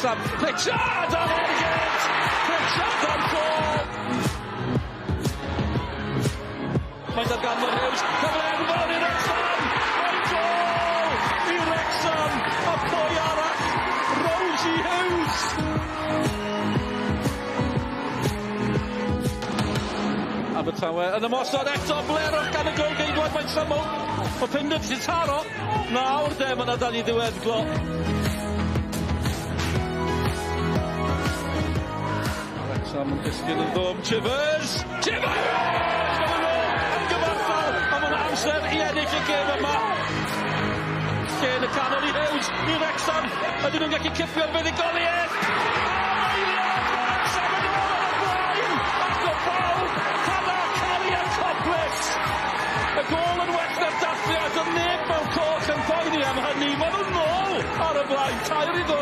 Wrecsam. Pritchard ar ergyd! Pritchard ar gôl! Mae'n darganfod Hughes, cyfle enfawr i Wrecsam! Mae'n gôl i Wrecsam! A pwy arall? Rosie Hughes! Abertawe yn ymosod eto, blerwch gan y gôl-geidwad, mae'n syml. Mae Pinder 'di taro. Nawr de, ma' 'na dan i ddiweddglo. Wrecsam yn disgyn yn ddwfn, Chivers! Chivers! Ma' nw yn gyfartal a ma' 'na amser i ennill y gêm yma. Lle yn y canol i Hughes, i Wrecsam, ydyn nhw'n gallu cipio'r fuddugoliaeth? Am eiliad, ma' Wrecsam yn ôl ar y blaen! Ac o bawb, Hannah Carrier-Coplis! Y gôl yn well na'r dathliad, o'dd neb mewn coch yn poeni am hynny, ma' nw nôl ar y blaen, 3-2.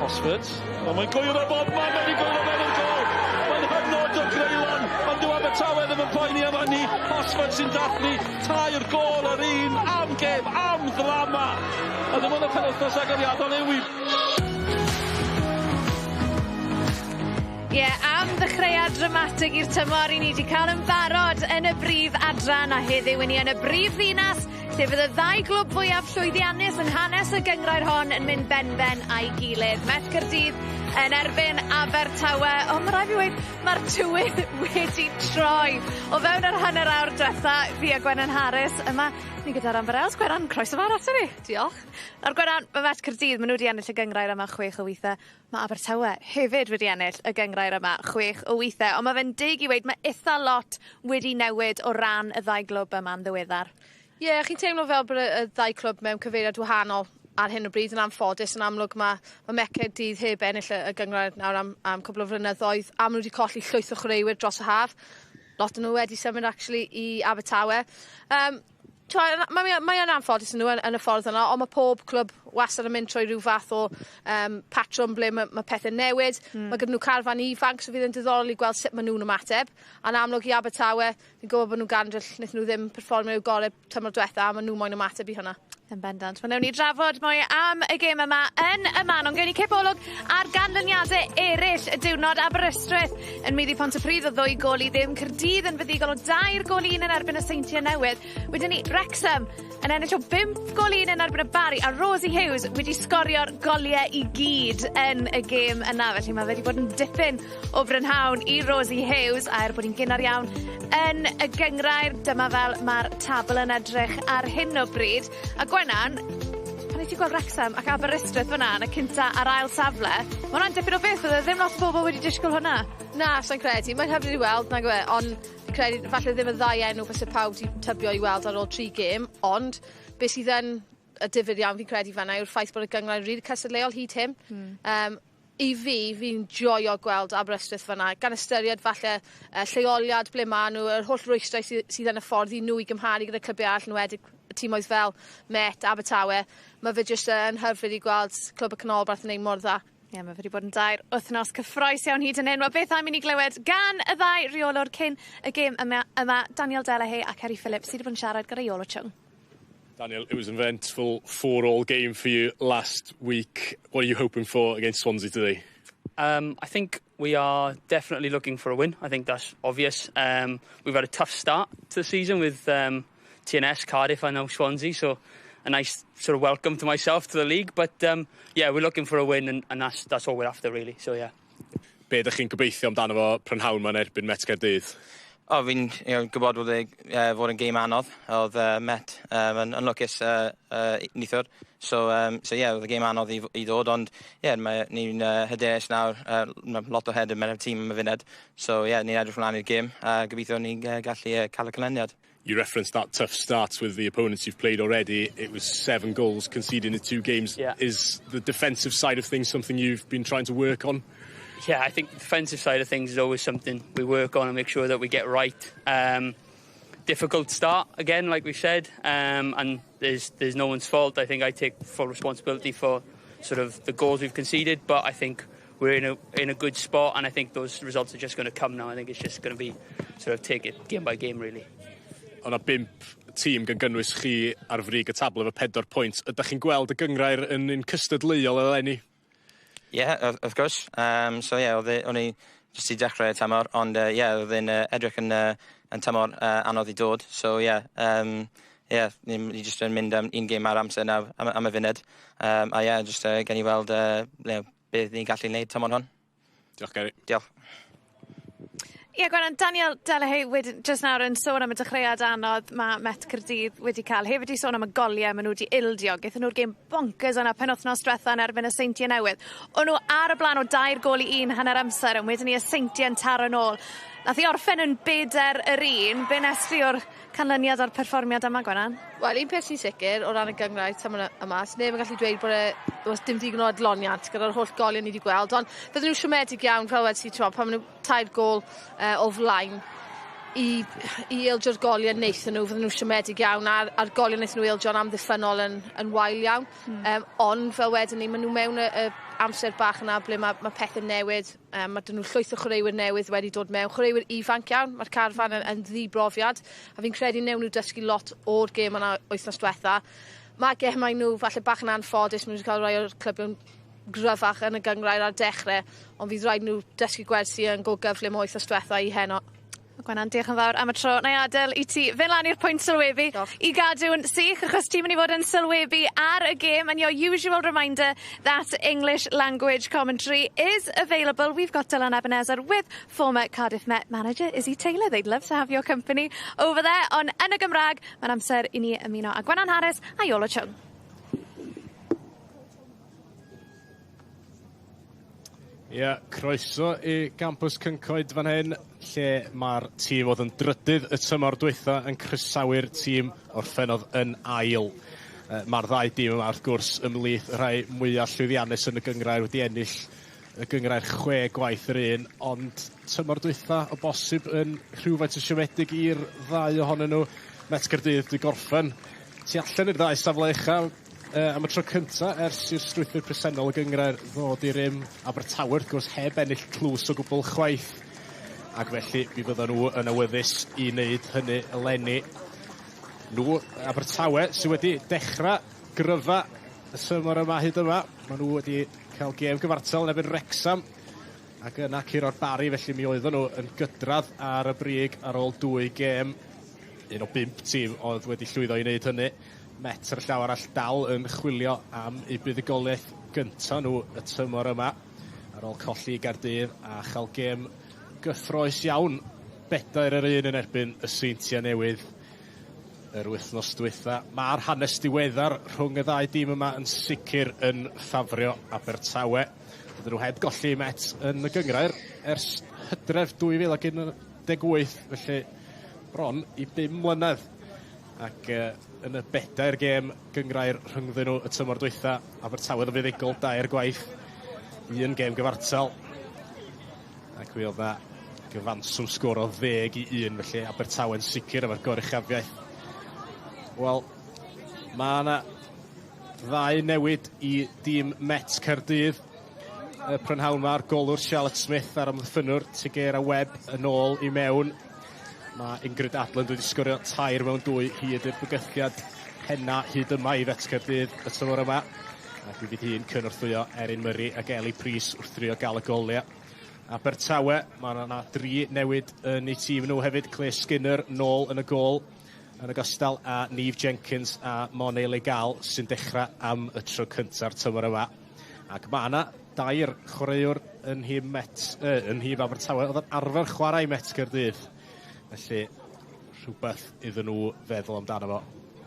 Hosford, o mae'n gwyro bob man, mae 'di gwyro mewn i'r gôl! Mae'n hynod o greulon, ond dyw Abertawe ddim yn poeni am hynny. Hosford sy'n dathlu tair gôl yr un am gêm, am ddrama! A ddim ond y penwythnos agoriadol yw 'i. Ie, am ddechreuad dramatig i'r tymor i ni 'di ca'l yn barod yn y brif adran a heddiw 'yn ni yn y brif ddinas lle fydd y ddau glwb fwyaf llwyddiannus yng nghanes y gynghrair hon yn mynd benben â'i gilydd. Met Caerdydd yn erbyn Abertawe on' ma' rai' fi weud ma'r tywydd wedi troi. O fewn yr hanner awr dwetha fi a Gwenan Harris yma ni gyda'r Amber Els. Gwenan croeso mawr ato ni. Diolch. Nawr Gwenan ma' Met Caerdydd ma' n'w 'di ennill y gynghrair yma chwech o withe. Ma' Abertawe hefyd wedi ennill y gynghrair yma chwech o withe on' ma' fe'n deg i weud ma' itha lot wedi newid o ran y ddau glwb yma'n ddiweddar. Ie yeah, chi'n teimlo fel bod y ddau clwb mewn cyfeiriad wahanol ar hyn o bryd yn anffodus yn amlwg ma' ma' Met Caerdydd heb ennill y gynghrair nawr am cwpl o flynyddoedd a ma' n'w wedi colli llwyth o chwaraewyr dros y haf. Lot o nhw wedi symud actually i Abertawe. Mae yn anffodus yn nhw yn y ffordd yna, ond mae pob clwb wastad yn mynd trwy rhyw fath o patrwm ble mae pethau'n newid. Mae gyda nhw carfan ifanc, so fydd yn diddorol i gweld sut maen nhw'n ymateb. A'n amlwg i Abertawe, fi'n gwybod bod nhw'n gandryll, wnaethon nhw ddim perfformio i'w gorau tymor diwetha, a maen nhw moyn ymateb i hwnna. Yn bendant. Wel newn ni drafod mwy am y gêm yma yn y man, ond gewn ni cipolwg ar ganlyniade eraill y diwrnod. Aberystwyth yn maeddu Pontypridd o 2-0, Caerdydd yn fuddugol o 3-1 yn erbyn y Seintiau Newydd. Wedyn ni Wrexham yn ennill o 5-1 yn erbyn y Barri a Rosie Hughes wedi sgorio'r goliau i gyd yn y gêm yna. Felly mae wedi bod yn dipyn o brynhawn i Rosie Hughes, a er bod hi'n gynnar iawn yn y gynghrair, dyma fel mae'r tabl yn edrych ar hyn o bryd. A Gwenan, pan nes i gweld Wrexham ac Aberystwyth fyna yn y cynta a'r ail safle, ma' hwnna'n dipyn o beth, bydde ddim lot o bobl wedi disgwyl hwnna. Na, sai'n credu. Mae'n hyfryd i weld, nag yw e, ond fi'n credu falle ddim y ddau enw fyse pawb 'di tybio i weld ar ôl 3 gêm, ond beth sydd yn y difyr iawn fi'n credu fanna yw'r ffaith bod y gynghrair rili cystadleuol hyd hyn. I fi, fi'n joio gweld Aberystwyth fanna, gan ystyried falle lleoliad ble ma' nhw, yr holl rwystrau sydd yn y ffordd i nhw i gymharu gyda clybiau arall, yn enwedig timoedd fel Met, Abertawe. Mae fe jyst yn hyfryd i gweld Clwb y Canolbarth yn neud mor dda. Ie, yeah, mae fe wedi bod yn 3 wythnos cyffrous iawn hyd yn hyn. Wel, beth am i ni glywed gan y ddau reolwr cyn y gêm yma Daniel Delahaye a Kerry Phillips sydd wedi bod yn siarad gyda Iolo Chung. Daniel, it was an eventful 4-all game for you last week. What are you hoping for against Swansea today? I think we are definitely looking for a win. I think that's obvious. We've had a tough start to the season with TNS, Cardiff and now Swansea, so a nice sort of welcome to myself to the league. But yeah, we're looking for a win and that's all we're after really. So yeah. Be ydych chi'n gobeithio amdano fo prynhawn ma'n erbyn Met Caerdydd? O, fi'n gwybod bod e fod yn gêm anodd. Oedd Met yn lwcus neithiwr. So yeah, oedd y gêm anodd i ddod, ond yeah, mae, ni'n hyderus nawr. Mae lot o hyder mewn y tîm am y funud. So yeah, ni'n edrych ymlaen i'r gêm. A gobeithio ni'n gallu cael y canlyniad. You referenced that tough start with the opponents you've played already. It was 7 goals conceded in the 2 games. Yeah. Is the defensive side of things something you've been trying to work on? Yeah, I think the defensive side of things is always something we work on and make sure that we get right. Difficult start again, like we said, and there's no one's fault. I think I take full responsibility for sort of the goals we've conceded, but I think we're in a good spot, and I think those results are just going to come now. I think it's just going to be sort of take it game by game, really. O'na 5 tîm gan gynnwys chi ar frig y tabl efo 4 pwynt. Ydych chi'n gweld y gynghrair yn un cystadleuol eleni? Yeah, of course. So yeah, o'n i jyst i dechrau y tymor, ond yeah, oedd e'n edrych yn tymor anodd i dod. So yeah, ni jyst yn mynd am un gêm ar amser nawr am y funud. A yeah, jyst gen i weld beth ni'n gallu gwneud tymor hwn. Diolch, Gary. Diolch. Ie, Gwenan, Daniel Delahaye wedyn jyst nawr yn sôn am y dechreuad anodd mae Met Caerdydd wedi cael. Hefyd wedi sôn am y goliau maen nhw wedi ildio. Gaethon nhw'r gêm bonkers yna penwthnos diwetha yn erbyn y Seintiau Newydd. O'n nhw ar y blaen o 3-1 hanner amser, ond wedyn ni y Seintiau yn taro nôl. Nath i orffen yn 4-1. Be nes ti o'r canlyniad a'r perfformiad yma, Gwenan? Wel, un peth sy'n sicr o ran y gynghrair tymor yma, neb yn gallu dweud bod e, oes dim digon o adloniant gyda'r holl goliau ni wedi gweld, ond fydden nhw'n siomedig iawn, fel wedi ti, pan maen nhw 3 gôl o flaen i ildio'r goliau wnaethon nhw, fydden nhw'n siomedig iawn, a'r goliau wnaethon nhw ildio'n amddiffynnol yn wael iawn. Ond fel wedyn ni, maen nhw mewn y amser bach yna ble mae pethau'n newid. Mae dyn nhw llwyth o chwaraewyr newydd wedi dod mewn, chwaraewyr ifanc iawn, mae'r carfan yn ddibrofiad, a fi'n credu newn nhw dysgu lot o'r gêm yna wythnos diwetha. Mae gemau nhw falle bach yn anffodus, maen nhw wedi cael rhai o'r clybiau gryfach yn y gynghrair ar dechrau, ond fydd rhaid nhw dysgu gwersi yn go gyflym o wythnos diwetha i heno. Gwenan, diolch yn fawr am y tro. Na i adael i ti fynd lan i'r pwynt sylwebu i gadw'n sych, achos ti'n mynd i fod yn sylwebu ar y gêm. And your usual reminder that English language commentary is available. We've got Dylan Ebenezer with former Cardiff Met manager Izzy Taylor. They'd love to have your company over there. Ond yn y Gymraeg, mae'n amser i ni ymuno â Gwenan Harris a Iolo Chung. Ie, yeah, croeso i Gampws Cyncoed fan hyn, lle mae'r tîm oedd yn drydydd y tymor dwytha yn croesawu'r tîm orffennodd yn ail. Mae'r ddau dîm yma wrth gwrs ymhlith y rhai mwyaf llwyddiannus yn y gynghrair, wedi ennill y gynghrair 6 gwaith yr un, ond tymor dwytha o bosib yn rhywfaint o siomedig i'r ddau ohonyn nhw. Met Caerdydd wedi gorffen tu allan i'r ddau safle uchel am y tro cynta ers i'r strwythur presennol y gynghrair ddod i rym. Abertawe wrth gwrs heb ennill tlws o gwbl chwaith, ac felly mi fyddan nhw yn awyddus i wneud hynny eleni. Nhw, Abertawe, sydd wedi dechrau gryfa y tymor yma hyd yma. Maen nhw wedi cael gêm gyfartal yn erbyn Wrexham ac yna curo'r Barri, felly mi oedden nhw yn gydradd ar y brig ar ôl 2 gêm. Un o 5 tîm oedd wedi llwyddo i wneud hynny. Met ar y llaw arall dal yn chwilio am eu buddugoliaeth gyntaf nhw y tymor yma, ar ôl colli i Gaerdydd a chael gêm gyffrous iawn 4-1 yn erbyn y Seintiau Newydd yr wythnos dwytha. Mae'r hanes diweddar rhwng y ddau dîm yma yn sicr yn ffafrio Abertawe. Dydyn nhw heb golli Met yn y gynghrair ers Hydref 2018, felly bron i 5 mlynedd. Ac yn y 4 gêm gynghrair rhyngddyn nhw y tymor dwytha, Abertawe oedd yn fuddugol 2 gwaith, 1 gêm gyfartal. Ac mi oedd 'na gyfanswm sgôr o 10-1, felly Abertawe'n sicr efo'r goruchafiaeth. Wel, mae yna ddau newid i dîm Met Caerdydd y prynhawn ma'r golwr Charlotte Smith a'r amddiffynnwr Tigera Webb yn ôl i mewn. Mae Ingrid Adland wedi sgorio 3 mewn 2 hyd i'r bygythiad henna hyd yma i Fet Caerdydd y tymor yma. Ac mi fydd hi'n cynorthwyo Erin Murray ac Ellie Price wrth drio gael y goliau. Abertawe, mae yna 3 newid yn eu tîm nhw hefyd. Claire Skinner nôl yn y gôl, yn ogystal â Neve Jenkins a Monet Legal sy'n dechrau am y tro cynta'r tymor yma. Ac mae yna 2 chwaraewr yn nhîm Met, yn nhîm Abertawe oedd yn arfer chwarae i Met Caerdydd. Felly rhywbeth iddyn nhw feddwl amdano fo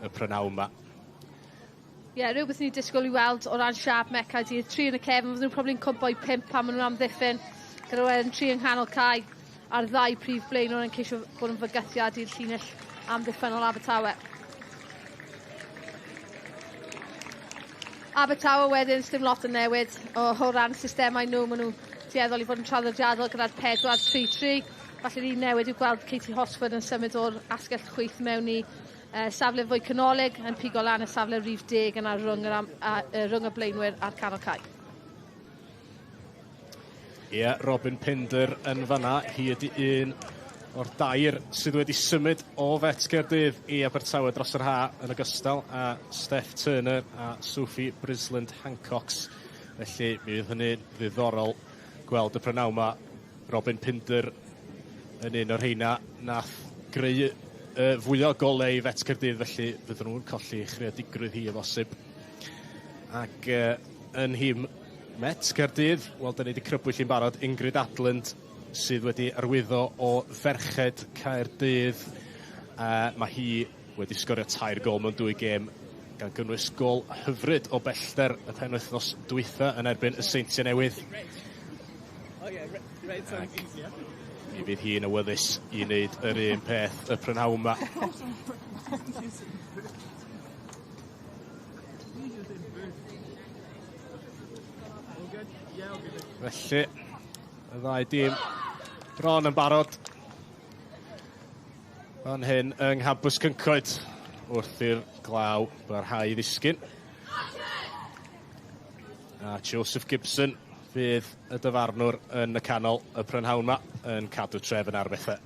y prynawn yma. Ie, yeah, rhywbeth ni'n disgwyl i weld o ran siâp Met Caerdydd. 3 yn y cefn, fydden nhw'n probably'n cwmpo i 5 pan maen nhw'n amddiffyn. Gyda wedyn 3 yng nghanol cae a'r ddau prif blaenwr yn ceisio bod yn fygythiad i'r llinell amddiffynnol Abertawe. Abertawe wedyn, sdim lot yn newid o ran systemau nhw. Maen nhw tueddol i fod yn traddodiadol gyda'r 4-3-3. Falle'r un newid yw gweld Katie Hosford yn symud o'r asgell chwith mewn i safle fwy canolig, yn pigo lan y safle rhif 10 yna rhwng y blaenwyr a'r canol cae. Ie, yeah, Robin Pinder yn fanna. Hi ydy un o'r dair sydd wedi symud o Fet Caerdydd i Abertawe dros yr ha yn ogystal â Steph Turner a Sophie Brisland Hancox. Felly mi fydd hynny'n ddiddorol gweld y prynawn 'ma. Robin Pinder yn un o'r rheina nath greu y fwya o golau i Fet Caerdydd, felly fydden nhw'n colli chreadigrwydd hi o bosib. Ac uh, yn nhîm Met Caerdydd, wel, da ni wedi crybwyll hi'n barod, Ingrid Adland sydd wedi arwyddo o Ferched Caerdydd. Uh, mae hi wedi sgorio tair gol mewn dwy gêm, gan gynnwys gol hyfryd o bellter y penwythnos dwytha yn erbyn y Seintiau Newydd. Ac mi fydd hi'n awyddus i wneud yr un peth y prynhawn yma. Felly, y ddau dîm bron yn barod. Fan hyn yng Nghampws Cyncoed wrth i'r glaw barhau i ddisgyn. A Joseph Gibson fydd y dyfarnwr yn y canol y prynhawn 'ma yn cadw trefn ar bethau.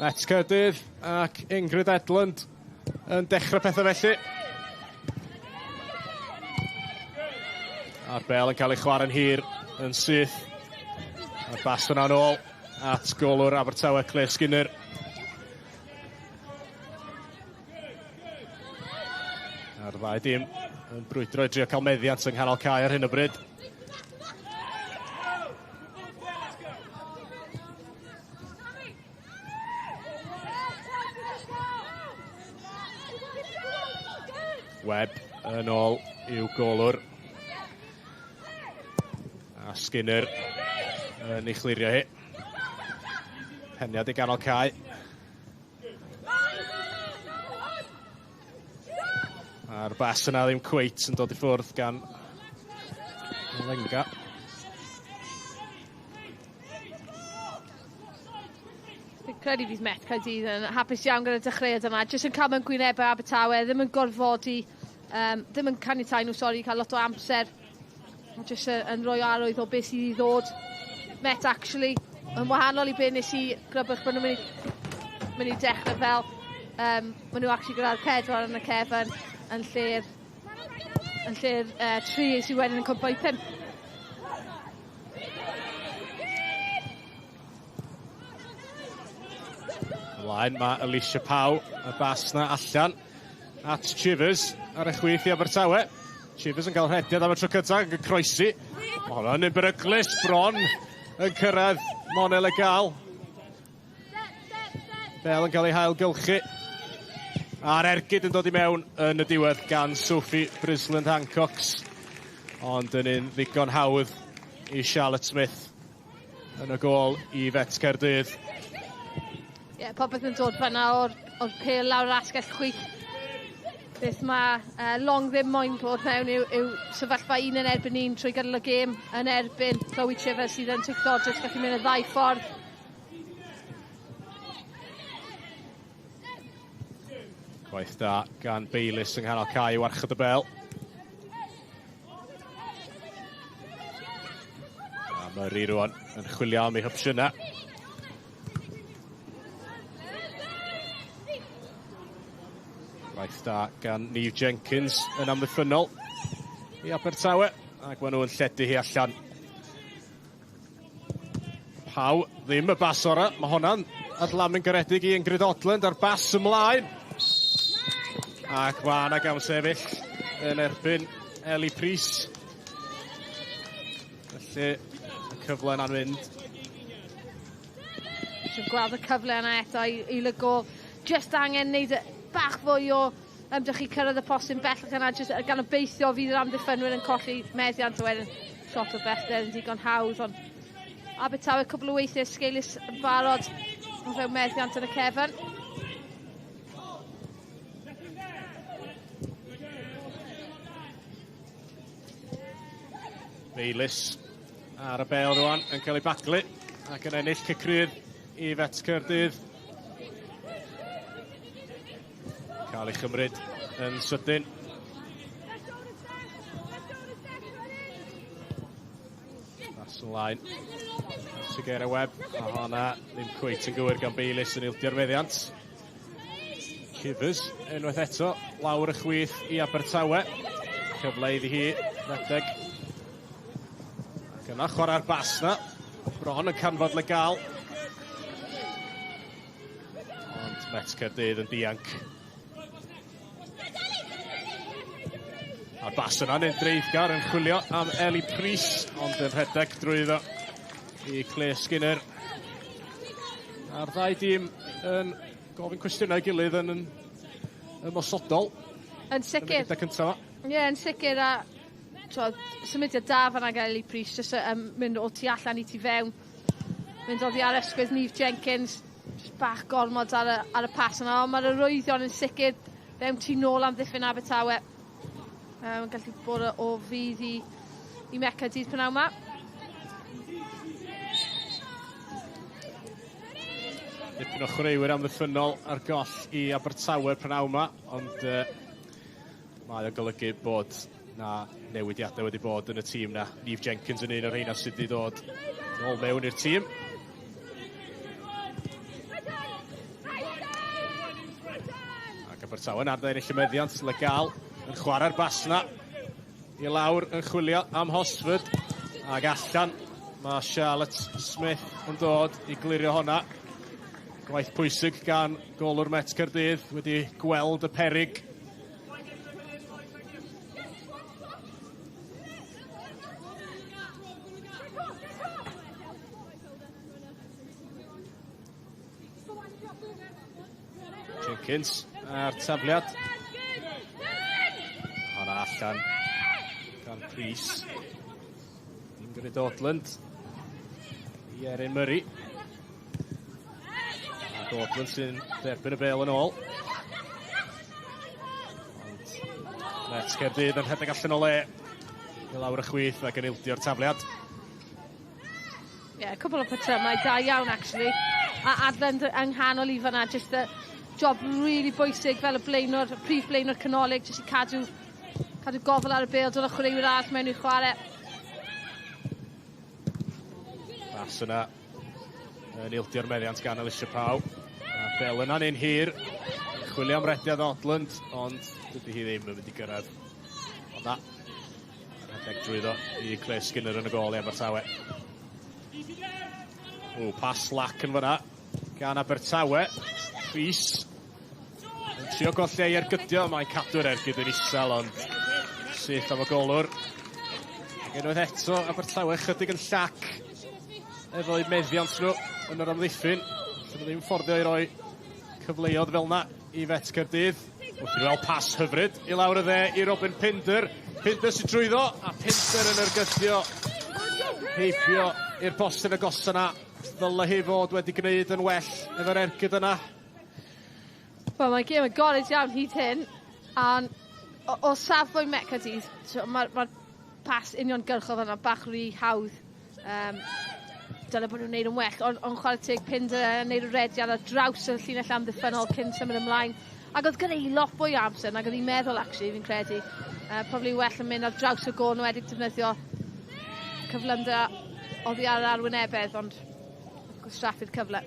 Met Caerdydd ac Ingrid Edlund yn dechrau pethau felly. A'r bel yn cael ei chwarae'n hir yn syth. A'r bas yna'n ôl at golwr Abertawe, Claire Skinner. A'r ddau dîm yn brwydro i drio cael meddiant yng nghanol cae ar hyn o bryd. Webb yn ôl i'w golwr. A Skinner yn ei chlirio hi. Peniad i ganol cae. A'r bas yna ddim cweit yn dod i ffwrdd gan Lenga. Fi'n credu fydd Met Caerdydd yn hapus iawn gyda'r dechreuad yma. Jyst yn cael mewn gwynebau Abertawe, ddim yn gorfodi, um, ddim yn caniatau nhw, sori, cael lot o amser. Jyst yn rhoi arwydd o beth sydd i ddod. Met, actually, yn wahanol i be nes i grybwch bod nhw'n mynd i, mynd i dechrau fel. Um, maen nhw actually gyda'r pedwar yn y cefn yn lle'r yn lle'r uh, tri sydd wedyn yn cwmpo i pump. Ymlaen mae Alicia Pau, y bas na allan at Chivers ar y chwith i Abertawe. Chivers yn cael rhediad am y tro cyntaf yn croesi. Mae hwnna'n un beryglus bron yn cyrraedd Mona Legal. Bel yn cael ei hailgylchu. A'r ergyd yn dod i mewn yn y diwedd gan Sophie Brisland Hancox. Ond yn un ddigon hawdd i Charlotte Smith yn y gôl i Fet Caerdydd. Ie, yeah, popeth yn dod fanna o'r, or pel lawr yr asgell chwith. Beth mae uh, Long ddim moyn bod mewn yw, yw sefyllfa un yn erbyn un trwy gydol y gêm yn erbyn Chloe Chivers sydd yn twylldodus gallu mynd y ddau ffordd. Gwaith da gan Bayliss yng nghanol cae i warchod y bel. A Murray rwan yn chwilio am ei hopsiynau. Gwaith da gan Neve Jenkins yn amddiffynnol i Abertawe ac maen nhw'n lledu hi allan. Pau ddim y bas ora. Mae hwnna'n adlamu'n garedig i Ingrid Odland a'r bas ymlaen. Ac mae yna gam sefyll yn erbyn Ellie Prys. Felly, y cyfle yna'n mynd. Dwi'n gweld y cyfle yna eto i, i Lygo. Just angen neud bach fwy o ymdrech i cyrraedd y postyn bellach yna, jyst gan obeithio fydd yr amddiffynwyr yn colli meddiant a wedyn shot o bellter yn digon hawdd, ond Abertawe cwbl o weithiau esgeulus yn barod o fewn meddiant yn y cefn. Bayliss ar y bel rwan yn cael ei baglu ac yn ennill cicrydd. i Fet Caerdydd. Cael ei chymryd yn sydyn. Pas ymlaen. Tigera Webb, a honna ddim cweit yn gywir gan Bayliss yn ildio'r meddiant. Chivers, unwaith eto, lawr y chwith i Abertawe. Cyfle iddi hi, redeg. Ac yna chwarae'r bas na. Bron yn canfod le gael. Ond Met Caerdydd yn dianc. A'r bas yna'n un dreiddgar yn chwilio am Ellie Price, ond yn rhedeg drwyddo i Claire Skinner. A'r ddau dîm yn gofyn cwestiynau gilydd yn ymosodol. Yn sicr. Yn y cyntaf. Ie, yeah, yn sicr. A twod, symudiad da fan'na gan Ellie Price, jyst mynd o tu allan i tu fewn. Mynd oddi ar ysgwydd Neve Jenkins, jyst bach gormod ar y pas yna, ond mae'r arwyddion yn sicr fewn tu nôl am ddiffyn Abertawe. Mae'n gallu bod o fudd i Met Caerdydd prynawn yma. Dipyn o chwaraewyr amddiffynnol ar goll i Abertawe prynawn yma, ond mae o'n golygu bod na newidiadau wedi bod yn y tîm na. Neve Jenkins yn un o'r rheina sydd wedi dod nôl mewn i'r tîm. Ac Abertawe yn arddau ennill y meddiant, Legal yn chwarae'r bas na i lawr yn chwilio am Hosford, ac allan mae Charlotte Smith yn dod i glirio honna. Gwaith pwysig gan golwr Met Caerdydd wedi gweld y perig. Jenkins a'r tafliad. Honna allan gan Price. Ingrid Odland i Erin Murray. A Odland sy'n derbyn y bêl yn ôl. Ond Met Caerdydd yn rhedeg allan o le i lawr y chwith ac yn ildio'r tafliad. Ie, yeah, cwbl o patrymau da iawn, actually. A Adland yng nghanol i fan'na, just y job really bwysig fel y blaenor, y prif blaenor canolig, jyst i cadw gofal ar y bêl, dod â chwaraewyr arall mewn i'r chwarae. Bas yna yn ildio'r meddiant gan Alicia Pau. A bel yna'n un hir. Chwilio am rediad Odland, ond dydy hi ddim yn mynd i gyrraedd. Ond na, rhedeg drwyddo i Claire Skinner yn y gôl i Abertawe. O, pas slac yn fyna gan Abertawe. Rhys yn trio golli ei ergydio, mae'n cadw'r ergyd yn isel, ond syth am y golwr. Ac unwaith eto, Abertawe chydig yn llac efo'u meddiant nhw yn yr amddiffyn. Allan nhw ddim fforddio i roi cyfleoedd fel yna i Fet Caerdydd. Wrth i weld pas hyfryd i lawr y dde i Robin Pinder. Pinder sy'n trwyddo, a Pinder yn ergydio heibio i'r postyn agosa yna. Ddyle hi fod wedi gwneud yn well efo'r ergyd yna. Wel, mae gêm agored iawn hyd hyn. A o safbwynt Met Caerdydd, so mae'r pas uniongyrchol yna bach rhy hawdd. Dyle bod nhw'n gwneud yn well, ond chwarae teg Pinder yn gwneud y rediad ar draws y llinell amddiffynnol cyn symud ymlaen. Ac oedd gyda hi lot fwy o amser nag oedd hi'n meddwl, actually, fi'n credu. Probably well yn mynd ar draws y gôl nhw wedi defnyddio cyflymder oddi ar yr arwynebedd, ond gwastraffu'r cyfle.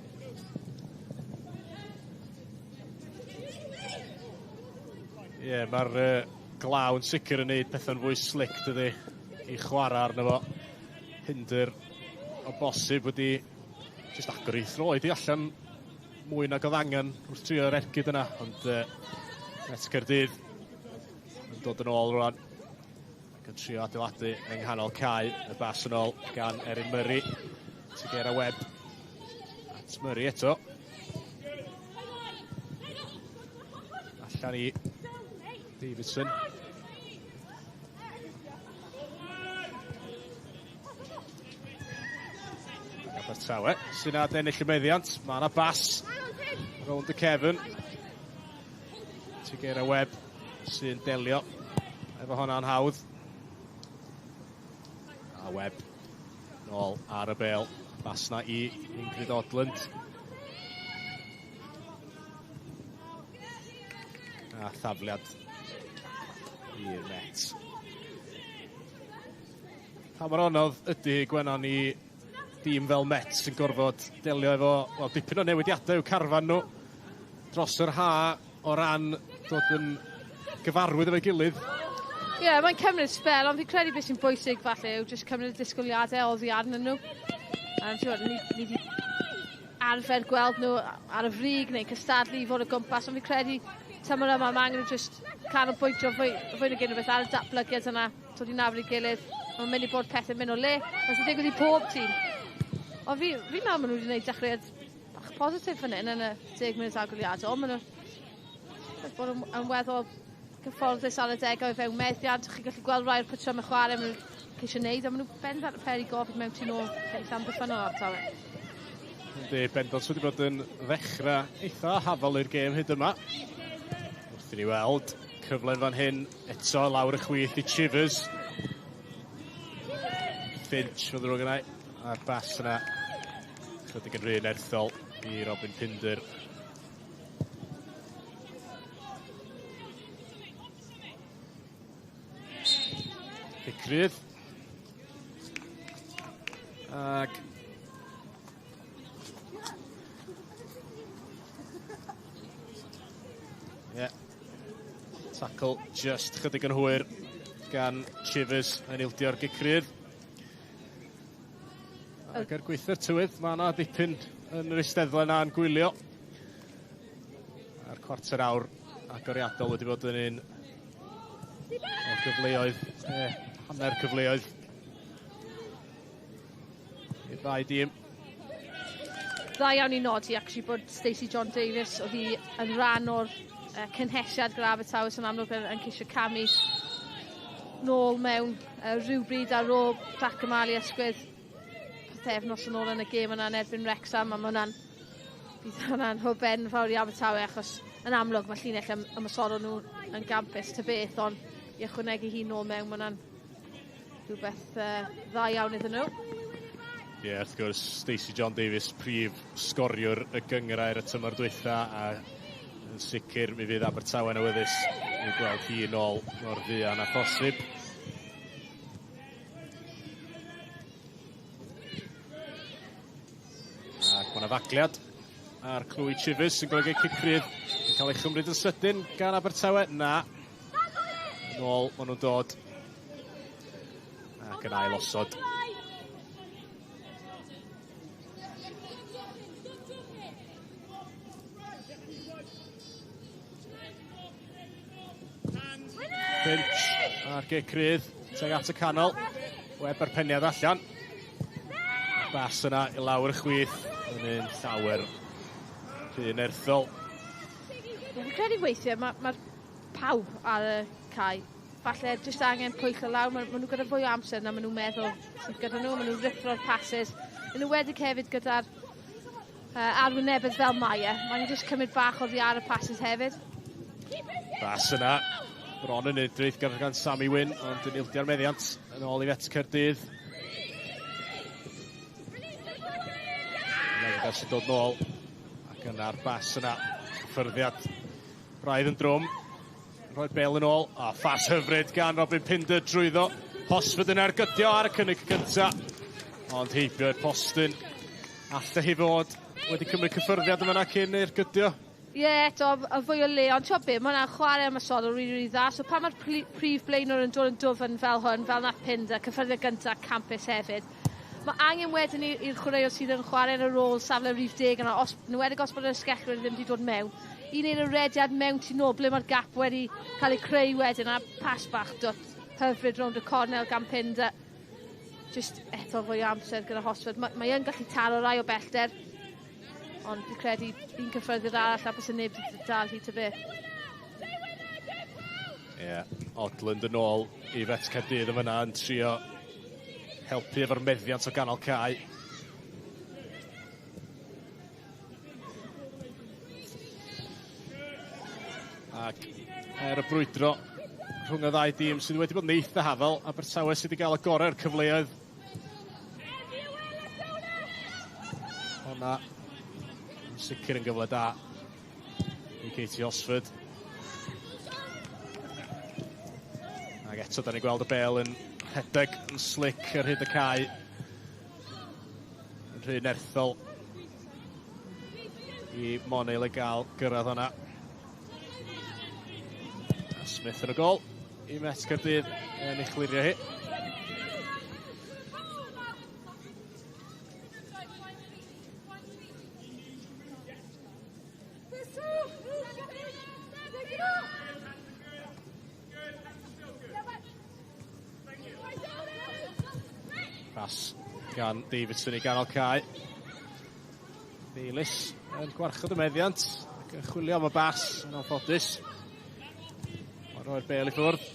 Ie, yeah, mae'r glaw yn sicr yn neud pethau'n fwy slick, dydy, i chwarae arno fo. Pinder o bosib wedi just agor ei throed i allan mwy nag oedd angen wrth trio'r ergyd yna, ond Met Caerdydd yn dod yn ôl rwan ac yn trio adeiladu yng nghanol cae. Y bas yn ôl gan Erin Murray. Tigera Webb at Murray eto. Allan i Davidson. Abertawe sy'n adennill y meddiant. Mae yna bas rownd y cefn. Tigera Webb sy'n delio efo honna'n hawdd. A Webb nôl ar y bêl. Bas na i Ingrid Odland. A thafliad i'r Met. Pa mor anodd ydy Gwenan i dîm fel Met sy'n gorfod delio efo wel, dipyn o newidiadau i'w carfan nhw dros yr ha o ran dod yn gyfarwydd efo'i gilydd? Ie, yeah, mae'n cymryd sbel, ond fi'n credu beth sy'n bwysig falle yw jyst cymryd y disgwyliadau oddi arnyn nhw. Ti'n ni, ni wedi arfer gweld nhw ar y frig neu cystadlu i fod o gwmpas, ond fi'n credu tymor yma mae angen jyst canolbwyntio fwy, fwy nag unrhyw beth ar y datblygiad yna, dod i nabod ei gilydd, mae'n mynd i bod pethau'n mynd o le, mae'n sy'n digwydd i pob tîm. Ond fi, fi'n meddwl maen nhw wedi gwneud dechreuad bach positif fan hyn yn y 10 munud agoriadol. Maen nhw bod yn, yn weddol cyfforddus ar y degau fewn meddiant. Chi'n gallu gweld rai o'r patrymau chwarae maen nhw'n ceisio wneud, a maen nhw bendant yn peri gofid mewn tu nôl lleill amddiffynnol Abertawe. Yndi, bendant wedi bod yn ddechrau eitha hafal i'r gêm hyd yma. Wrth i ni weld cyfle fan hyn eto lawr y chwith i Chivers. Finch fod ddrwg yna a'r bas yna chydig yn rhy nerthol i Robin Pinder. Crydd. Ac Ie. Yeah. Tackle just chydig yn hwyr gan Chivers yn ildio'r gic rydd. Ac er gweithio'r tywydd, mae yna dipyn yn yr eisteddle yna yn gwylio. A'r cwarter awr agoriadol wedi bod yn un o'r gyfleoedd, hanner cyfleoedd i'r ddau dîm. Dda iawn i nodi actually bod Stacey John Davies oedd hi yn rhan o'r cynhesiad gyda Abertawe sy'n amlwg yn, yn ceisio camu nôl mewn rhywbryd ar ôl Jack Amali ysgwydd pythefnos yn ôl yn y gêm yna yn erbyn Wrexham a mae hwnna'n bydd hwnna'n hwb enfawr i Abertawe achos yn amlwg mae llinell ym, ymosodol nhw yn gampus ta beth ond i ychwanegu hi nôl mewn mae hwnna'n rhywbeth dda iawn iddyn nhw. Ie, yeah, wrth gwrs, Stacey John Davies, prif sgoriwr y gynghrair y tymor dwytha, a yn sicr mi fydd Abertawe yn awyddus i gweld hi yn ôl mor fuan â phosib. Ac mae yna fagliad ar Chloe Chivers sy'n golygu cic rydd yn cael ei chymryd yn sydyn gan Abertawe. Na. Yn ôl maen nhw'n dod. Ac yn ail osod. Finch a'r gic rydd tuag at y canol. Webb ar peniad allan. Bas yna i lawr y chwith yn un llawer rhy nerthol. Fi'n credu weithiau mae ma pawb ar y cae. Falle jyst angen pwyllo lawr, mae ma nhw gyda fwy o amser na maen nhw'n meddwl sydd gyda nhw, maen nhw'n rhuthro'r passes. Yn enwedig hefyd gyda'r arwynebedd fel mae e, mae'n jyst cymryd bach oddi ar y passes hefyd. Bas yna, bron yn edrych gan Sammy Wyn, ond yn ildio'r meddiant yn ôl i Fet Caerdydd. Legas sy'n dod nôl, ac yna'r bas yna, cyffyrddiad braidd yn drwm. Rhoi'r bel yn ôl, a phas hyfryd gan Robin Pinder drwyddo. Hosford yn ergydio ar y cynnig cynta, ond heibio i'r postyn. Alle hi fod wedi cymryd cyffyrddiad yma cyn ergydio. Ie, yeah, eto, y fwy o le, ond ti'n be, mae hwnna'n chwarae ymosodol rili, rili dda. So pan mae'r prif blaenwr yn dod yn dwfn fel hwn, fel nath Pinder, cyffyrddiad gyntaf campus hefyd. Mae angen wedyn i'r chwaraewr sydd yn chwarae yn y rôl safle rhif 10 yna, os, yn enwedig os bod yr asgellwyr ddim wedi dod mewn, i wneud y rediad mewn tu nôl, ble mae'r gap wedi cael ei creu wedyn, a pas bach dwt hyfryd rownd y cornel gan Pinder. Just eto fwy o amser gyda Hosford. Mae, mae yn gallu taro rai o bellter, ond fi'n credu un cyffyrddiad arall a bys y neb wedi dal hi ta beth. Ie, yeah, Odland yn ôl i Fet Caerdydd yn fyna yn trio helpu efo'r meddiant o ganol cae. Ac er y brwydro rhwng y ddau dîm sydd wedi bod yn eitha hafal, Abertawe sydd wedi gael y gorau'r cyfleoedd. Honna yn sicr yn gyfle da i Katie Hosford. Ac eto, da ni'n gweld y bel yn rhedeg yn slic ar hyd y cae. Yn rhy nerthol i Monel y gael gyrraedd hwnna. Smith yn y gol i Met Caerdydd yn ei chlirio hi. Pas gan Davidson i ganol cae. Bayliss yn gwarchod y meddiant ac yn chwilio am y bas yn anffodus. Mae'n rhoi'r bel i ffwrdd.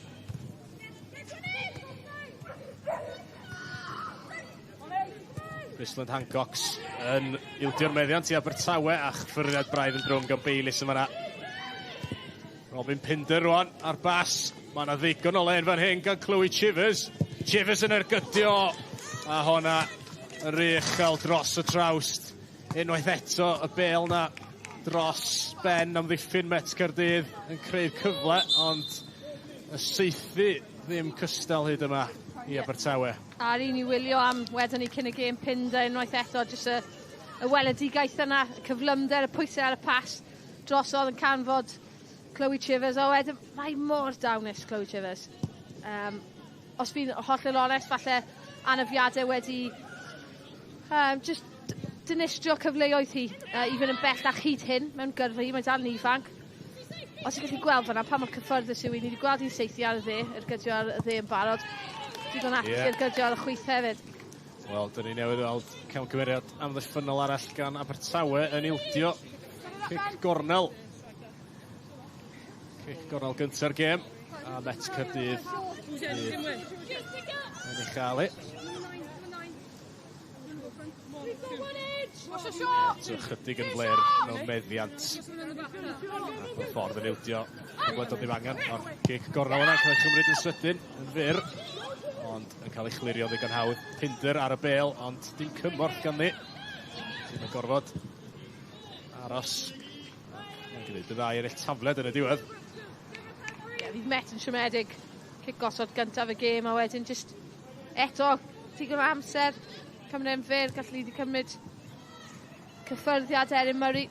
Brisland Hancox yn ildio'r meddiant i Abertawe a chyffyrddiad braidd yn drwm gan Bayliss yn fanna. Robin Pinder rwan ar bas. Mae yna ddigon o len fan hyn gan Chloe Chivers. Chivers yn ergydio a honna yn rhy uchel dros y trawst. Unwaith eto y bel na dros ben amddiffyn Met Caerdydd yn creu cyfle, ond y saethu ddim cystal hyd yma i Abertawe. A'r un i wylio am wedyn ni cyn y gêm Pinder unwaith eto, jyst y weledigaeth yna, y cyflymder, y pwysau ar y pas drosodd yn canfod Chloe Chivers. O, wedyn, mae mor dawnus Chloe Chivers. Os fi'n hollol onest, falle anafiadau wedi just dinistrio cyfleoedd hi i fynd yn bellach hyd hyn mewn gyrfa hi, mae dal yn ifanc. Os ti'n gallu gweld fan'na pa mor cyffyrddus yw hi, ni wedi gweld hi'n saethu ar y dde, ergydio ar y dde yn barod. Digon hapus i ergydio ar y chwith hefyd. Wel, dyn ni newydd weld camgymeriad amddiffynnol arall gan Abertawe yn ildio cic gornel. Cic gornel gynta'r gêm, a Met Caerdydd yn ei chael hi. Eto chydig yn fler mewn meddiant. Ac mae'r ffordd yn ildio. Cyfle dod ddim angen, o'r cic gornel yna, cael ei chymryd yn sydyn, yn fyr, ond yn cael ei chlirio ddigon hawdd. Pinder ar y bel, ond dim cymorth ganddi. Sy'n yn gorfod aros. Mae'n gwneud y ddau eraill tafled yn y diwedd. Ie, fydd Met yn siomedig. Cic gosod gyntaf y gêm, a wedyn just eto, digon o amser, cymryd yn fyr, gallu ni wedi cymryd cyffyrddiad Erin Murray.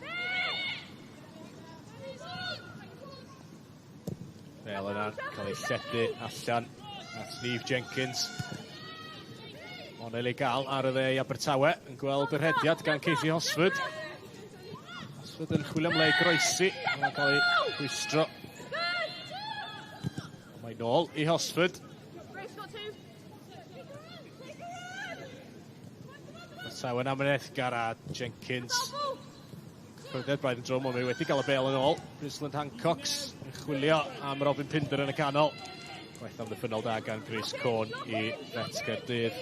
Bel yna, cael ei lledu allan at Neve Jenkins. Ond ei gael ar y dde i Abertawe, yn gweld yr rhediad gan Casey Hosford. Hosford yn chwilio am le i groesi, mae'n cael ei rhwystro. Mae nôl i Hosford. Abertawe'n amyneddgar a Jenkins. Cyffyrddiad braidd yn drwm, ond mae wedi cael y bel yn ôl. Brisland Hancox yn chwilio am Robin Pinder yn y canol. Gwaith amddiffynnol da gan Grace Cohn i Met Caerdydd.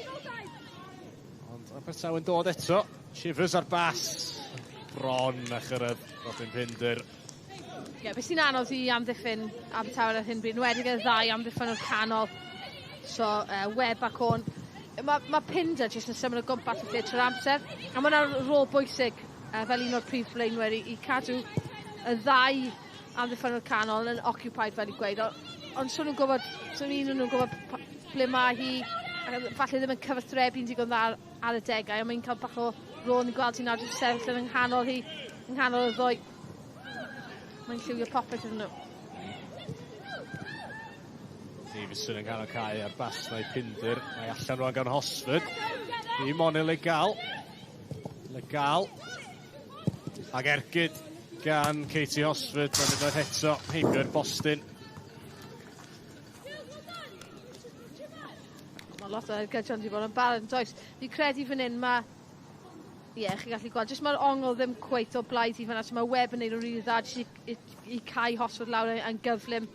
Ond Abertawe'n dod eto. Chivers ar bas. Bron a chyrraedd Robin Pinder. Ie, yeah, beth sy'n anodd i amddiffyn Abertawe ar hyn bryd, enwedig y ddau amddiffyn o'r canol. So, Webb a Cohn. Mae Pinder jyst yn symud o gwmpas y lle trwy'r amser, a mae hwnna'n rôl bwysig fel un o'r prif flaenwyr i cadw y ddau amddiffyn o'r canol yn occupied fel i gweud. Ond so nhw'n gwybod, so un o'n nhw'n gwybod ble mae hi, ac falle ddim yn cyfathrebu'n digon dda ar y degau, ond mae'n cael bach o rôl ni'n gweld hi'n nawr jyst sefyll yn nghanol hi, yng nghanol y ddwy. Mae'n lliwio popeth iddyn nhw. Davison yn ganol cae ar bas na'i Pinder. Mae allan rwan gan Hosford. I Moni Legal. Legal. Ac ergyd gan Katie Hosford. Mae'n mynd eto heibio'r bostyn. Mae lot o ergydion wedi bod yn barod, does? Fi'n credu fan hyn mae... Ie, yeah, chi'n gallu gweld. Jyst mae'r ongl ddim cweit o blaid i fan'na. So mae Webb yn neud yn rili dda jyst i cau Hosford lawr yn gyflym.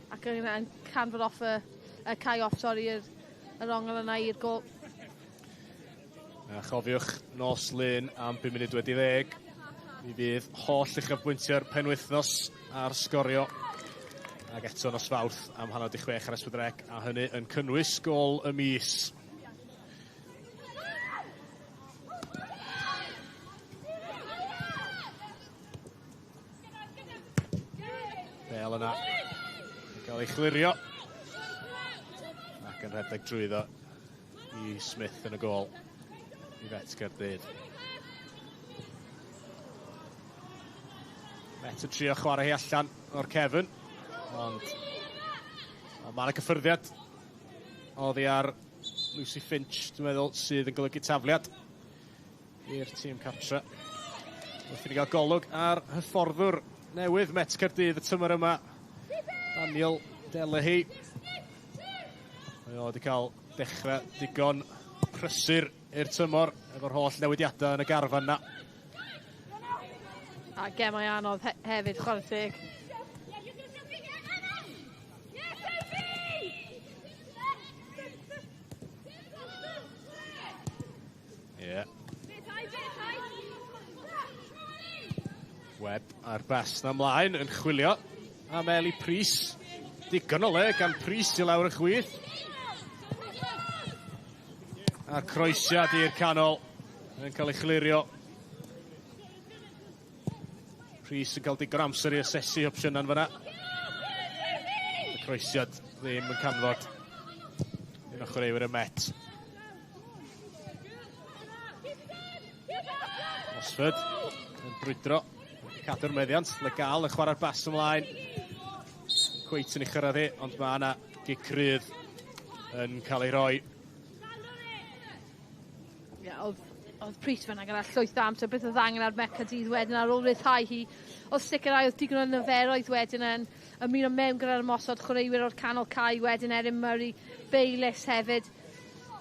Ac yn canfod off y cau off, sori, yr ongl yna i'r gol. A chofiwch, nos Lun am 10:05. Mi fydd holl uchafbwyntiau'r penwythnos ar Sgorio. Ac eto nos Fawrth am 5:30 ar S4C, a hynny yn cynnwys gôl y mis. Bel yna yn cael ei chlirio. Ac yn rhedeg drwyddo i Smith yn y gôl i Fet Caerdydd. Met yn trio chwarae hi allan o'r cefn, ond mae yna cyffyrddiad oddi ar Lucy Finch, dwi'n meddwl, sydd yn golygu tafliad i'r tîm cartre. Wrth i ni gael golwg ar hyfforddwr newydd Met Caerdydd y tymor yma, Daniel Delahy. Mae o wedi cael dechrau digon prysur i'r tymor efo'r holl newidiadau yn y garfan na. A gemau anodd hefyd, chwarae teg. Ie. Webb a'r bas na mlaen yn chwilio am Eli Prys. Digon o le gan Prys i lawr y chwith. A'r croesiad i'r canol yn cael ei chlirio. Prys yn cael digon amser i asesu opsiynau'n fyna. Y croesiad ddim yn canfod un o chwaraewyr y Met. Osford yn brwydro, cadw'r meddiant, Legal yn chwarae'r bas ymlaen. Cweit yn ei chyrraedd hi, ond mae yna gic rydd yn cael ei roi. Ie, oedd Prys fyna gyda llwyth o amser, beth oedd angen ar Met Caerdydd wedyn ar ôl ryddhau hi. Oedd sicrhau oedd digon o niferoedd wedyn yn ymuno mewn gyda'r ymosod chwaraewyr o'r canol cae wedyn, Erin Murray, Bayliss hefyd.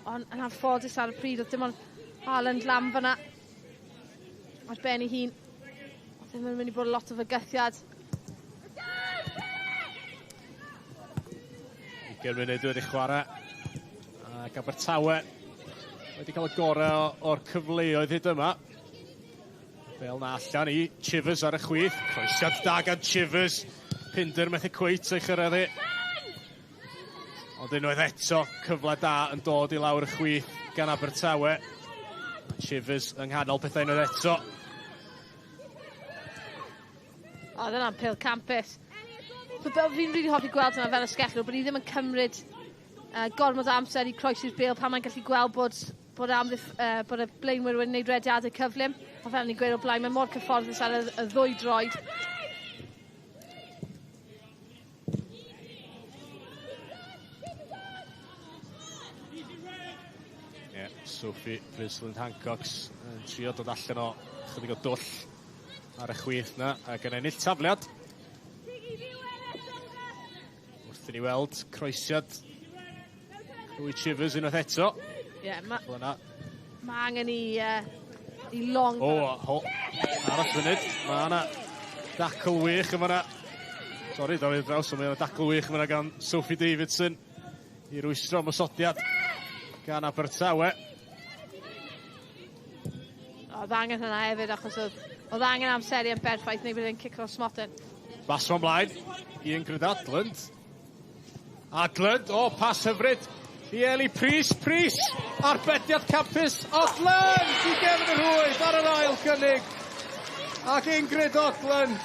Ond yn anffodus ar y pryd, oedd dim ond Haaland Lam fyna ar ben ei hun. Oedd ddim yn mynd i bod lot o fygythiad. 20 munud wedi chwarae. Ac Abertawe wedi cael y gorau o'r cyfleoedd hyd yma. Bel na allan i Chivers ar y chwith. Croesiad da gan Chivers. Pinder methu cweit ei chyrraedd hi. Ond unwaith eto, cyfle da yn dod i lawr y chwith gan Abertawe. Chivers yng nghanol pethau unwaith eto. O, dyna'n pêl campus. Fi'n rili hoffi gweld hwnna fel asgellwr, bod ni ddim yn cymryd gormod o amser i croesi'r bêl pan mae'n gallu gweld bod y blaenwyr wedi gwneud rediadau cyflym. A fel ni'n gweud o blaen, mae mor cyfforddus ar y ddwy droed. Yeah, Sophie Brisland Hancox yn trio dod allan o chydig o dwll ar y chwith na ac yn ennill tafliad. Wrth i ni weld croesiad Chloe Chivers unwaith eto. Ie, yeah, ma angen i Long. O, aros funud. Mae yna dacl wych yn fan'na. Sori, dorri draws, ond mae yna dacl wych yn fan'na gan Sophie Davidson i rwystro ymosodiad gan Abertawe. Oedd angen hynna hefyd, achos oedd angen amseru yn berffaith neu bydd e'n cico smotyn. Bas o'n blaen i Ingrid Adland. Adland, o, pas hyfryd i Eli Prys. Prys, arbediad campus. Odland i gefn y rhwyd ar yr ail gynnig. Ac Ingrid Odland,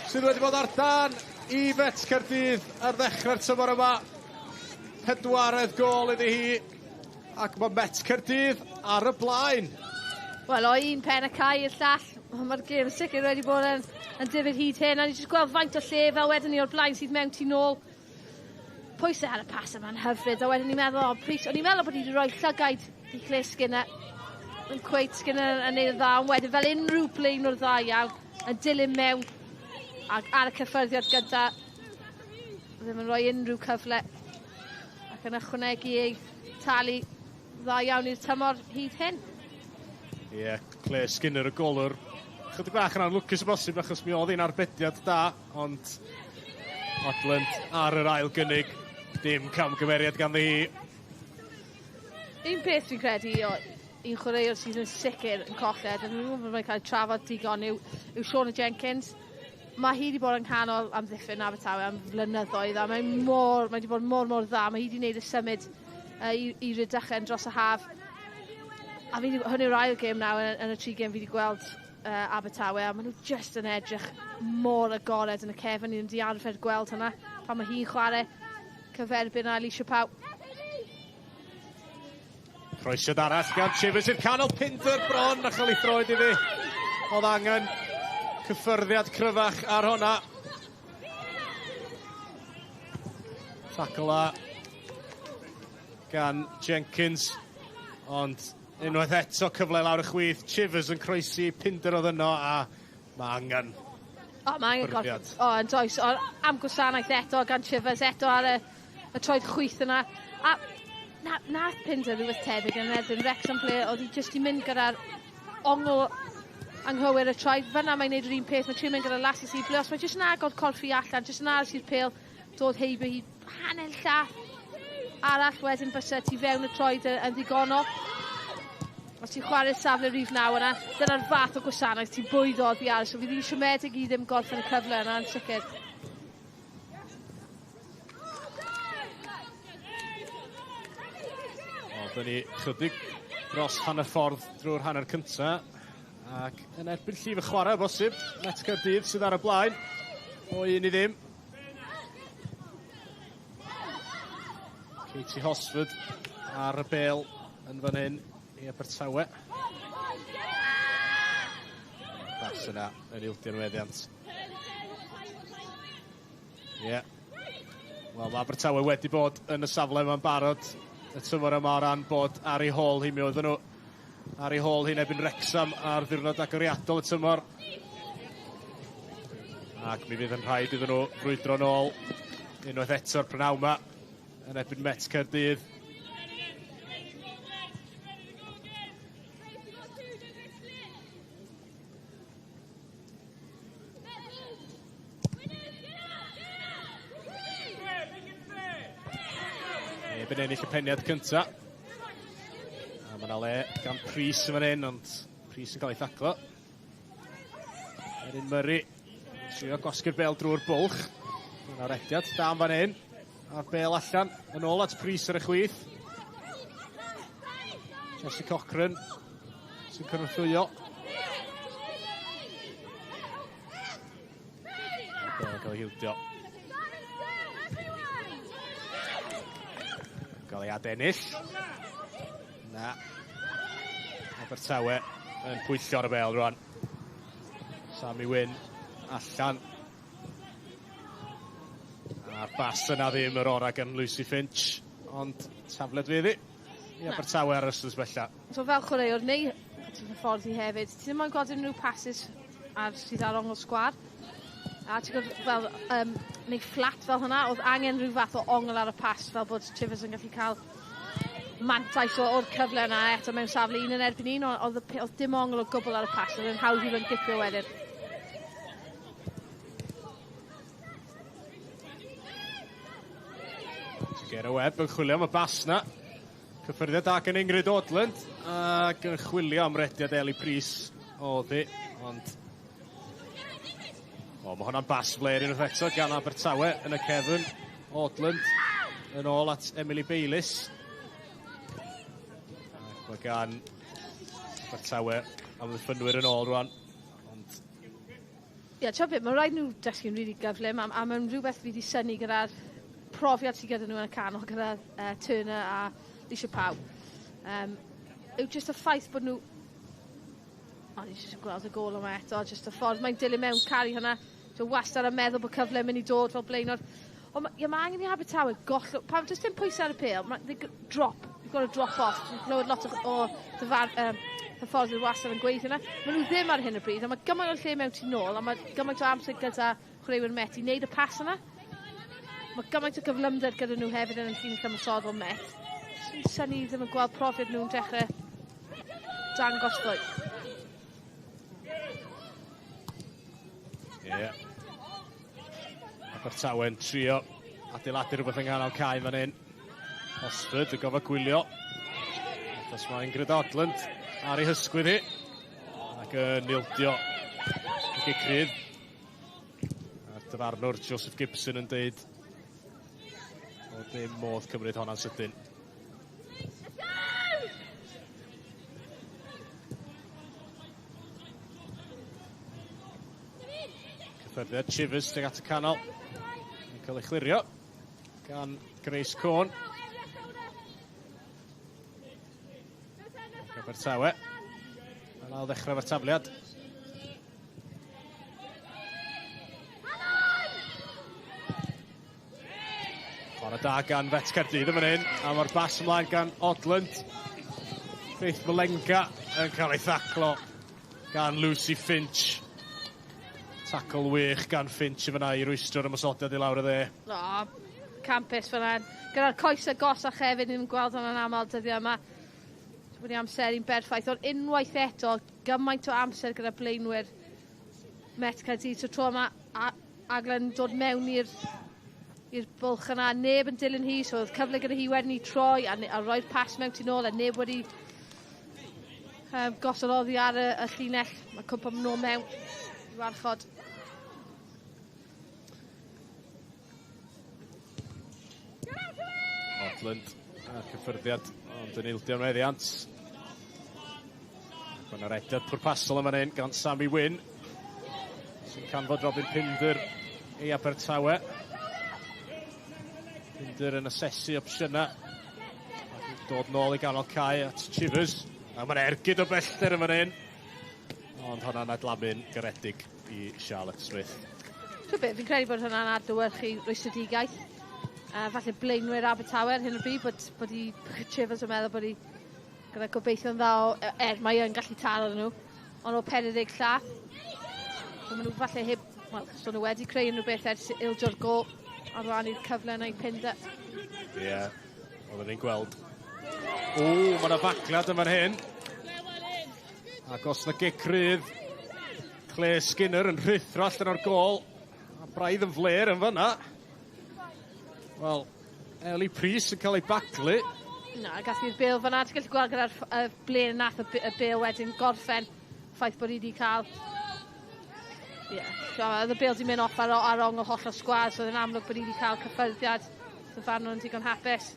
sydd wedi bod ar dan i Met Caerdydd ar ddechrau'r tymor yma. 4 gôl iddi hi, ac mae Met Caerdydd ar y blaen. Wel, o un pen y cae i'r llall, mae'r gêm sicr wedi bod yn difyr hyd hyn. A ni jyst gweld faint o lle fel wedyn ni o'r blaen sydd mewn tu nôl. Pwysau ar y pas yma'n hyfryd, a wedyn ni'n meddwl, o, Prys, o'n i'n meddwl bod hi wedi rhoi llygaid i Claire Skinner, yn cweit Skinner yn neud y dda, ond wedyn fel unrhyw blaenwr dda iawn, yn dilyn mewn ac ar y cyffyrddiad gyda, ddim yn rhoi unrhyw cyfle, ac yn ychwanegu ei talu dda iawn i'r tymor hyd hyn. Ie, yeah, Claire Skinner y golwr. Chydig bach yn anlwcus o bosib achos mi oedd hi'n arbediad da, ond Odland ar yr ail gynnig. Dim camgymeriad ganddi hi. Un peth dwi'n credu o un chwaraewr sydd yn sicr yn colled, a dwi'n gwybod bod mae'n cael ei trafod digon, yw Shauna Jenkins. Mae hi wedi bod yng nghanol amddiffyn Abertawe am flynyddoedd, a mae wedi bod mor dda. Mae hi wedi gwneud y symud i Rhydychen dros y haf. A hwn yw'r ail gêm nawr yn y 3 gêm fi wedi gweld Abertawe, a maen nhw jyst yn edrych mor agored yn y cefn. Ni ddim wedi arfer gweld hwnna pan mae hi'n chwarae. cyferbyn a Alicia Pau. Croesiad arall gan Chivers i'r canol, Pinder bron a chael ei throed iddi. Oedd angen cyffyrddiad cryfach ar hwnna. Tackle a gan Jenkins, ond unwaith eto cyfle lawr y chwith, Chivers yn croesi, Pinder oedd yno a mae angen O, mae angen gorffod. O, yn does. O, am gwasanaeth eto gan Chivers, eto ar y, y troed chwith yna. A na, nath Pinder rhywbeth tebyg yn erbyn Wrexham ble oedd hi jyst i mynd gyda'r ongl anghywir y troed. Fyna mae'n neud yr un peth, mae'n trio mynd gyda'r lasis i ble. Os mae jyst yn agor corff i allan, jyst yn aros i'r pêl dod heibio hi hanner llath arall wedyn bysa ti fewn y troed yn ddigonol. Os ti'n chwarae safle rhif 9 yna, dyna'r fath o gwasanaeth ti'n bwydo oddi ar. So fydd hi'n siomedig i ddim gorffen y cyfle yna yn sicr. O, dyn ni chydig dros hanner ffordd drwy'r hanner cynta. Ac yn erbyn llif y chwarae bosib, Met Caerdydd sydd ar y blaen o 1-0. Katie Hosford ar y bêl yn fan hyn i Abertawe. Pas yna yn ildio'n weddiant. Ie. Yeah. Wel, mae Abertawe wedi bod yn y safle yma'n barod y tymor yma o ran bod ar ei hôl hi. Mi oedden nhw ar ei hôl hi'n erbyn Wrexham ar ddiwrnod agoriadol y tymor. Ac mi fydd yn rhaid iddyn nhw frwydro nôl unwaith eto'r prynawn yma yn erbyn Met Caerdydd. Neb yn ennill y peniad cynta. A mae yna le gan Prys yn fan hyn, ond Prys yn cael ei thaclo. Erin Murray, trio gwasgu'r bel drwy'r bwlch. Mae yna rediad da yn fan hyn. A'r bel allan, yn ôl at Prys ar y chwith. Jesse Cochran sy'n cynorthwyo. A'r bel yn cael ei hildio. Gael ei adennill. Na. Abertawe yn pwyllio ar y bel rwan. Sammy Wyn allan. A'r bas yna ddim yr orau gan Lucy Finch, ond tafled fydd hi i Abertawe ar yr ystod bella. So fel chwaraewr neu ti'n hyfforddi hefyd, ti ddim ond gweld unrhyw passes ar sydd ar ongl sgwar. A ti'n gwybod fel, neu fflat fel hwnna, oedd angen rhyw fath o ongl ar y pas fel bod Chivers yn gallu cael mantais o'r cyfle yna eto mewn safle un yn erbyn un, ond oedd dim ongl o gwbl ar y pas, oedd yn hawdd i fe'n gipio wedyn. Gera Webb yn chwilio am y bas na. Cyffyrddiad da gan Ingrid Odland ac yn chwilio am rediad Ellie Prys oedd hi, ond o, mae hwnna'n bas flair unwaith eto gan Abertawe yn y cefn. Odland yn ôl at Emily Bayliss. Ac mae gan Abertawe amddiffynwyr yn ôl rwan. Ond Ie, yeah, beth, mae rhaid nhw dysgu'n rili gyflym, a mae'n rhywbeth fi wedi synnu gyda'r profiad sydd gyda nhw yn y canol, gyda Turner a Lisa Pau. Yw jyst y ffaith bod nhw... O, ni jyst yn gweld y gôl yma eto, jyst y ffordd mae'n dilyn mewn caru hwnna. So wastad yn meddwl bod cyfle yn mynd i dod fel blaenor. Ond mae angen i Abertawe goll... Pam does dim pwysau ar y pêl, they drop. You've got to drop off. Dwi'n clywed lot o hyfforddwyr wastad yn gweithio yna. Maen nhw ddim ar hyn o bryd, a mae gymaint o lle mewn tu nôl, a mae gymaint o amser gyda chwaraewyr Met i wneud y pas yna. Mae gymaint o gyflymder gyda nhw hefyd yn y llinell ymosodol Met. Sy'n synnu ddim yn gweld profiad nhw'n dechrau dangos fwy. Ie. Yeah. Abertawe'n trio adeiladu rhywbeth yng nghanol cae fan hyn. Hosford yn gofod gwylio. Achos mae Ingrid Odland ar ei hysgwydd hi. Ac yn ildio y gic rydd. A'r dyfarnwr Joseph Gibson yn deud o dim modd cymryd honna'n sydyn. Cyffyrddiad Chivers tuag at y canol. Yn cael ei chlirio gan Grace Cohn. Abertawe. Yn ail ddechrau efo'r tafliad. Chwarae da gan Fet Caerdydd yn fan hyn, a mae'r bas ymlaen gan Odland. Faith Malenga yn cael ei thaclo gan Lucy Finch. Tackle wych gan Finch yn fyna i rwystro'r ymosodiad i lawr y dde. O, campus fyna. Gyda'r coes agosach hefyd, ni'n gweld hwnna'n aml dyddiau yma. Wedi amseru'n berffaith, ond unwaith eto, gymaint o amser gyda blaenwyr Met Caerdydd. So tro yma, Aglen dod mewn i'r bwlch yna, neb yn dilyn hi, so oedd cyfle gyda hi wedyn i troi a roi'r pas mewn tu nôl, a neb wedi gosod oddi ar y llinell. Mae cwmpa nôl mewn i warchod. Odland a'r cyffyrddiad, ond yn ildio'r meddiant. Mae yna rediad pwrpasol yn fan hyn gan Sammy Wynn, sy'n canfod Robin Pinder i Abertawe. Pinder yn asesu opsiynau. Dod nôl i ganol cae at Chivers. A mae'n ergyd o bellter yn fan hyn. Ond hwnna'n adlamu'n garedig i Charlotte Smith. Fi'n credu bod hwnna'n adlewyrchu rwystredigaeth. Falle blaenwyr Abertawe ar hyn o bryd, bod i Chivers yn meddwl bod i gyda gobeithio'n dda o, mae yn gallu taro nhw, ond o 40 llath. So maen nhw falle heb, wel, so nhw wedi creu unrhyw beth ers ildio'r gol ar ran i'r cyfle yna i Pinder. Ie, yeah, oedden ni'n gweld. O, mae yna faglad yn fan hyn. Ac os na gic rydd, Claire Skinner yn rhuthro allan o'r gol. A braidd yn fler yn fanna. Wel, Ellie Priest yn cael ei baglu. Na, gath i'r bêl fanna. Ti'n gallu gweld gyda'r ble nath y bêl wedyn gorffen. Ffaith bod hi wedi cael... Ie, yeah, oedd y bêl di mynd off ar ongl holl o sgwad, so oedd yn amlwg bod hi wedi cael cyffyrddiad. So farnwr yn digon hapus.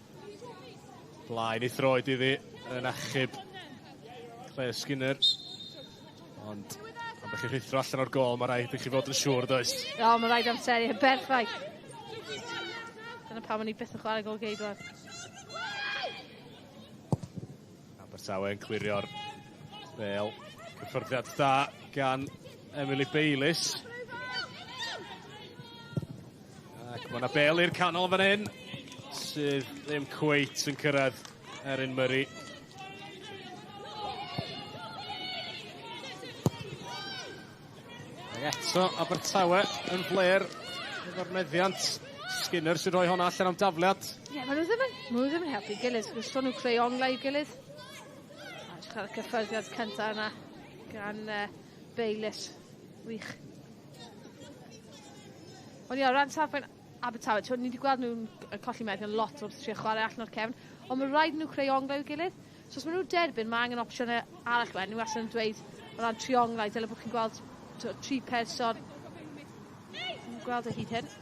Blaen i throed iddi yn achub Claire Skinner. Ond pan ydych chi'n rhuthro allan o'r gol, mae rhaid i chi fod yn siŵr, does? O, mae rhaid amseru, yn berffaith. Dyna pam o'n i byth yn chwarae gol geidwad. Abertawe yn clirio'r bêl. Cyffyrddiad da gan Emily Bayliss. Ac mae yna bêl i'r canol fan hyn, sydd ddim cweit yn cyrraedd Erin Murray. Ac eto Abertawe yn fler efo'r meddiant. Skinner sy'n rhoi honna allan am dafliad. Ie, yeah, maen nhw ddim yn helpu gilydd. Gwrs nhw'n creu onglau i'w gilydd. Edrych ar y cyffyrddiad cyntaf yna gan Bayliss. Wych. Ond ie, o ran safbwynt Abertawe, ni wedi gweld nhw'n colli meddiant lot wrth trio chwarae allan o'r cefn, ond mae rhaid nhw creu onglau i'w gilydd. So os maen nhw'n derbyn, mae angen opsiynau arall wedyn. Nhw wastad yn dweud o ran trionglau, dyle bod chi'n gweld tri person. Yn gweld o hyd hyn.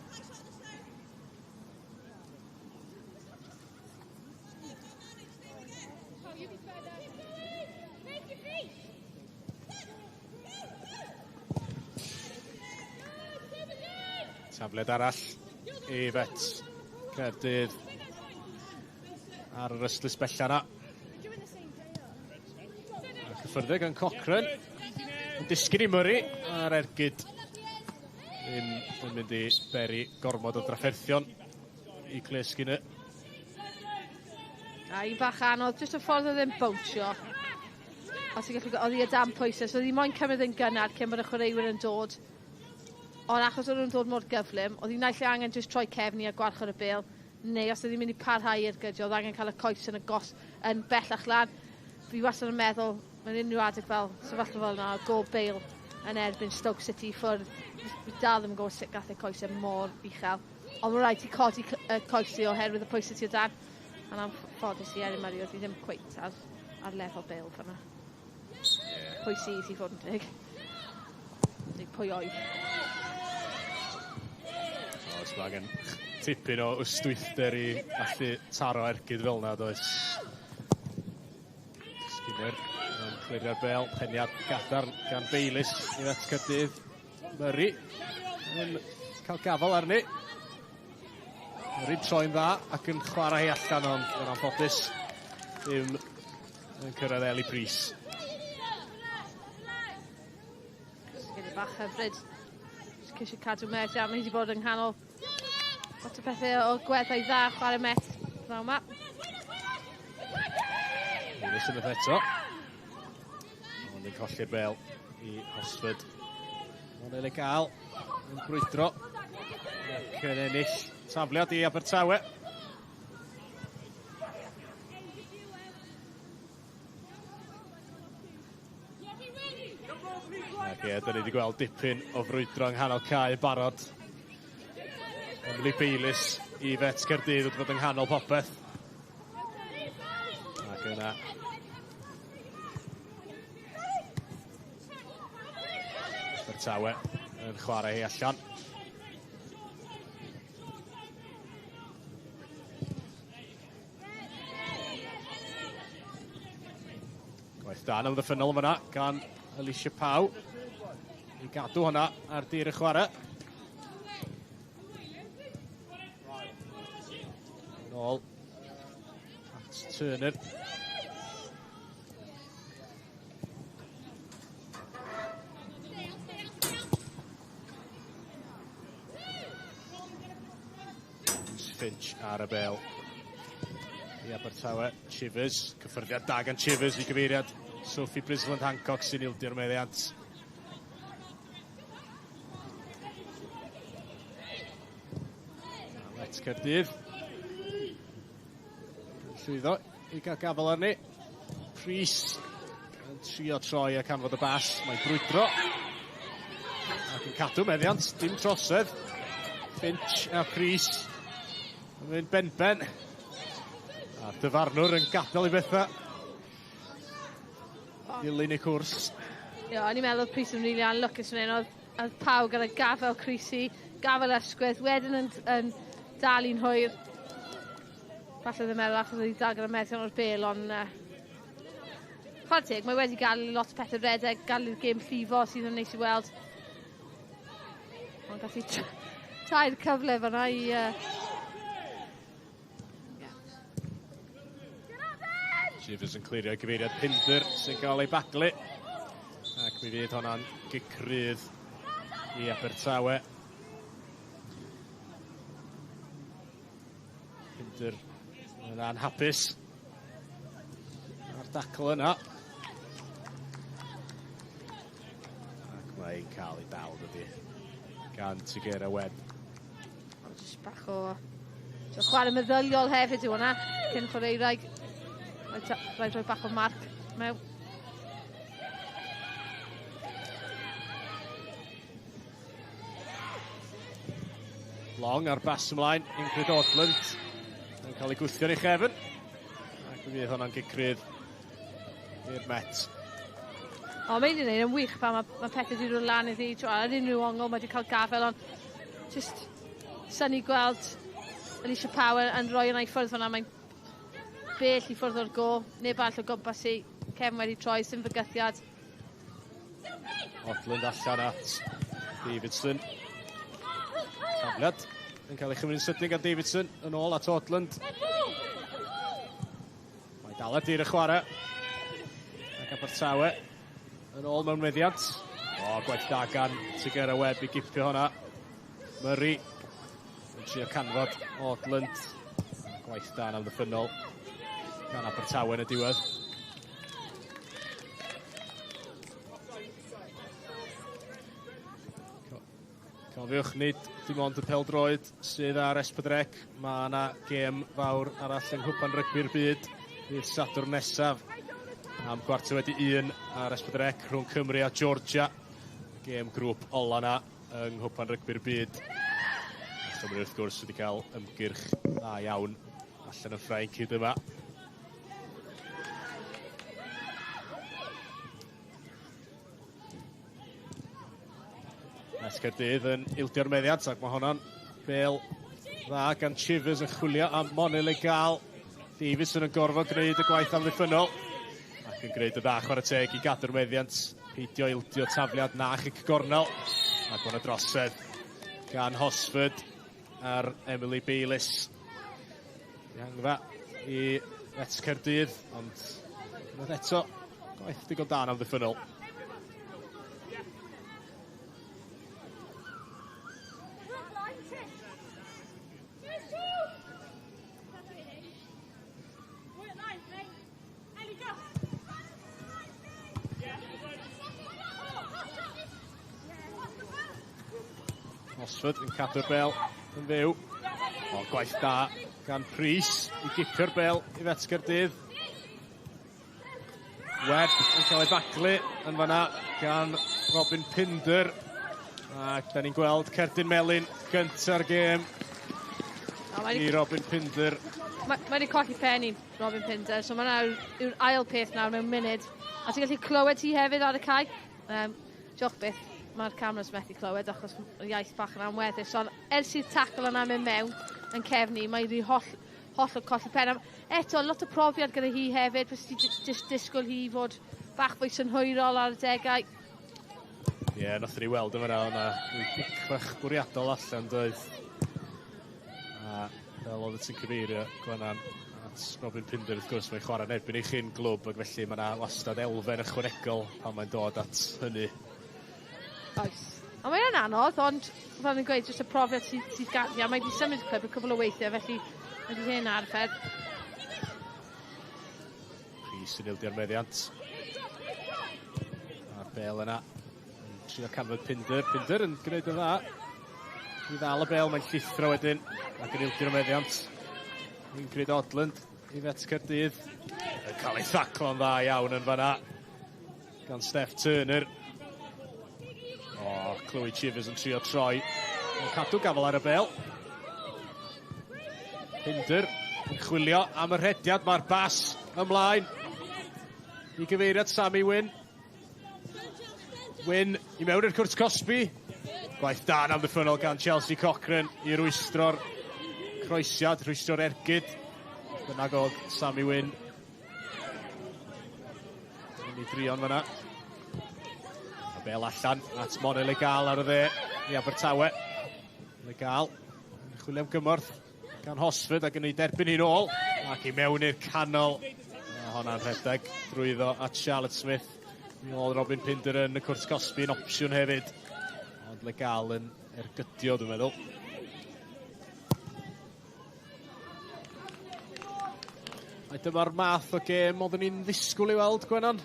Tafled arall i Fet Caerdydd ar yr ystlys bella yna. A cyffyrddeg gan Cochrane. Yn disgyn i Murray a'r ergyd ddim yn mynd i beri gormod o drafferthion i Claire Skinner. A un bach anodd, jyst y ffordd oedd e'n bownsio. Os ti'n gallu, oedd hi o dan pwysau, so oedd hi moyn cymryd yn gynnar cyn bod y chwaraewyr yn dod. Ond achos oedd nhw'n dod mor gyflym, oedd hi naill ai angen jyst troi cefn i a gwarchod y bêl, neu os oedd hi'n mynd i parhau i'r gydio, oedd angen cael y coes yn y gos yn bellach lan. Fi wastad yn meddwl, mewn unrhyw adeg fel sefyllfa fel yna, gôl Bale yn erbyn Stoke City i ffwrdd. Fi dal ddim yn gwybod sut gath ei coesau mor uchel. Ond mae'n rhaid ti codi y coesau oherwydd y pwysau ti o dan. Yn anffodus i Erin Murray, oedd hi ddim cweit ar lefel Bale fan'na. Yeah. Pwy sydd i fod yn deg? Neu pwy oedd? Oes, mae angen tipyn o ystwythder i allu taro ergyd fel yna, does? Skinner yn clirio'r bêl, peniad gadarn gan Bayliss i Met Caerdydd. Murray yn cael gafel arni. Murray'n troi'n dda ac yn chwarae hi allan ond yn anffodus ddim yn cyrraedd Eli Prys. Gyda bach hyfryd. Jyst ceisio cadw Met iawn. Mae hi wedi bod yng nghanol lot o pethau o gweddau dda chwarae Met pnawn 'ma. Lewis yn eto. Ond yn colli'r bel i Hosford. Ond ei gael yn brwydro ac yn ennill tafliad i Abertawe. Ac ie, da ni wedi gweld dipyn o frwydro yng nghanol cae yn barod. Emily Bayliss i Fet Caerdydd wedi bod yng nghanol popeth. Ac yna Abertawe yn chwarae hi allan. Gwaith da yn amddiffynnol yn fyna gan Alicia Pau. I gadw hwnna ar dir y chwarae. Yn ôl at Turner. Finch ar y bel i Abertawe. Chivers, cyffyrddiad da gan Chivers i gyfeiriad Sophie Brisland Hancock sy'n ildio'r meddiant. Met Caerdydd. Llwyddo i gael gafel arni. Prys yn trio troi ac canfod y bas. Mae'n brwydro. Ac yn cadw meddiant, dim trosedd. Finch a Prys yn mynd benben. A'r dyfarnwr yn gadael i bethau. Dilyn y cwrs. Ie, o'n i'n meddwl oedd Prys yn rili really anlwcus fan hyn. Oedd, oedd pawb gyda gafel Crisi, gafel ysgwydd, wedyn yn, yn dal i'n hwyr. Falle ddim meddwl achos oedd hi dal gyda meddiant o'r bel, ond uh, chwarae teg, mae wedi gael lot o pethau redeg, gael i'r gêm llifo sydd yn neis i weld. Ond gallu tair cyfle fanna i... Uh, Shivers yn clirio gyfeiriad Pinder sy'n cael ei baglu. Ac mi fydd hwnna'n gic rydd i Abertawe. Pinder yn anhapus a'r dacl yna. Ac mae'n cael ei dal dydy gan Tigera Webb. Jyst bach o so, chwarae meddyliol hefyd yw hwnna, cyn chwaraewraig. Rhaid rhoi bach o marc mewn. Long ar bas ymlaen, Ingrid Ortland yn cael ei gwthio yn ei chefn. Ac mi fydd hwnna'n gicrydd i'r Met. O, mae wedi gwneud yn wych pan mae, mae pethau wedi dod lan iddi. Ar unrhyw ongl mae wedi cael gafel, ond just syni gweld Alicia Power yn rhoi yna i ffwrdd fan'na. Mae'n bell i ffwrdd o'r go. Neb arall o gwmpas i. Cefn wedi troi, sy'n fygythiad. Odland allan at Davidson. Tafliad yn cael ei chymryd yn sydyn gan Davidson yn ôl at Odland. Mae dal ar dir y chwarae. Ac Abertawe yn ôl mewn meddiant. O, gwaith da gan Tigera Webb i gipio hwnna. Murray yn trio canfod Odland. Gwaith da yn amddiffynnol gan Abertawe yn y diwedd. Cofiwch, nid dim ond y peldroed sydd ar S4C. Mae yna gêm fawr arall yng Nghwpan Rygbi'r Byd ddydd Sadwrn nesaf am 1:15 ar S4C rhwng Cymru a Georgia. Gêm grŵp ola na yng Nghwpan Rygbi'r Byd. Cymru wrth gwrs wedi cael ymgyrch dda iawn allan yn Ffrainc hyd yma. Met Caerdydd yn ildio'r meddiant ac mae hwnna'n bel dda gan Chivers yn chwilio am Moni Legal. Davidson yn gorfod gwneud y gwaith amddiffynnol ac yn gwneud y dda chwarae teg i gadw'r meddiant. Peidio ildio tafliad na chic gornel ac mae'n y drosedd gan Hosford ar Emily Bayliss. Dihangfa i Met Caerdydd, ond unwaith eto, gwaith digon da yn amddiffynnol. Osford yn cadw'r bel yn fyw. O, gwaith da gan Prys i gipio'r bel i Fet Caerdydd. Webb yn cael ei baglu yn fanna gan Robin Pinder. Ac da ni'n gweld cerdyn melyn gynta'r gêm i Robin Pinder. Mae wedi colli pen i Robin Pinder, so mae yw'r ail peth nawr mewn munud. A ti'n gallu clywed hi hefyd ar y cae. Diolch byth, mae'r cameras methu clywed achos y iaith bach yn anweddus. Ond ers i'r tackle yna mynd mewn yn cefni, mae wedi holl o colli pen. Eto, lot o profiad gyda hi hefyd, fes ti just disgwyl hi fod bach fwy synhwyrol ar y degau. Ie, yeah, nathon ni weld yma o'na bicrach bwriadol allan, doedd. A fel oedd ti'n cyfeirio, Gwenan, at Robin Pinder, wrth gwrs, mae'n chwarae yn erbyn ei chyn glwb, ac felly mae yna wastad elfen ychwanegol pan mae'n dod at hynny. Oes. Ond mae'n anodd, ond fel ni'n gweud, jyst y profiad sydd ganddi, a mae wedi symud clwb y cwbl o weithiau, felly mae wedi hen arfer. Rhys yn ildio'r meddiant. A'r bel yna. Trio canfod Pinder. Pinder yn gwneud yn dda. I ddal y bel, mae'n llithro wedyn. Ac yn ildio'r meddiant. Ingrid Odland i Fet Caerdydd. Yn cael ei thaclo'n dda iawn yn fanna. Gan Steph Turner. O, Chloe Chivers yn trio troi. Yn cadw gafel ar y bel. Pinder yn chwilio am y rhediad. Mae'r bas ymlaen i gyfeiriad Sammy Wynn. Wynn i mewn i'r cwrt cosbi. Gwaith da yn amddiffynnol gan Chelsea Cochrane i rwystro'r croesiad, rwystro'r ergyd. Bynnag oedd Sammy Wynn. Yn ei drion fanna. A bel allan at Mona Legal ar y dde i Abertawe. Legal yn chwilio am gymorth gan Hosford ac yn ei derbyn hi'n ôl. Ac i mewn i'r canol. A honna'n rhedeg drwyddo at Charlotte Smith. Mi ôl Robin Pinder yn y cwrt cosbi yn opsiwn hefyd. Ond Legal yn ergydio, dwi'n meddwl. A dyma'r math o gêm oeddwn ni'n ddisgwyl i weld, Gwenan?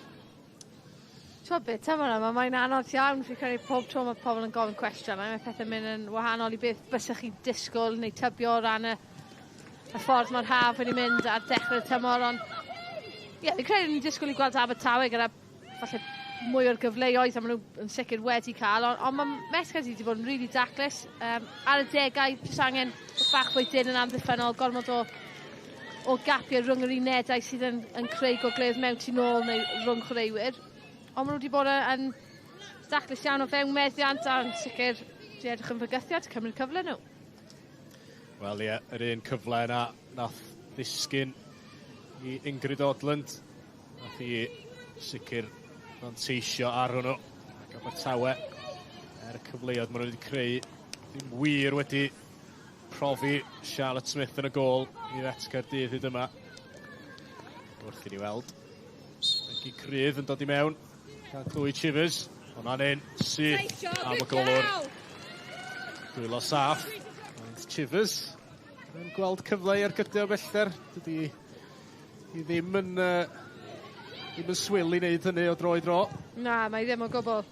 Ti'n beth, tymor yma, mae'n anodd iawn. Fi'n credu pob tro mae pobl yn gofyn cwestiwn, mae pethau'n mynd yn wahanol i beth bysach chi'n disgwyl neu tybio o ran y ffordd mae'r haf wedi mynd ar dechrau'r tymor. Ond ie, yeah, fi'n credu ni'n disgwyl i gweld Abertawe gyda falle mwy o'r gyfleoedd a maen nhw yn sicr wedi cael, ond mae Met Caerdydd wedi bod yn rili daclus. Ar y degau, jyst angen bach fwy dyn yn amddiffynnol, gormod o gapiau rhwng yr unedau sydd yn creu gogleoedd mewn tu nôl neu rhwng chwaraewyr. Ond maen nhw wedi bod yn daclus iawn o fewn meddiant a yn sicr wedi edrych yn fygythiad, cymryd cyfle nhw. Wel ie, yr un cyfle yna nath ddisgyn i Ingrid Odland. Nath hi sicr fanteisio ar hwnnw. Ac Abertawe, er y cyfleoedd maen nhw wedi creu, ddim wir wedi profi Charlotte Smith yn y gôl i Met Caerdydd hyd yma. Wrth i ni weld. Egi Crydd yn dod i mewn. Gan Chloe Chivers. Hwna'n un syth am y golwr. Dwylo saff. Ond Chivers yn gweld cyfle i ergydio bellter. Dydy hi ddim yn swil i wneud hynny o dro i dro. Na, mae ddim o gwbl.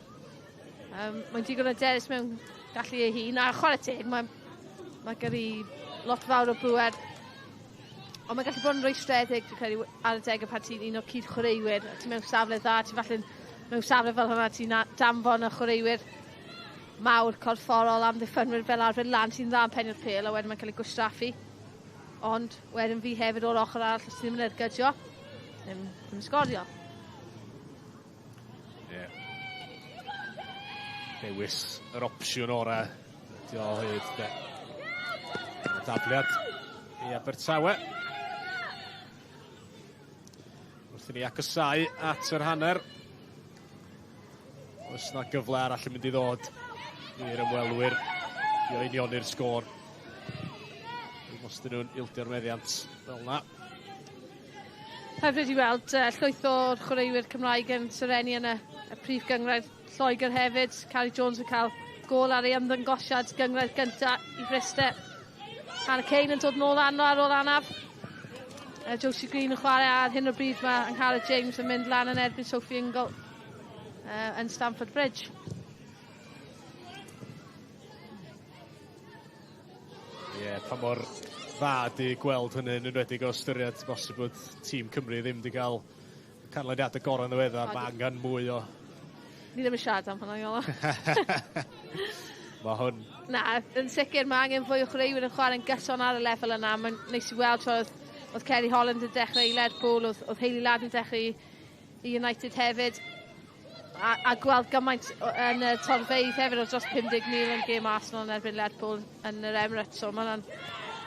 Mae'n digon o derys mewn gallu ei hun. A chwarae teg, mae gyrru lot fawr o bŵer. Ond mae'n gallu bod yn rwystredig, dwi'n credu, ar y deg y pan ti'n un o'r cyd-chwaraewyr. Ti'n mewn safle dda, ti'n falle mewn safle fel hwnna, ti'n danfon y chwaraewyr mawr corfforol amddiffynwyr fel arfer lan sy'n dda yn penio'r pêl, a wedyn mae'n cael ei gwastraffu. Ond wedyn fi hefyd o'r ochr arall, os ti ddim yn ergydio, ddim yn sgorio. Ie. Yeah. Dewis yr opsiwn orau. Ydy o hyd, de. Dafliad i Abertawe. Wrth i ni agosáu at yr hanner. Oes na gyfle arall yn mynd i ddod i'r ymwelwyr i unioni'r sgôr. os dyn nhw'n ildio'r meddiant fel na. Hyfryd i weld llwyth o'r chwaraewyr Cymraeg yn serennu yn y prif gynghrair Lloegr hefyd. Carrie Jones yn cael gôl ar ei ymddangosiad gynghrair gynta i Fryste. Hannah Kane yn dod nôl arno ar ôl anaf. Josie Green yn chwarae ar hyn o bryd mae Angharad James yn mynd lan yn erbyn Sophie Ingle yn Stamford Bridge. Ie, yeah, pa mor dda di gweld hynny yn enwedig o ystyried bosib bod tîm Cymru ddim wedi cael canlyniadau gorau yn ddiweddar. Mae angen mwy o... Ni ddim yn siarad am hwnna, Iolo. Mae hwn... Na, yn sicr mae angen fwy o chwaraewyr yn chwarae'n gyson ar y lefel yna. Mae'n neis i weld oedd Kerry Holland yn dechrau i Lerpwl, oedd Hayley Ladd yn dechrau i United hefyd. A gweld gymaint yn y torfeydd hefyd, oedd dros 50,000 yn gêm Arsenal yn erbyn Lerpwl yn yr Emirates, so mae hwnna'n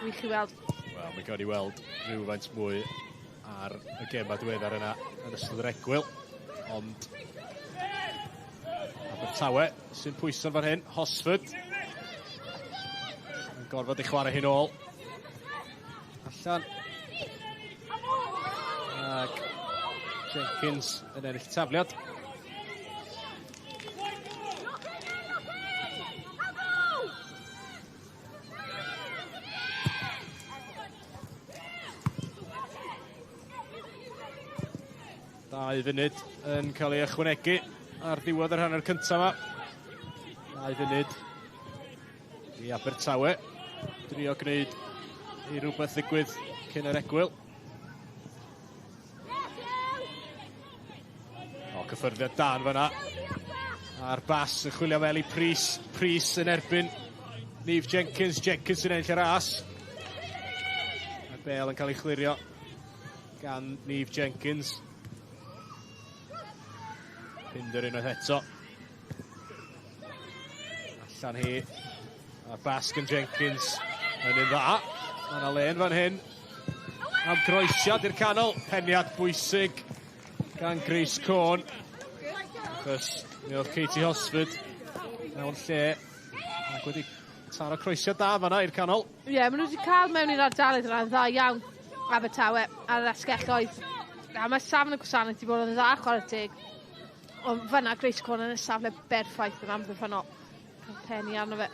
wych i weld. Wel, mae gawn ni weld rhywfaint mwy ar y gemau diweddar yna yn ystod yr egwyl, ond Abertawe sy'n pwyso fan hyn, Hosford yn gorfod i chwarae hyn ôl. Allan. Ac Jenkins yn ennill tafliad. Dau funud yn cael ei ychwanegu ar ddiwedd yr hanner cyntaf yma. 2 funud i Abertawe. Drio gwneud i rhywbeth ddigwydd cyn yr egwyl. O, cyffyrddiad dan fyna. A'r bas yn chwilio am Ellie Prys. Prys yn erbyn Neve Jenkins. Jenkins yn ennill y ras. A'r bel yn cael ei chlirio gan Neve Jenkins. Pinder unwaith eto. Allan hi. A'r bas gan Jenkins yn un dda. Mae yna len fan hyn. Am groesiad i'r canol. Peniad bwysig gan Grace Cohn. Achos mi oedd Katie Hosford mewn lle ac wedi taro croesiad da fanna i'r canol. Ie, yeah, maen nhw wedi cael mewn i'r ardaloedd yna dda iawn Abertawe ar yr asgelloedd. A mae safon y gwasanaeth wedi bod yn dda chwarae teg. Ond fanna Grace Cohn yn y safle berffaith yn amddiffynnol. Cael pennu arno fe.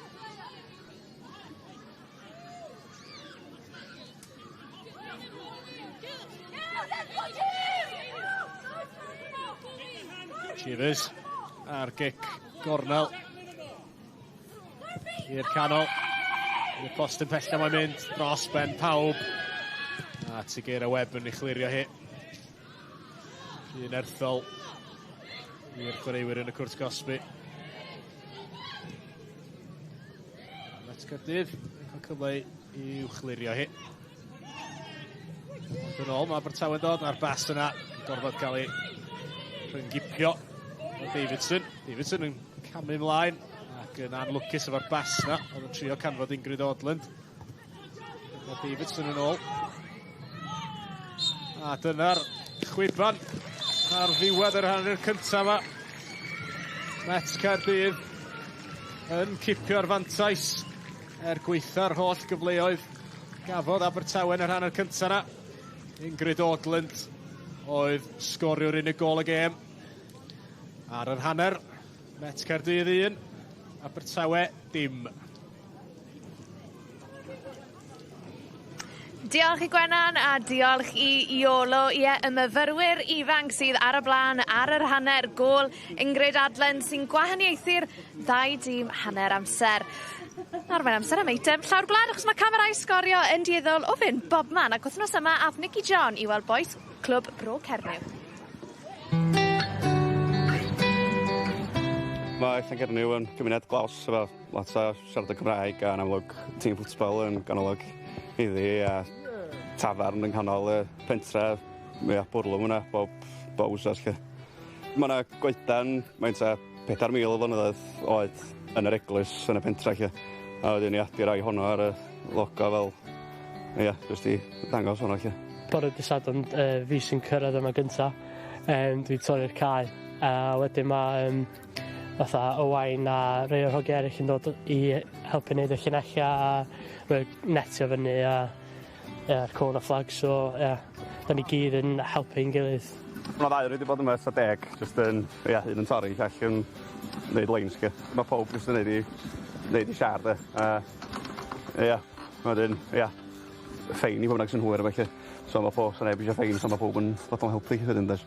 Chivers a'r gic gornel i'r canol. I'r post yn pella mae'n mynd dros ben pawb. A Tigera Webb yn ei chlirio hi. Un erthol i'r chwaraewyr yn y cwrt gosbi. Met Caerdydd yn cael cyfle i'w chlirio hi. Ond yn ôl, mae Abertawe'n dod a'r bas yna yn gorfod cael ei rhyngipio. Davidson. Davidson yn camu ymlaen ac yn anlwcus efo'r bas yna. Oedd yn trio canfod Ingrid Odland. Mae Davidson yn ôl. A dyna'r chwiban ar ddiwedd yr hanner cyntaf yma. Met Caerdydd yn cipio'r fantais er gweitha'r holl gyfleoedd gafodd Abertawe yn yr hanner cyntaf yna. Ingrid Odland oedd sgoriwr unig gôl y gêm. Ar yr hanner, Met Caerdydd 1, Abertawe dim. Diolch i Gwenan a diolch i Iolo. Ie, y myfyrwyr ifanc sydd ar y blaen ar yr hanner gôl Ingrid Adlen sy'n gwahaniaethu'r ddau dîm hanner amser. Nawr mae'n amser am eitem llawr gwlad achos mae camerâu sgorio yn dueddol o fynd bobman ac wythnos yma ath Nicky John i weld bois Clwb Bro Cernyw. Mae Llangernyw yn gymuned glos efo lot o siarad y Cymraeg a'n amlwg tîm ffwtbol yn ganolog iddi a tafarn yng nghanol y pentre, mwy o bwrlwm yna bob wsos 'lly. Mae yna goedan, mae'n tua 4,000 o flynyddoedd oed yn yr eglwys yn y pentre 'lly. A wedyn ia, 'di roi honno ar y logo fel ia, jyst i ddangos honno 'lly. Bore dydd Sadwrn fi sy'n cyrraedd yma gynta. Dwi'n torri'r cae a wedyn mae fatha Owain a rei o'r hogia eryll yn dod i helpu neud y llinella a rhoi netio fyny a ie, corner flag, so ie, da ni gyd yn helpu'n gilydd. Mae ddau wedi bod yma ers 10, jyst yn, ia, un yn torri, llall yn neud lines, ge. Mae pob jyst yn neud i siar, de. A, ia, wedyn, ia, ffein i hwnna sy'n hwyr, felly. So mae pob, so neb eisiau ffein, so mae pob yn fodlon helpu wedyn, de.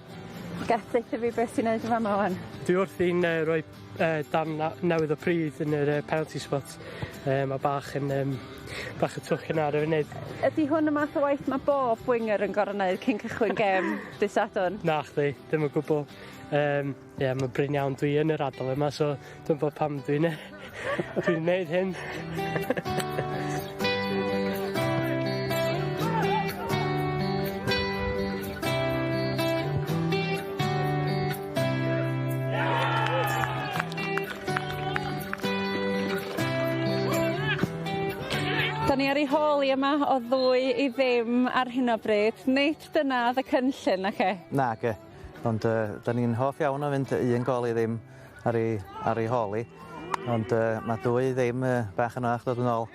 Geth, deutha fi beth ti'n neud yn fama wan? Dwi wrthi'n rhoi darn newydd o pridd yn yr penalty spot. Mae bach yn bach y twch yna ar y funud. Ydy hwn y math o waith mae bob winger yn gorfod neud cyn cychwyn gêm dydd Sadwrn? Na chdi, ddim o gwbl. Ie, mae'n brin iawn dwi yn yr ardal yma, so dwi'n bod pam dwi'n dwi'n neud hyn. Da ni ar ei hôl i yma o 2-0 ar hyn o bryd. Nid dyna oedd y cynllun, nace? Nage, ond da ni'n hoff iawn o fynd 1-0 ar ei hôl i. Ond mae 2-0 bach yn oach dod yn ôl.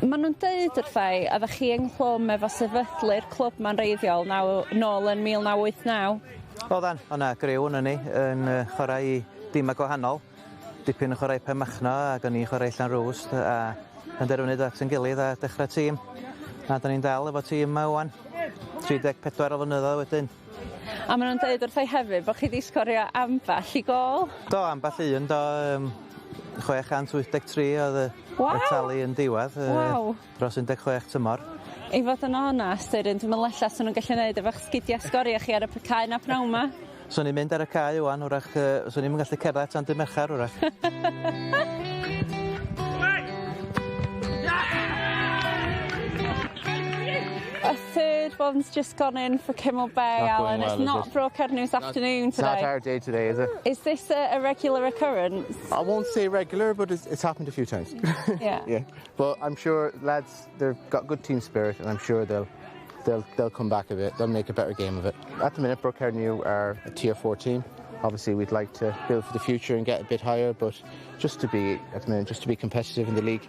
Maen nhw'n deud wrtha i, oeddech chi ynghlwm efo sefydlu'r clwb ma'n reiddiol nôl yn 1989? Oeddan, o'na griw yna ni yn chwarae i dimau gwahanol. Dipyn yn chwarae Penmachno ac o'n i'n chwarae Llanrwst a penderfynu dod at ein gilydd a dechrau tîm. A da ni'n dal efo tîm yma ŵan, 34 o flynyddoedd wedyn. A maen nhw'n deud wrtha i hefyd bod chi wedi sgorio ambell i gôl. Do, ambell un, do. 683 oedd y tali yn diwedd. Waw. Dros 16 tymor. I fod yn onast, Erin, dwi'n meddwl ella swn nhw'n gallu neud efo'ch sgidiau sgorio chi ar y cae na pnawn 'ma. Swn i'n mynd ar y cae ŵan, wrach, swn i'm yn gallu cerdded tan dydd Mercher, wrach. A third one's just gone in for Kinmel Bay, Alan. Well, it's not it? Bro Cernyw's afternoon today. It's not our day today, is it? Is this a regular occurrence? I won't say regular, but it's happened a few times. Yeah. Yeah. But I'm sure lads, they've got good team spirit, and I'm sure they'll come back a bit. They'll make a better game of it. At the minute, Bro Cernyw are a tier 4 team. Obviously, we'd like to build for the future and get a bit higher, but just to be at the minute, just to be competitive in the league,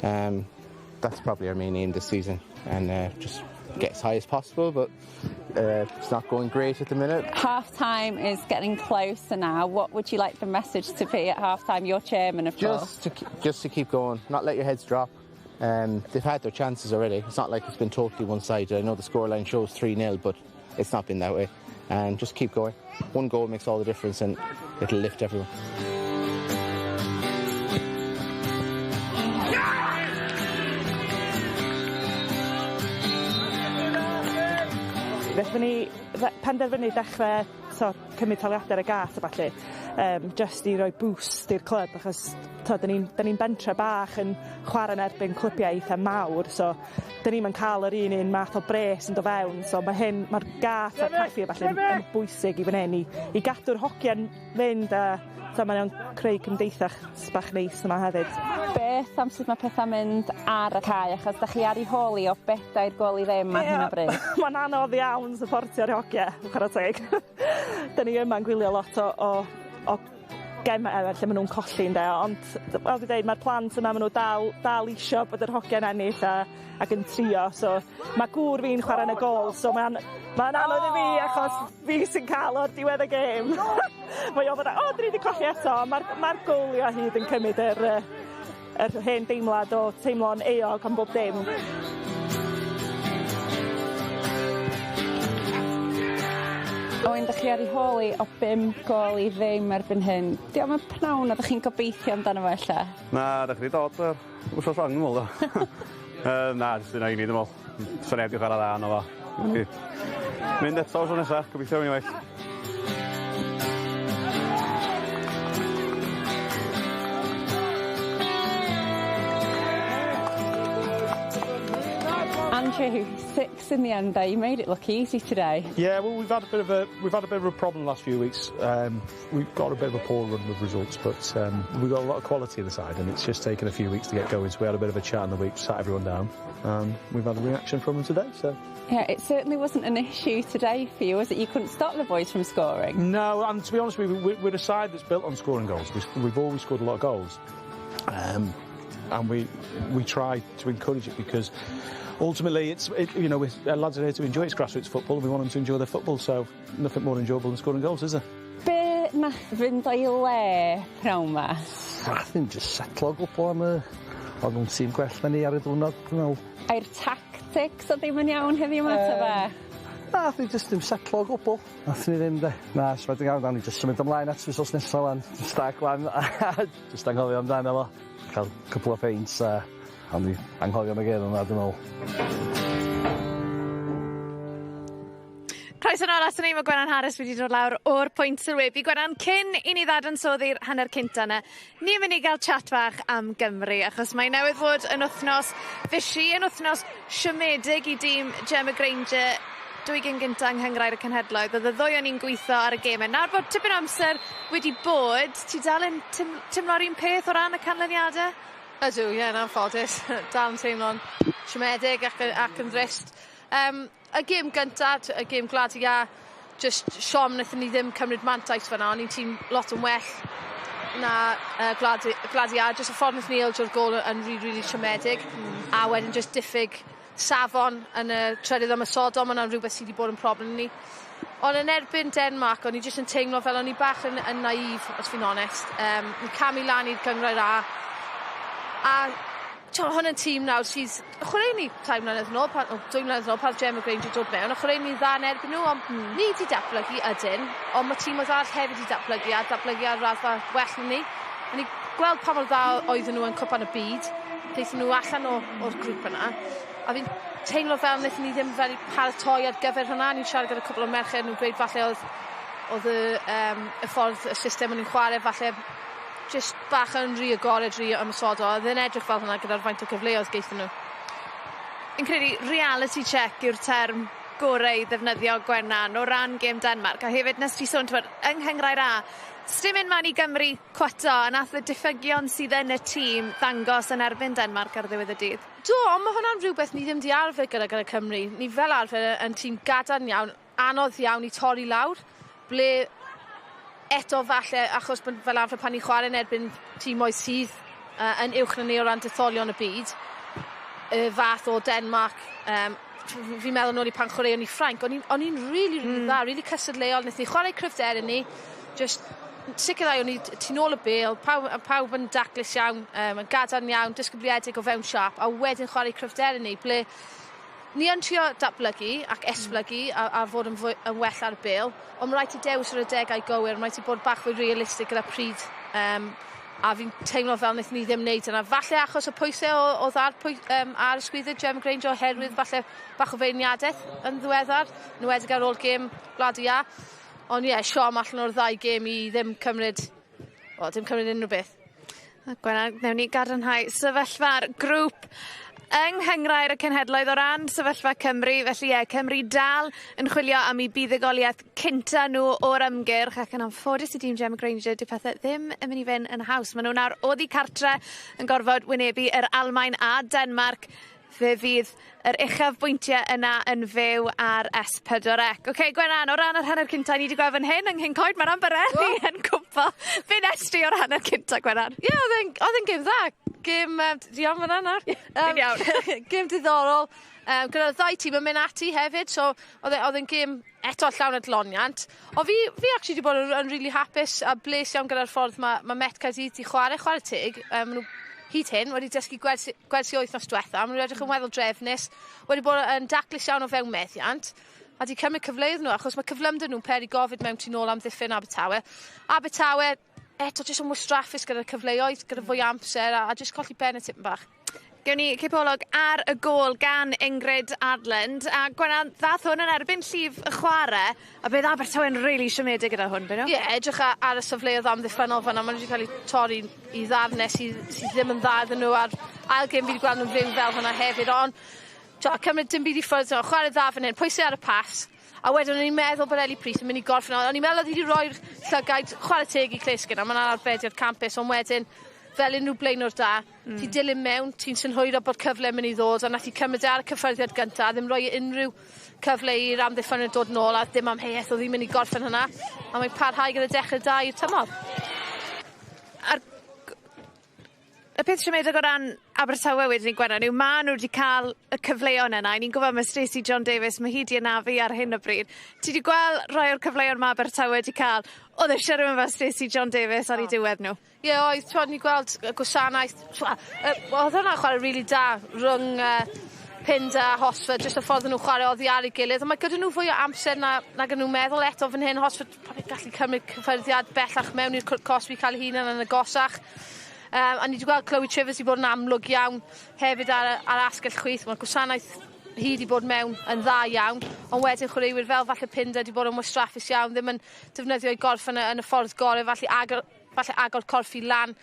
that's probably our main aim this season, and just get as high as possible, but it's not going great at the minute. Half time is getting closer now. What would you like the message to be at half time? You're chairman, of course. Just to keep going, not let your heads drop. They've had their chances already. It's not like it's been totally one-sided. I know the scoreline shows 3-0, but it's not been that way. And just keep going. One goal makes all the difference, and it'll lift everyone. Felly ni penderfynu dechrau cymryd taliadau ar y gath a ballu, just i roi boost i'r clwb, achos da ni'n bentre bach yn chwarae yn erbyn clybiau eitha mawr, so da ni'm yn cael yr un math o bres yn do fewn, so mae'r gath a'r caffi a ballu yn bwysig i fan hyn, i gadw'r hogiau'n fynd a so mae'n creu cymdeithas bach neis yma hefyd. Beth am sut mae pethau'n mynd ar y cae, achos da chi ar ei hôl i o 4-0 ar hyn o bryd? Mae'n anodd iawn supportio'r hogiau, chwarae teg. Da ni yma'n gwylio lot o gemau eraill lle maen nhw'n colli, ynde, ond fel dwi'n dweud, mae'r plant yma, maen nhw dal isio bod yr hogiau'n ennill ac yn trio, so mae gŵr fi'n chwarae yn y gôl, so mae'n anodd i fi achos fi sy'n cael o'r diwedd y gêm. Mae o fatha, o, dwi wedi colli eto, mae'r gôliau hyd yn cymryd yr hen deimlad o teimlo'n euog am bob dim. Owen, dych chi ar ei hôl i o 5-0 erbyn hyn. Dio'm yn pnawn oeddech chi'n gobeithio amdano fo ella? Na, dych chi wedi dod yr wsos rong, dwi'n meddwl. Na, jyst yna i ni, dwi'n meddwl. Sa neb 'di chwarae dda arno fo. Mynd eto wsos nesaf, gobeithio mynd i well. Andrew, 6 in the end there. You made it look easy today. Yeah, well, we've had a bit of a we've had a bit of a problem the last few weeks. We've got a bit of a poor run with results, but we've got a lot of quality in the side, and it's just taken a few weeks to get going. So we had a bit of a chat in the week, sat everyone down, and we've had a reaction from them today. So yeah, it certainly wasn't an issue today for you, was it? You couldn't stop the boys from scoring. No, and to be honest, we're a side that's built on scoring goals. We've always scored a lot of goals, and we try to encourage it because ultimately you know, lads are here to enjoy. It's grassroots football, and we want them to enjoy their football, so nothing more enjoyable than scoring goals, is there? Be nath fynd o'i le pnawn 'ma? Nath ni'n just setlo o gwbl am y... Oedd nhw'n tîm gwell na ni ar y diwrnod, dwi'n meddwl. Ai'r tactics o ddim yn iawn heddiw 'ma ta be? Nath ni just ddim setlo o gwbl. Nath ni ddim de. Na, so wedyn gawn ni just symud ymlaen at wythnos nesa wan. Stag wan. Just anghofio amdano fo. Cael cwpl o peints a awn ni anghofio am y gêm yma dwi'n meddwl. Croeso nôl aton ni, ma' Gwenan Harris wedi dod lawr o'r pwynt sylwebu. Gwenan, cyn i ni ddadansoddi'r hanner cynta 'na, ni'n mynd i ga'l chat fach am Gymru, achos mae newydd fod yn wthnos fishi, yn wythnos siomedig i dîm Gemma Grainger, dwy gêm gynta yng Nghynghrair y Cenhedloedd. O'dd y ddwy o'n ni'n gwitho ar y geme. Nawr bod tipyn o amser wedi bod, ti dal yn timlo'r un peth o ran y canlyniade? Ydw, ie, yn anffodus. Dal yn teimlo'n siomedig ac yn drist. Y gêm gynta, y gêm Gwlad Iâ, just siom wnaethon ni ddim cymryd mantais fan'na, o'n i'n tîm lot yn well na Gwlad Iâ, just y ffordd wnaethon ni ildio'r gôl yn rili, rili siomedig, a wedyn just diffyg safon yn y trydydd ymosodol, ma' hwnna'n rhywbeth sydd wedi bod yn problem i ni. Ond yn erbyn Denmark, o'n i jyst yn teimlo fel o'n i bach yn naïf, os fi'n onest. Ni'n camu lan i'r Gynghrair A, a hwn yn tîm nawr sydd... Chwaraeon ni 3 mlynedd yn ôl, pan, oh, 2 mlynedd yn ôl, pan Gemma Grainger dod mewn, a chwaraeon ni'n dda yn erbyn nhw, ond ni wedi datblygu ydyn, ond mae tîm oedd arall hefyd wedi datblygu, a datblygu ar raddfa well na ni. A ni gweld pa mor dda oedden nhw yn Cwpan y Byd, daethon nhw allan o'r grŵp yna, a fi'n teimlo fel wnaethon ni ddim fel paratoi ar gyfer hwnna. Ni'n siarad gyda cwpl o merched nhw'n gweud falle oedd y ffordd, y system o'n i'n chwarae, falle just bach yn rhy agored, rhy ymosodol. Oedd e'n edrych fel hwnna gyda'r faint o gyfleoedd geithon nhw. Fi'n credu reality check yw'r term gorau i ddefnyddio, Gwenan, o ran gêm Denmark. A hefyd nes ti sôn, t'mod, yng Nghynghrair A, sdim unman i Gymru cwato, a nath y diffygion sydd yn y tîm ddangos yn erbyn Denmark ar ddiwedd y dydd. Do, ond mae hwnna'n rhywbeth ni ddim di arfer gyda Cymru. Ni fel arfer yn tîm gadarn iawn, anodd iawn i torri lawr, ble eto falle, achos bod fel arfer pan ni'n chwarae yn erbyn tîmoedd sydd yn uwch na ni o ran detholion y byd, y fath o Denmark, fi'n meddwl nôl i pan chwaraeon ni Ffrainc, o'n i'n really, really dda, really cystadleuol, wnaethon ni chwarae cryfder yn ni, just sicrhau o'n i tu nôl y bêl, pawb yn daclus iawn, yn gadarn iawn, disgybliedig o fewn siâp, a wedyn chwarae cryfder yn ni, ble ni yn trio datblygu ac esblygu a fod yn fwy, yn well ar y bêl, ond mae rhaid ti dewis ar y degau gywir, mae rhaid ti bod bach fwy realistig gyda pryd, a fi'n teimlo fel wnaethon ni ddim wneud yna. Falle achos y pwysau oedd ar y sgwyddau Gemma Grainger oherwydd falle bach o feirniadaeth yn ddiweddar, yn enwedig ar ôl gêm Gwlad Iâ. Ond ie, siom allan o'r ddau gêm i ddim cymryd, o, dim cymryd unrhyw beth. Gwenan, newn ni gadarnhau sefyllfa'r grŵp yng Nghynghrair y Cenhedloedd o ran sefyllfa Cymru. Felly ie, Cymru dal yn chwilio am eu buddugoliaeth cynta nhw o'r ymgyrch, ac yn anffodus i dîm Gemma Grainger, dyw pethau ddim yn mynd i fynd yn haws. Maen nhw nawr oddi cartre yn gorfod wynebu yr Almaen a Denmark. Fe fydd yr uchaf bwyntiau yna yn fyw ar S4C. Oce, Gwenan, o ran yr hanner cynta, ni wedi gweld fan hyn yng Nghyncoed, mae'r ambarelli yn cwmpo. Be nes ti o'r hanner cynta, Gwenan? Ie, oedd e'n gêm dda. Gêm, di iawn fan'na nawr? Fi'n iawn. Gêm diddorol. Gyda'r ddau tîm yn mynd ati hefyd, so oedd e'n gêm eto llawn adloniant. Ond fi actually wedi bod yn really hapus a bles iawn gyda'r ffordd mae Met Caerdydd di chwarae teg. Nhw hyd hyn wedi dysgu gwersi wythnos diwetha, maen nhw'n edrych yn weddol drefnus, wedi bod yn daclus iawn o fewn methiant, a di cymryd cyfleoedd nhw, achos mae cyflymder nhw'n peri gofid mewn tu nôl am ddiffyn Abertawe. Abertawe eto jyst yn wastraffus gyda'r cyfleoedd, gyda fwy amser, a jyst colli ben y tipyn bach. Gewn ni cipolwg ar y gôl gan Ingrid Aadland, a Gwenan, ddath hwn yn erbyn llif y chwarae, a bydd Abertawe'n rili siomedig gyda hwn, byd nhw? Ie, edrych ar y safleoedd amddiffynnol fan'na, maen nhw wedi cael eu torri i ddarnau sydd ddim yn dda iddyn nhw, a'r ail gêm fi wedi gweld nhw'n fyw fel hwnna hefyd, ond Tio, cymryd dim byd i ffwrdd, chwarae dda fan hyn, pwysau ar y pas. A wedyn o'n i'n meddwl bod Ellie Priest yn mynd i gorffen. O'n i'n meddwl oedd hi wedi rhoi'r llygaid chwarae teg i Claire Skinner, mae'n arbediad campus, ond wedyn fel unrhyw blaenwr da, ti'n dilyn mewn, ti'n synhwyro bod cyfle yn mynd i ddod, a nath i cymryd e ar y cyffyrddiad gyntaf, ddim rhoi unrhyw cyfle i'r amddiffynwyr dod nôl, a dim amheuaeth oedd hi'n mynd i gorffen hynna, a mae'n parhau gyda dechrau da i'r tymor. A'r y peth siomedig o ran Abertawe wedyn ni Gwennan yw ma' nhw wedi cael y cyfleon yna. Ni'n gwybod mae Stacey John Davies, mae hi 'di anafu ar hyn o bryd. Ti 'di gweld rhai o'r cyfleon ma' Abertawe wedi cael? Oedd eisiau rhywun fel Stacey John Davies ar ei diwedd nhw. Ie, yeah, oedd, twod, ni gweld y gwasanaeth, oedd hwnna'n chwarae rili da rhwng Pinder a Hosford, jyst y ffordd nhw'n chwarae oddi ar ei gilydd, ond mae gyda nhw fwy o amser na gyda nhw'n meddwl eto fan hyn. Hosford probably gallu cymryd cyffyrddiad bellach mewn i'r cwrt cosbi, cael ei hunan yn agosach. A ni wedi gweld Chloe Trivers wedi bod yn amlwg iawn hefyd ar asgell chwith. Mae'r gwasanaeth hi wedi bod mewn yn dda iawn, ond wedyn chwaraewyr fel falle Pinder wedi bod yn wastraffus iawn, ddim yn defnyddio ei gorff yn y ffordd gorau, falle agor corff i lan.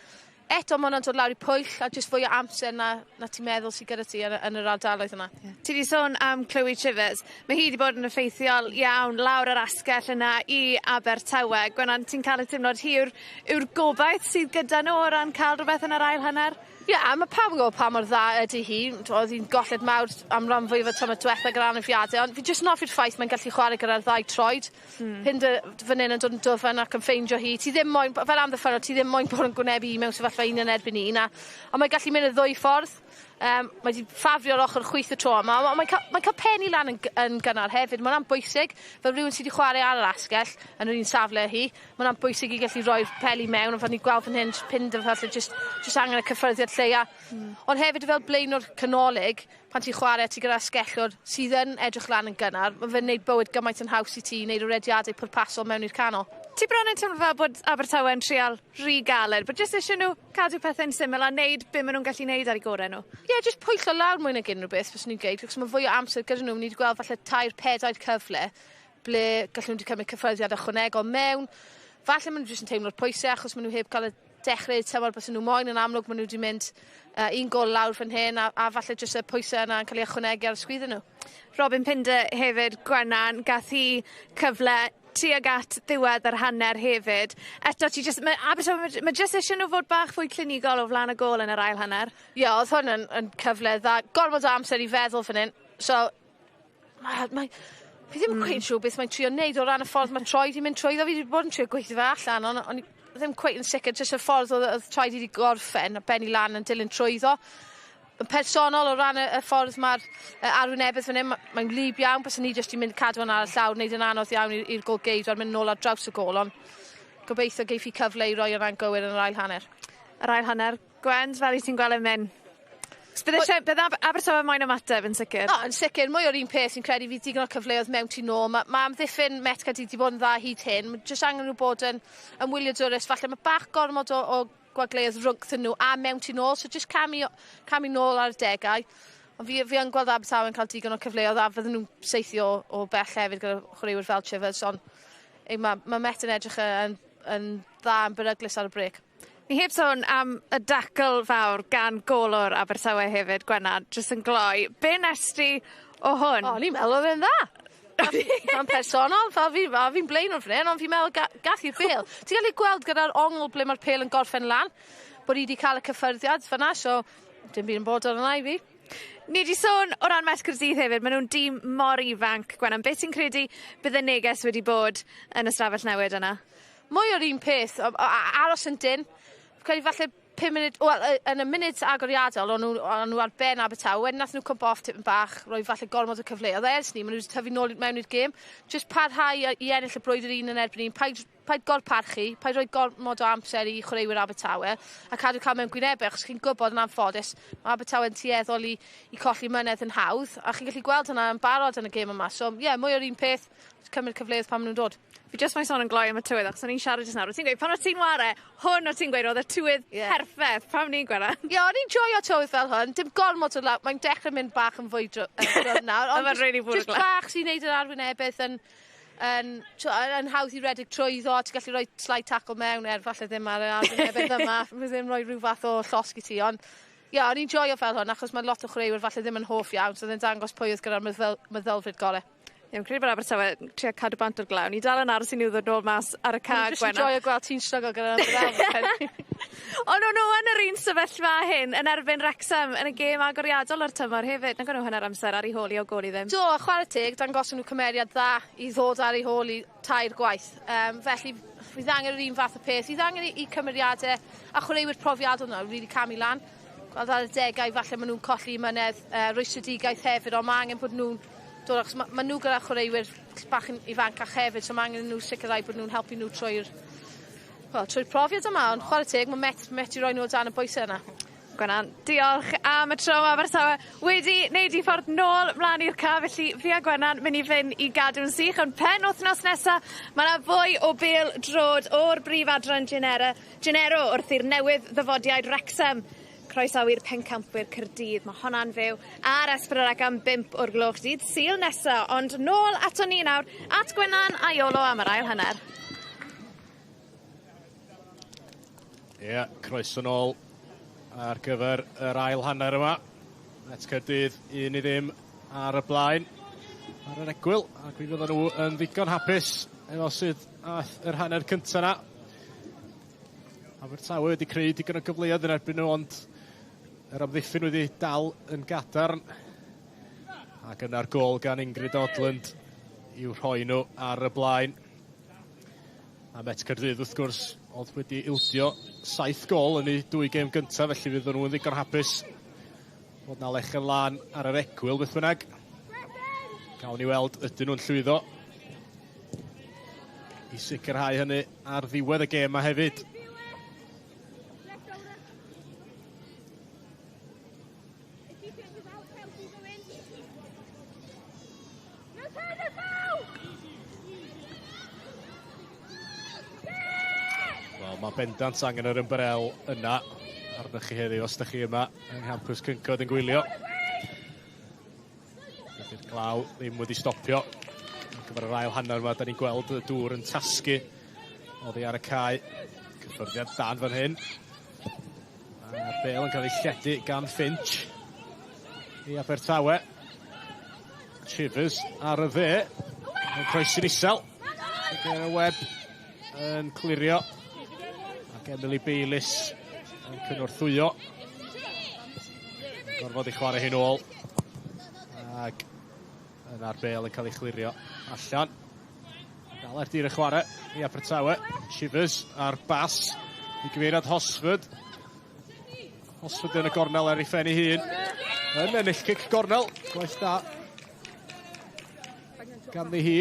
Eto mae hwnna'n dod lawr i pwyll a jyst fwy o amser na ti'n meddwl sydd gyda ti yn yr ardaloedd yna. Yeah. Ti wedi sôn am Chloe Trivers. Mae hi wedi bod yn effeithiol iawn lawr yr asgell yna i Abertawe. Gwennan, ti'n cael y teimlad hi yw'r gobaith sydd gyda nhw o ran cael rhywbeth yn yr ail hanner? Ie, yeah, a mae pawb yn gwybod pa mor dda ydy hi. Oedd hi'n golled mawr am ran fwyaf o tymor diwetha gyda anafiadau, ond fi jyst yn hoffi'r ffaith mae'n gallu chwarae gyda'r ddau troed. Pinder fan hyn yn dod yn dwfn ac yn ffeindio hi. Ti ddim moyn, fel amddiffynnwr, ti ddim moyn bod yn gwynebu hi mewn sefyllfa un yn erbyn un. A mae'n gallu mynd y ddwy ffordd. Mae wedi ffafrio'r ochr chwith y tro yma. Mae'n cael pen i lan yn gynnar hefyd. Mae'n bwysig, fel rhywun sydd wedi chwarae ar yr asgell yn yr un safle hi, mae'n bwysig i gallu rhoi'r peli mewn, ond fel ni'n gweld fan hyn, Pinder falle just angen y cyffyrddiad lleia. Ond hefyd fel blaenwr canolig, pan ti'n chwarae ti gyda asgellwr sydd yn edrych lan yn gynnar, mae fe'n neud bywyd gymaint yn haws i ti i wneud y rediadau pwrpasol mewn i'r canol. Ti bron yn teimlo fel bod Abertawe yn trial rhy galed, bod jyst eisiau nhw cadw pethau'n syml a neud be maen nhw'n gallu neud ar eu gorau nhw? Ie, yeah, jyst pwyllo lawr mwy nag unrhyw beth, fyswn i'n gweud, achos mae fwy o amser gyda nhw, ni wedi gweld falle 3-4 cyfle ble gallen nhw wedi cymryd cyffyrddiad ychwanegol mewn. Falle maen nhw jyst yn teimlo'r pwysau achos maen nhw heb cael y dechrau tymor bys nhw moyn yn amlwg, maen nhw wedi mynd un gol lawr fan hyn a falle jyst y pwysau yna yn cael ei ychwanegu ar y sgwyddau nhw. Robin Pinder hefyd, Gwennan, gath hi cyfle tuag at ddiwedd yr hanner hefyd. Eto, ti jyst, mae Abertawe, mae jyst eisiau nhw fod bach fwy clinigol o flaen y gôl yn yr ail hanner. Ie, yeah, oedd hwn yn cyfle dda. Gormod o amser i feddwl fan hyn. So, fi ddim yn cweit siŵr beth mae'n trio wneud o ran y ffordd mae troed i'n mynd trwyddo. Fi wedi bod yn trio gweithio fe allan, ond o'n i ddim cweit yn sicr, jyst y ffordd oedd troed i wedi gorffen a benni lan yn dilyn trwyddo. Yn personol o ran y ffordd mae'r arwynebydd fan hyn, mae'n wlyb iawn, byswn ni jyst i mynd cadw hwnna ar y llawr, wneud yn anodd iawn i'r golgeidwad, mynd nôl ar draws y gôl, ond gobeithio geiff hi cyfle i roi hwnna'n gywir yn yr ail hanner. Yr ail hanner, Gwen, fel i ti'n gweld yn mynd? Bydd Abertawe moyn ymateb yn sicr? O, yn sicr, mwy o'r un peth sy'n credu fydd digon o cyfleoedd mewn tu nôl. Mae amddiffyn Met Caerdydd wedi bod yn dda hyd hyn, mae jyst angen nhw bod yn wyliadwrus, falle mae bach gormod o gwagleoedd rhwngthyn nhw a mewn tu nôl, so jyst camu nôl ar y degau. Ond fi yn gweld Abertawe yn cael digon o cyfleoedd a fydden nhw'n saethu o bell hefyd gyda chwaraewyr fel Chivers, ond mae Met yn edrych yn dda, yn beryglus ar y brêc. Ni heb sôn am y dacl fawr gan golwr Abertawe hefyd, Gwennan, jyst yn gloi. Be nest ti o hwn? O, ni'n meddwl oedd e'n dda. Mae'n personol, fel fi'n blaen o'r fan hyn, ond fi'n meddwl gath i'r bêl. Ti'n gallu gweld gyda'r ongl ble mae'r pêl yn gorffen lan, bod hi wedi cael y cyffyrddiad fan'na, so dim byd yn bod ar yna i fi. Ni wedi sôn o ran Met Caerdydd hefyd, maen nhw'n dîm mor ifanc, Gwennan. Beth ti'n credu bydd y neges wedi bod yn y stafell newid yna? Mwy o'r un peth, aros yn dyn. Fi'n credu falle 5 munud, wel, yn y munud agoriadol, o'n nhw ar ben Abertawe, wedyn nath nhw cwmpo off tipyn bach, roi falle gormod o cyfleoedd. Ers ni, maen nhw wedi tyfu nôl mewn i'r gêm. Jyst parhau i ennill y brwydr un yn erbyn un, paid gorparchu, paid rhoi gormod o amser i chwaraewyr Abertawe, a cadw cael mewn gwynebau, achos chi'n gwybod yn anffodus, mae Abertawe yn tueddol i colli mynedd yn hawdd, a chi'n gallu gweld hynna yn barod yn y gêm yma. So, ie, yeah, mwy o'r un peth, cymryd cyfleoedd pan maen nhw'n dod. Fi jyst mae'n sôn yn gloi am y tywydd, achos o'n i'n siarad jyst nawr. Ti'n gweud, pan o ti'n ware, hwn o ti'n gweud, oedd y tywydd perffaith, pam ni'n gweud? Ie, o'n i'n joio tywydd fel hwn, dim gormod o law, mae'n dechrau mynd bach yn fwy drwm nawr. Ond really jyst bach sy'n neud yr arwynebydd yn hawdd i redeg trwyddo, ti'n gallu rhoi slide tackle mewn, falle ddim ar yr arwynebydd yma, mae ddim rhoi rhyw fath o llosg i ti, ond Ie, o'n i'n joio fel hwn, achos mae lot o chwaraewyr falle ddim yn hoff iawn, so oedd e'n dangos pwy oedd gyda'r meddylfryd gore. Ie, fi'n credu bod Abertawe yn trio cadw bant o'r glaw. Ni dal yn aros i nhw ddod nôl mas ar y ca, Gwenna. Jyst yn joio gweld ti'n stryglo gyda'r ymbarel. Ond o'n nhw yn yr un sefyllfa hyn yn erbyn Wrexham yn y gêm agoriadol o'r tymor hefyd. Nag o'n nhw hanner amser ar ei hôl i o gôl i ddim. Do, a chwarae teg, dangoson nhw cymeriad dda i ddod ar ei hôl i tair gwaith. Felly, fydd angen yr un fath o peth. Fydd angen i cymeriadau a chwaraewyr profiadol nawr rili camu lan. Gweld ar adegau falle maen nhw'n colli mynedd, rwystredigaeth hefyd, ond mae angen bod nhw'n dod achos ma, ma nhw gyda chwaraewyr bach yn ifancach hefyd, so mae angen nhw sicrhau bod nhw'n helpu nhw trwy'r wel, trwy'r profiad yma, ond chwarae teg, mae Met, Met i roi nhw o dan y bwysau yna. Gwenan, diolch am y tro ma' Abertawe wedi neud 'u ffordd nôl mlan i'r ca felly fi a Gwenan myn' i fyn' i gadw'n sych ond pen wthnos nesa ma' 'na fwy o bêl drod o'r brif adran Genera Genero wrth i'r newydd ddyfodiaid Wrecsam croesawu'r pencampwyr Caerdydd. Ma' honna'n fyw ar S4C am 5 o'r gloch dydd Sul nesa ond nôl aton ni nawr at Gwenan a Iolo am yr ail hanner. Ie, yeah, croeso nôl ar gyfer yr ail hanner yma. Met Caerdydd, 1-0 ar y blaen ar yr egwyl, ac mi fyddan nhw yn ddigon hapus efo sydd aeth yr hanner cyntaf yna. Abertawe wedi creu digon o gyfleoedd yn erbyn nhw, ond yr amddiffyn wedi dal yn gadarn. Ac yna'r gôl gan Ingrid Odland i'w rhoi nhw ar y blaen. A Met Caerdydd, wrth gwrs, oedd wedi ildio 7 gôl yn eu dwy gêm gyntaf, felly fydden nhw'n ddigon hapus bod na lechen lân ar yr egwyl, beth bynnag. Gawn ni weld ydyn nhw'n llwyddo i sicrhau hynny ar ddiwedd y gêm yma hefyd. Wel, mae bendant angen yr ymbarel yna arnoch chi heddiw os ydych chi yma yng nghampws Cyncoed yn gwylio. Dydy'r glaw ddim wedi stopio. Ar gyfer yr ail hanner yma, da ni'n gweld y dŵr yn tasgu oddi ar y cae. Cyffyrddiad dan fan hyn. A'r bel yn cael ei lledu gan Finch i Abertawe. Chivers ar y dde. Yn croesi'n isel. Gyda Webb yn clirio. Ac Emily Bayliss yn cynorthwyo. Gorfod i chwarae hyn ôl. Ac yna'r bel yn cael ei chlirio allan. Dal ar dir y chwarae i Abertawe. Shivers a'r bas i gyfeiriad Hosford. Hosford yn y gornel ar ei phen ei hun. Yn ennill cic gornel. Gwaith da. Ganddi hi.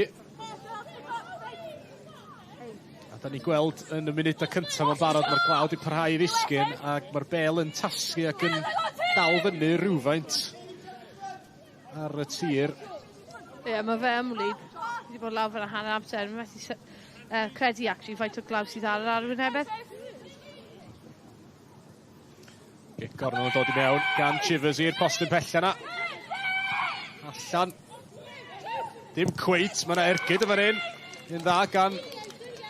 A da ni'n gweld yn y munudau cyntaf yn barod mae'r glaw wedi parhau i ddisgyn ac mae'r bel yn tasgu ac yn dal fyny rhywfaint ar y tir. Ie, yeah, mae fe yn wlyb. Wedi bod lawr fel hanner amser. Mae'n methu credu, actually, faint o glaw sydd ar yr arwynebedd. Gic gornel yn dod i mewn gan Chivers i'r postyn pella yna. Allan. Dim cweit, mae yna ergyd yn fan hyn. Un dda gan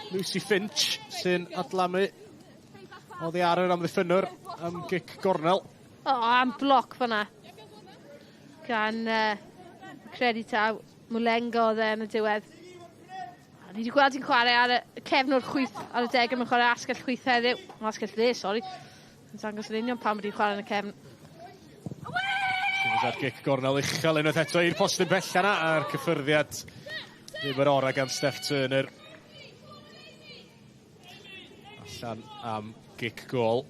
Lucy Finch sy'n adlamu oddi ar yr amddiffynnwr am gic gornel. O, oh, am bloc fyna. Gan credu taw Mulengo oedd e yn y diwedd. A ni wedi gweld hi'n chwarae ar y cefn o'r chwith ar y deg, yn chwarae asgell chwith heddiw. Asgell dde, sori. Yn dangos yn union pam wedi chwarae yn y cefn. Sy'n ar gic gornel uchel unwaith eto i'r postyn bella yna a'r cyffyrddiad ddim yr orau gan Steph Turner. Allan am gic gôl.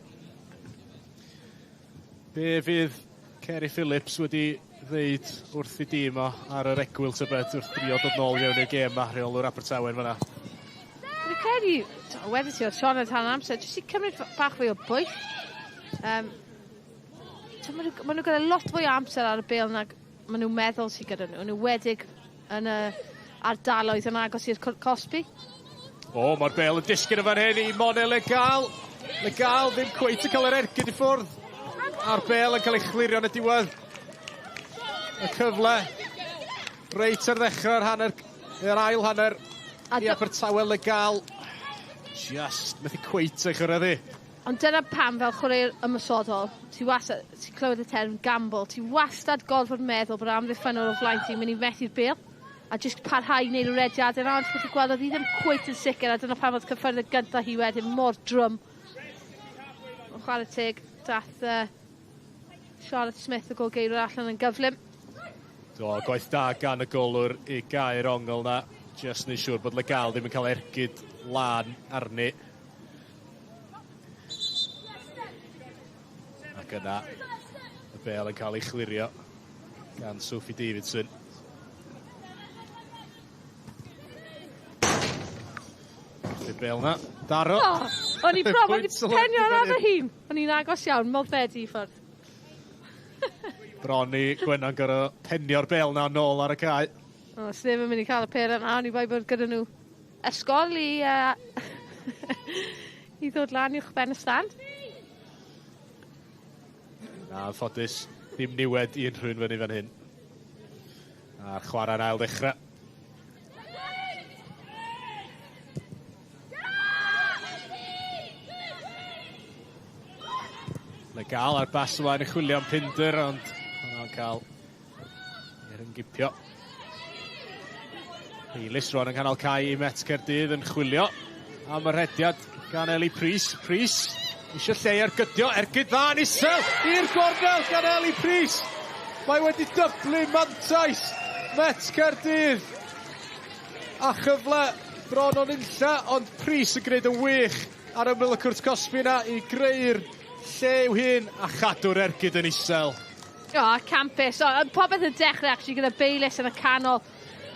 Be fydd Kerry Phillips wedi ddeud wrth i dîm o ar yr egwyl tybed wrth drio dod nôl mewn i'r gêm ma rheolwr Abertawe yn fanna? Dwi'n credu, wedi ti oedd Sioned hanner amser, jyst i cymryd bach fwy o bwyll. Ma nhw gyda lot fwy o amser ar y bêl nag maen nhw'n meddwl sydd gyda nhw, yn enwedig yn y ardaloedd yn agos i'r cosbi. O, mae'r bêl yn disgyn yn fan hyn i Mone Legal. Legal ddim cweit yn cael yr ergyd i ffwrdd. A'r bêl yn cael ei chlirio yn y diwedd. Y cyfle reit ar ddechrau'r hanner, yr ail hanner i Abertawe. Legal. Just methu cweit ei chyrraedd hi. Ond dyna pam fel chwaraewr ymosodol, ti wastad, ti'n clywed y term gamble, ti wastad gorfod meddwl bod amddiffynnwr o flaen ti'n mynd i methu'r bêl a jyst parhau i wneud y rediadau yna, ond ti'n gweld oedd hi ddim cweit yn sicr a dyna pam oedd cyffyrdd gyntaf hi wedyn mor drwm. Ond chwarae teg, dath Charlotte Smith y golgeirwr allan yn gyflym. Do, gwaith da gan y golwr i gau'r ongl na. Just neud siŵr bod Legal ddim yn cael ergyd lan arni. Ac yna, y bêl yn cael ei chlirio gan Sophie Davidson. Y bêl na, daro. Oh, o'n i bron wedi penio ar fy hun. O'n i'n agos iawn, modfedi i ffwrdd. Bron i Gwennan gorfod penio'r bêl na nôl ar y cae. O, sneb yn mynd i cael y pêl yna, o'n i bai bod gyda nhw ysgol i ddod lan uwch ben y stand. Na, anffodus, ddim niwed i unrhyw un fyny fan hyn. A'r chwarae'n ail ddechrau. Le gael ar bas ymlaen i chwilio am Pinder, ond hwnna'n cael ei rhyngipio. Eilis rwan yn canol cae i Met Caerdydd yn chwilio am y rhediad gan Ellie Prys. Prys eisiau lle i ergydio, ergyd dda yn isel i'r gornel gan Ellie Prys. Mae wedi dyblu mantais Met Caerdydd. A chyfle bron o'n unlla, ond Prys yn gwneud yn wych ar ymyl y cwrt cosbi yna i greu'r lle i'w hun a chadw'r ergyd yn isel. O, campus. O, popeth yn dechrau actually gyda Bayliss yn y canol.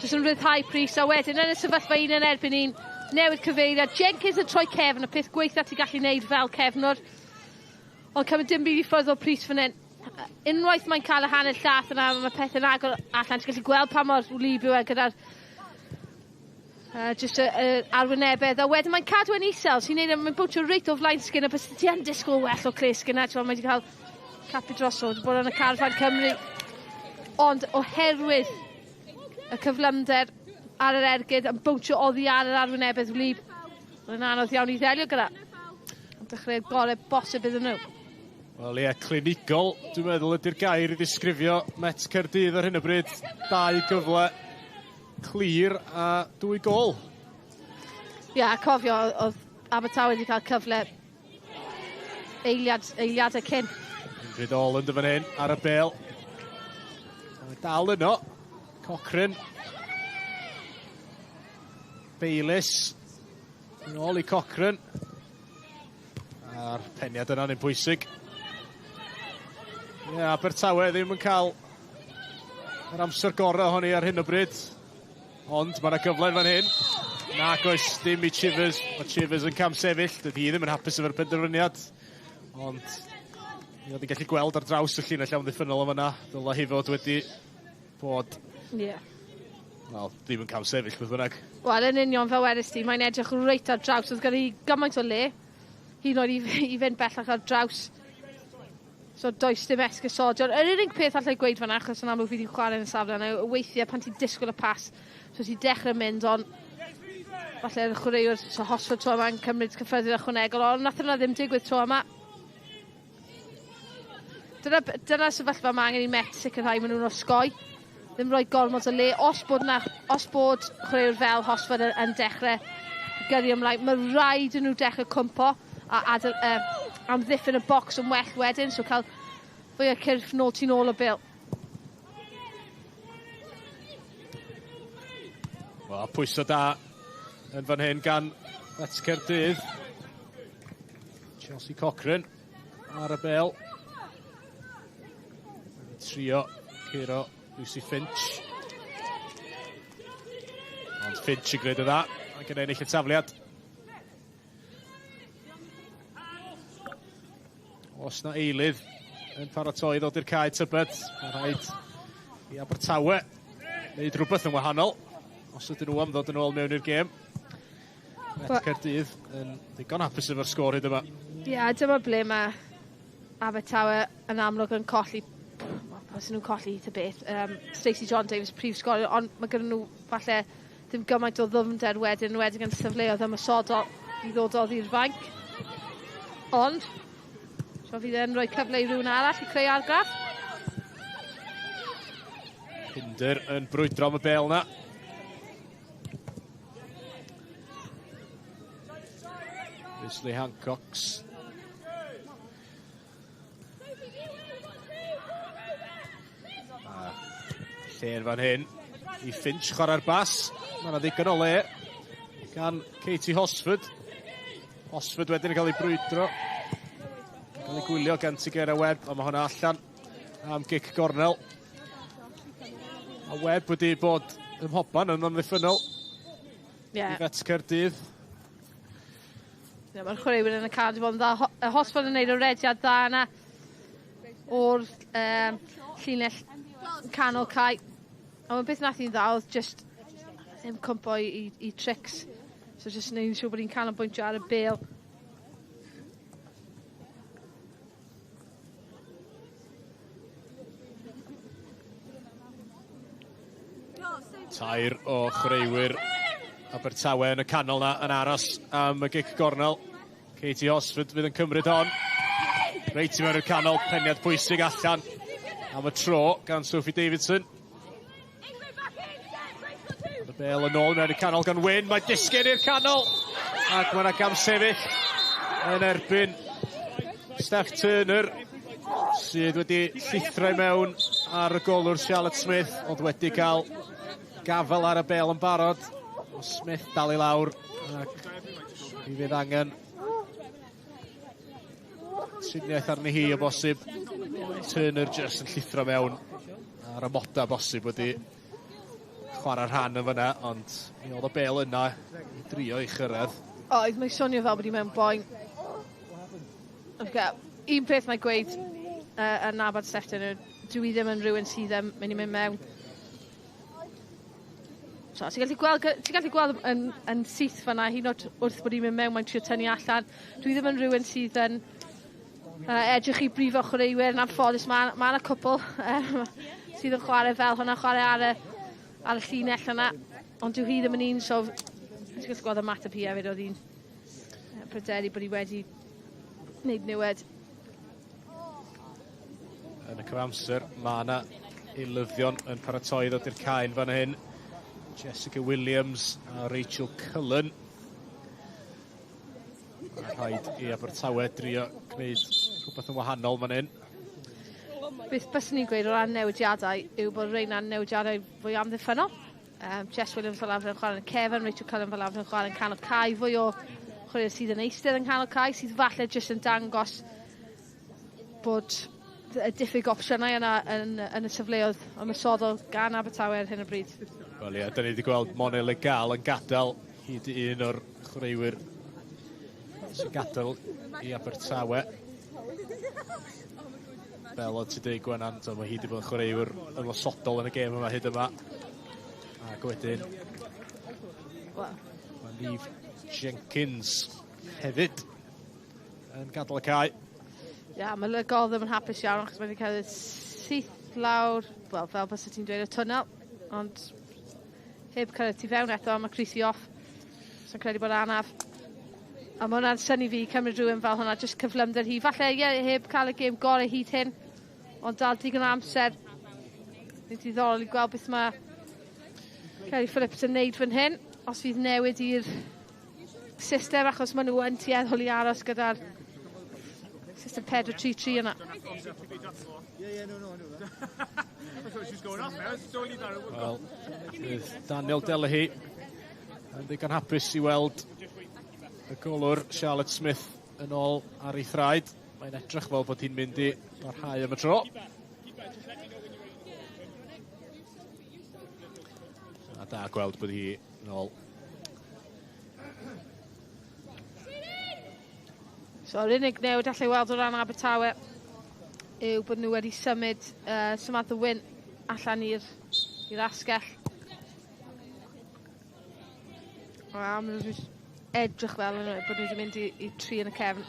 Jyst yn rhyddhau Prys, a wedyn yn y sefyllfa un yn erbyn un, newid cyfeiriad. Jenkins yn troi cefn, y peth gweitha ti'n gallu neud fel cefnwr. Ond cymryd dim byd i ffwrdd o Prys fan hyn. Unwaith mae'n cael y hanner llath yna, mae pethau'n agor allan. Ti'n gallu gweld pa mor wlyb yw e gyda'r jyst y arwynebedd. A wedyn mae'n cadw yn isel, sy'n neud, mae'n bwtio reit o flaen Skinner, bys ti yn disgwyl well o Claire Skinner. Mae wedi cael capu drosodd, bod yn y carfan Cymru. Ond oherwydd y cyflymder ar yr ergyd yn bwtio oddi ar yr arwynebedd wlyb, mae'n anodd iawn i ddelio gyda. Ond dechreu'r gorau bosib iddyn nhw. Wel ie, clinigol, dwi'n meddwl ydy'r gair i ddisgrifio Met Caerdydd ar hyn o bryd. 2 gyfle clir a 2 gôl. Ie, a cofio, oedd Abertawe wedi cael cyfle eiliadau cyn. Ingrid Holland yn fan hyn ar y bêl. Mae dal yno. Cochrane. Bayliss. Yn ôl i Cochrane. A'r peniad yna'n un pwysig. Ie, Abertawe ddim yn cael yr amser gorau ohoni ar hyn o bryd. Ond mae yna gyfle fan hyn. Nag oes dim i Chivers. Mae Chivers yn camsefyll. Dydy hi ddim yn hapus efo'r penderfyniad. Ond mi oedd hi'n gallu gweld ar draws y llinell amddiffynnol o fan'na. Dylai hi fod wedi bod... Ie. Wel, ddim yn camsefyll beth bynnag. Wel, yn union fel wedys ti, mae'n edrych reit ar draws. Oedd gyda hi gymaint o le, hyd yn oed i fynd bellach ar draws. So does dim esgusodion. Yr unig peth allai gweud fan'na, achos yn amlwg fi wedi chwarae yn y safle yna, yw weithiau pan ti'n disgwyl y pas, so ti'n dechrau mynd, ond falle'r chwaraewr, so Hosford tro yma'n cymryd cyffyrddiad ychwanegol, ond nath yna ddim digwydd tro yma. Dyna sefyllfa mae angen i Met sicrhau maen nhw'n osgoi. Ddim rhoi gormod o le. Os bod chwaraewr fel Hosford yn dechrau gyrru ymlaen, mae rhaid i nhw dechrau cwmpo a adael, amddiffyn y bocs yn well wedyn, so cael fwy o cyrff nôl tu nôl o bil. Wel, pwyso da yn fan hyn gan Met Caerdydd. Chelsea Cochrane ar y bêl. Trio curo Lucy Finch. Ond Finch yn gwneud y dda ac yn ennill y tafliad. Os na eilydd yn paratoi ddod i'r cae tybed, mae rhaid i Abertawe wneud rhywbeth yn wahanol os ydyn nhw am ddod yn ôl mewn i'r gêm. Met Caerdydd yn ddigon hapus efo'r sgôr hyd yma. Ie, dyma ble mae Abertawe yn amlwg yn colli. Os nhw'n colli ta beth. Stacey John Davies, prif sgoriwr, ond mae gyda nhw falle ddim gymaint o ddyfnder wedyn, yn enwedig yn safleoedd ymosodol i ddod oddi i'r fainc. Ond, so fydd e'n rhoi cyfle i rhywun arall i creu argraff. Pinder yn brwydro am y bel na. Wesley Hancox. A lle yn fan hyn i Finch chwarae'r bas. Mae yna ddigon o le gan Katie Hosford. Hosford wedyn yn cael ei brwydro. Cael ei gwylio gan Tigera Webb, ond mae hwnna allan am gic gornel. A Webb wedi bod ym mhobman yn amddiffynnol. Yeah. I Fets Caerdydd. Yeah, mae'r chwaraewyr yn y car wedi bod yn dda. Hosford yn neud y rediad dda yna o'r um, llinell canol cae. Ond beth nath hi'n dda oedd just ddim cwmpo i, i, i tricks. So just neud yn siŵr bod hi'n canolbwyntio ar y bel. Tair o chwaraewyr Abertawe yn y canol na yn aros am y gic gornel. Katie Hosford fydd yn cymryd hon. Reit i mewn i'r canol, peniad pwysig allan am y tro gan Sophie Davidson. Y bel yn ôl mewn i'r canol gan Wyn, mae disgyn i'r canol! Ac mae yna gamsefyll yn erbyn Steph Turner sydd wedi llithro i mewn ar y golwr Charlotte Smith, ond wedi cael gafael ar y bel yn barod. Smith dal i lawr ac mi fydd angen triniaeth arni hi o bosib. Turner jyst yn llithro mewn ar amoda bosib wedi chwarae rhan yn fyna, ond mi oedd y bel yna i drio i chyrraedd. Oedd, mae'n swnio fel bod hi mewn boen. Okay. Un peth mae'n gweud yn nabod Steph Turner, dwi ddim yn rhywun sydd yn mynd i mynd mewn. So, ti'n gallu gweld, ti'n gallu gweld yn, yn syth fanna, hyd yn oed wrth bod hi'n mynd mewn, mae'n trio tynnu allan. Dwi ddim yn rhywun sydd yn edrych i brifo chwaraewyr, yn anffodus, mae ma yna cwpl um, sydd yn chwarae fel hwnna, chwarae ar y, ar y llinell yna, ond dyw hi ddim yn un, so ti'n gallu gweld ymateb hi hefyd, oedd hi'n pryderu bod hi wedi wneud niwed. Yn y cyfamser, mae yna eilyddion yn paratoi ddod i'r caen fan hyn. Jessica Williams a Rachel Cullen. Mae rhaid i Abertawe drio gwneud rhywbeth yn wahanol fan hyn. Beth byswn i'n gweud o ran newidiadau yw bod reina'n newidiadau fwy amddiffynnol. Um, Jess Williams fel arfer yn chwarae yn y cefn, Rachel Cullen fel arfer yn chwarae yn canol cae, fwy o chwaraewyr sydd yn eistedd yn canol cae, sydd falle jyst yn dangos bod y diffyg opsiynau yna yn, yn y safleoedd ymosodol gan Abertawe ar hyn o bryd. Wel ie, da ni wedi gweld Mone Legal yn gadael hyd i un o'r chwaraewyr sy'n gadael i Abertawe. Fel oedd ti dweud Gwenan, mae hi wedi bod yn chwaraewr ymosodol yn y gêm yma hyd yma. Ac wedyn, well. mae Neve Jenkins hefyd yn gadael y cae. Ia, yeah, mae Lygol ddim yn hapus iawn achos mae wedi cael ei syth lawr, wel, fel bys ti'n dweud, y twnnel, ond heb cyrraedd tu fewn eto, mae Creasy off. So'n credu bod anaf. A mae hwnna'n synnu fi cymryd rhywun fel hwnna, jyst cyflymder hi. Falle, ie, yeah, heb cael y gêm gorau hyd hyn, ond dal digon o amser. Mae'n diddorol i gweld beth mae Kerry Phillips yn neud fan hyn, os fydd newid i'r system, achos maen nhw yn tueddol i aros gyda'r system 4-3-3 yna. Wel, bydd Daniel Delahy yn ddigon hapus i weld y golwr Charlotte Smith yn ôl ar ei thraed. Mae'n edrych fel bod hi'n mynd i barhau am y tro. A da gweld bod hi yn ôl. So, yr unig newid allai weld o ran Abertawe yw bod nhw wedi symud uh, Samantha Wynn allan i'r i'r asgell. A maen nhw'n edrych fel yna, bod nhw wedi mynd i, i tri yn y cefn.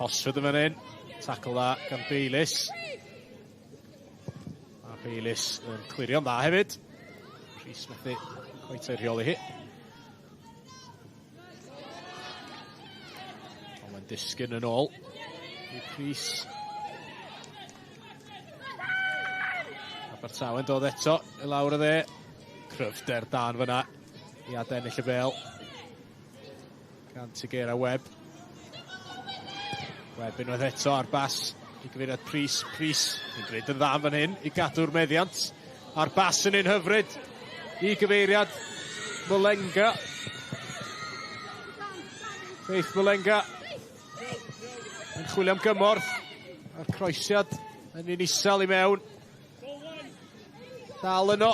Hosford yn fan hyn. Tackle dda gan Bayliss. A Bayliss yn clirio'n dda hefyd. Rhys methu cweit ei rheoli hi. disgyn yn ôl i Prys. Abertawe'n dod eto i lawr y dde. Cryfder dan fyna i adennill y bel. Gan Tigera Webb. Webb unwaith eto ar bas i gyfeiriad Prys. Prys yn gwneud yn dda fan hyn i gadw'r meddiant. A'r bas yn un hyfryd i gyfeiriad Mulenga. Faith Mulenga yn chwilio am gymorth. A'r croesiad yn un isel i mewn. Dal yno.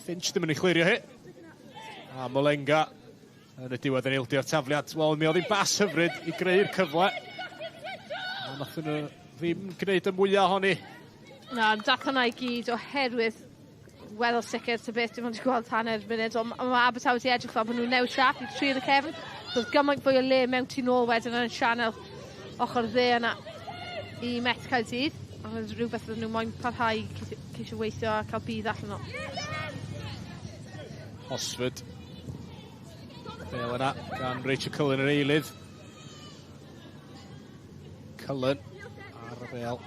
Finch ddim yn ei chlirio hi. A Mulenga yn y diwedd yn ildio'r tafliad. Wel, mi oedd hi'n bas hyfryd i greu'r cyfle. A nath nhw ddim gwneud y mwyaf ohoni. Na, dath hwnna i gyd oherwydd weddol sicr ta beth, dim ond 'di gweld hanner munud, ond ma' Abertawe 'di edrych fel bod nhw'n newid siâp i tri yn y cefn. So oedd gymaint fwy o le mewn tu nôl wedyn yn y sianel ochr dde yna i Met Caerdydd. Ond oedd rhywbeth oedden nhw moyn parhau ceisio weithio a cael budd allan o. Hosford. Bel yna gan Rachel Cullen yr eilydd. Cullen ar y bel.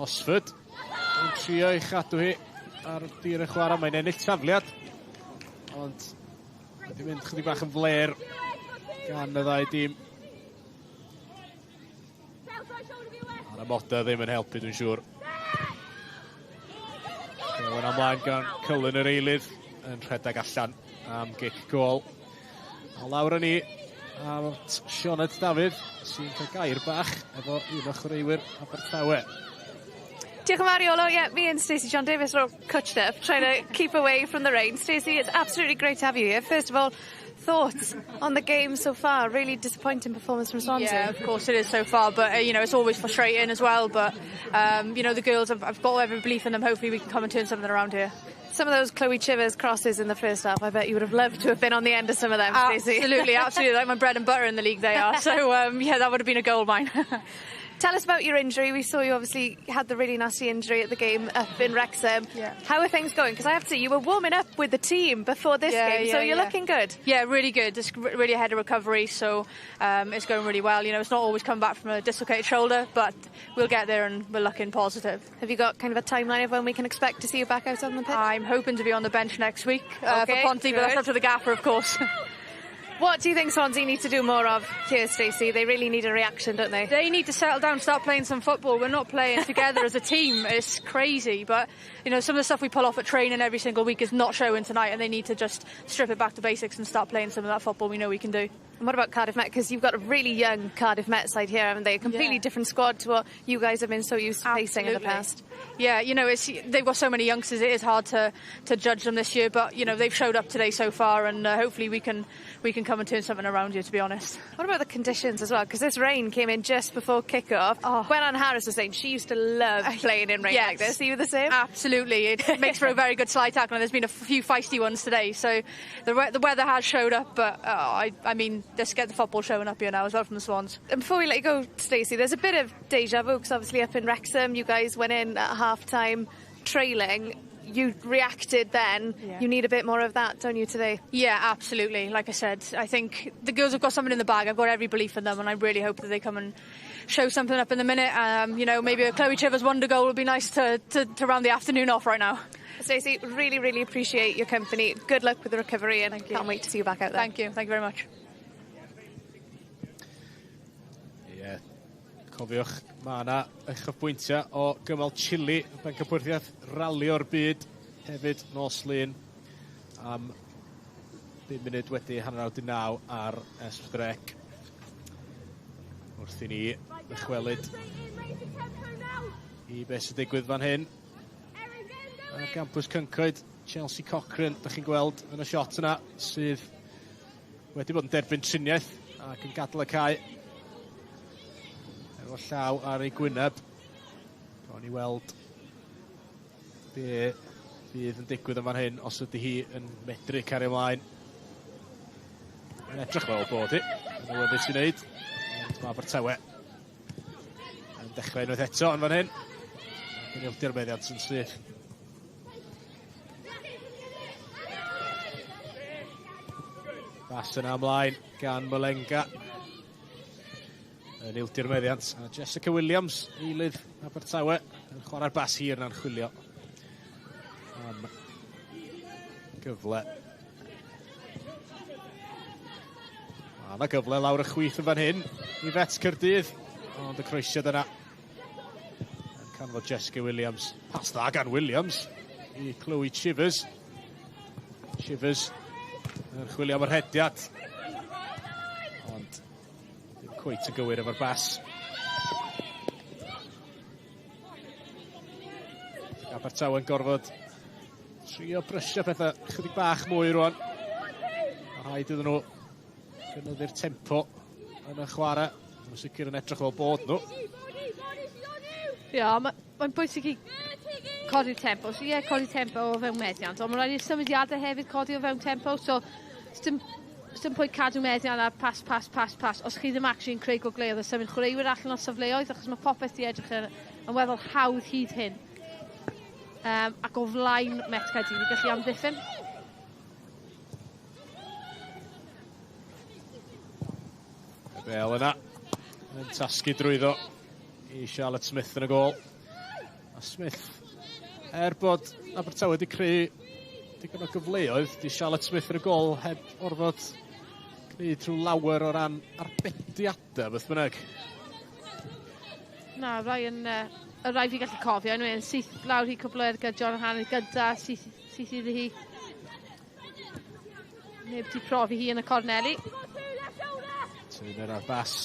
Osford yn trio ei chadw hi ar dir y chwarae. Mae'n ennill tafliad, ond wedi mynd chydig bach yn fler gan y ddau dîm. A'r amodau ddim yn helpu, dwi'n siŵr. Bel yn ymlaen gan Cullen yr eilydd yn rhedeg allan am gic gol. A lawr â ni at Sioned Dafydd sy'n cael gair bach efo un o chwaraewyr Abertawe. Diolch yn fawr Iolo. Yeah, me and Stacey John Davis are all cwtched up trying to keep away from the rain. Stacey, it's absolutely great to have you here. First of all, thoughts on the game so far? Really disappointing performance from Swansea. Yeah, of course it is so far, but you know, it's always frustrating as well. But you know, the girls have, I've got every belief in them. Hopefully we can come and turn something around here. Some of those Chloe Chivers crosses in the first half, I bet you would have loved to have been on the end of some of them, Stacey. Absolutely, absolutely. Like my bread and butter in the league they are. So yeah, that would have been a goal mine. Tell us about your injury. We saw you obviously had the really nasty injury at the game up in Wrexham. Yeah. How are things going? Because I have to say, you were warming up with the team before this game, so you're looking good. Yeah, really good. Just really ahead of recovery, so it's going really well. You know, it's not always come back from a dislocated shoulder, but we'll get there and we're looking positive. Have you got kind of a timeline of when we can expect to see you back out on the pitch? I'm hoping to be on the bench next week Okay, for Ponty, but that's good. up to the gaffer, of course. What do you think Swansea need to do more of here, Stacey? They really need a reaction, don't they? They need to settle down, start playing some football. We're not playing together as a team. It's crazy. But, you know, some of the stuff we pull off at training every single week is not showing tonight, and they need to just strip it back to basics and start playing some of that football we know we can do. And what about Cardiff Met? Because you've got a really young Cardiff Met side here, haven't they? A completely different squad to what you guys have been so used to facing in the past. Yeah, you know, they've got so many youngsters, it is hard to judge them this year, but, you know, they've showed up today so far, and hopefully we can come and turn something around here, to be honest. What about the conditions as well? Because this rain came in just before kick-off. Oh. Gwennan Harris was saying she used to love playing in rain like this. Are you the same? Absolutely. It makes for a very good slide tackle, and there's been a few feisty ones today, so the weather has showed up, but I mean, let's get the football showing up here now as well from the Swans. And before we let you go, Stacey, there's a bit of deja vu, because obviously up in Wrexham, you guys went in at half-time trailing. You reacted then. Yeah. You need a bit more of that, don't you, today? Yeah, absolutely. Like I said, I think the girls have got something in the bag. I've got every belief in them, and I really hope that they come and show something up in the minute. You know, maybe a Chloe Chivers wonder goal would be nice to round the afternoon off right now. Stacey, really, really appreciate your company. Good luck with the recovery, and can't wait to see you back out there. Thank you. Thank you very much. Ie, cofiwch, mae yna uchafbwyntiau o gymal Chile, bencampwriaeth ralio'r byd hefyd nos Lun am 5 munud wedi 9:30 ar S4C. Wrth i ni ddychwelyd i beth sy'n digwydd fan hyn. Ar gampws Cyncoed, Chelsea Cochrane, dych chi'n gweld yn y shot yna, sydd wedi bod yn derbyn triniaeth ac yn gadael y cae. Efo llaw ar ei gwyneb. Gawn ni weld be fydd yn digwydd yn fan hyn, os ydy hi yn medru cario ymlaen. Mae'n edrych fel bod hi yn awyddus i wneud, ond Ond mae Abertawe yn dechrau unwaith eto yn fan hyn. Yn ildio'r meddiant yn syth. Bas yna ymlaen gan Mulenga. Yn ildio'r meddiant. A Jessica Williams, eilydd Abertawe, yn chwarae'r bas hir na'n chwilio am gyfle. Mae yna gyfle lawr y chwith yn fan hyn i Fet Caerdydd, ond y croesiad yna yn canfod Jessica Williams. Pas dda gan Williams i Chloe Chivers. Chivers yn chwilio am yr hediad. Ond dim cweit yn gywir efo'r bas. Abertawe'n gorfod trio brysio pethau chydig bach mwy rwan. Mae rhaid iddyn nhw gynyddu'r tempo yn y chwarae. Mae'n sicr yn edrych fel bod nhw. Ie, yeah, mae'n bwysig i codi'r tempo. So ie, yeah, codi tempo o fewn meddiant, ond mae'n rhaid i'r symudiadau hefyd codi o fewn tempo. So, dim pwynt cadw meddiant ar pas, pas, pas, pas. Os chi ddim actually yn creu gogleoedd a symud chwaraewyr allan o safleoedd, achos mae popeth di edrych yn weddol hawdd hyd hyn. Ac o flaen Met Caerdydd i gallu amddiffyn. Y bel yna yn tasgu drwyddo i Charlotte Smith yn y gôl. A Smith, er bod Abertawe wedi creu digon o gyfleoedd, di Charlotte Smith yn y gôl heb orfod gwneud trwy lawer o ran arbediadau, beth bynnag. Na, rai yn... Y rai fi gallu cofio, anyway, yn syth lawr hi cwpl o ergydion yn hanner gynta, syth iddi hi. Neb di profi hi yn y corneli. Turner ar bas.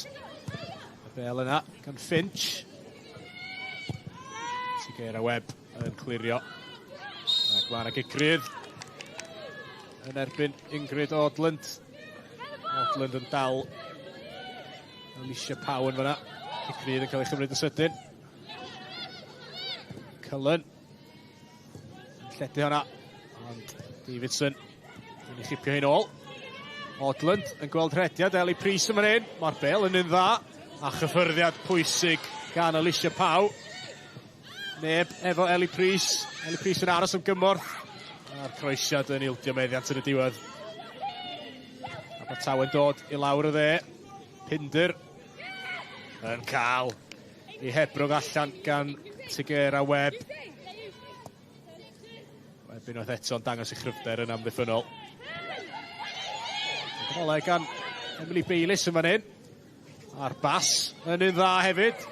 Y bel yna gan Finch. Tigera Webb yn clirio. Ac mae yna gigrydd yn erbyn Ingrid Odland. Odland yn dal Alicia Pow yn fyna. Gigrydd yn cael ei chymryd yn sydyn. Cullen yn lledu hwnna, ond Davidson yn ei chipio hi'n ôl. Odland yn gweld rhediad Ellie Price yn fan hyn. Mae'r bel yn un dda, a chyffyrddiad pwysig gan Alicia Pow. Neb efo Ellie Price. Ellie Price yn aros am gymorth. A'r croesiad yn ildio meddiant yn y diwedd. Abertawe'n dod i lawr y dde. Pinder yn cael ei hebrwng allan gan Tigera Webb. Webb unwaith eto'n dangos ei chryfder yn amddiffynnol. Golau gan Emily Bayliss yn fan hyn. A'r bas yn un dda hefyd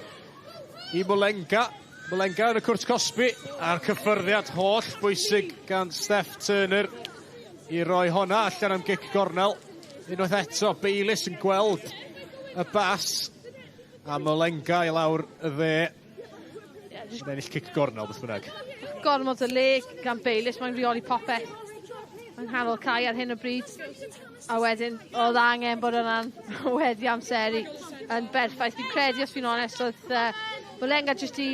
i Mulenga. Mulenga yn y cwrt cosbi. A'r cyffyrddiad holl bwysig gan Steph Turner i roi honna allan am gic gornel. Unwaith eto, Bayliss yn gweld y bas. A Mulenga i lawr y dde. Yn ennill cic gornel, beth bynnag. Gormod o le gan Bayliss, mae'n rheoli popeth yng nghanol cae ar hyn o bryd. A wedyn, oedd angen bod yna'n wedi amseru yn berffaith. Fi'n credu, os fi'n onest, oedd Mulenga jyst i...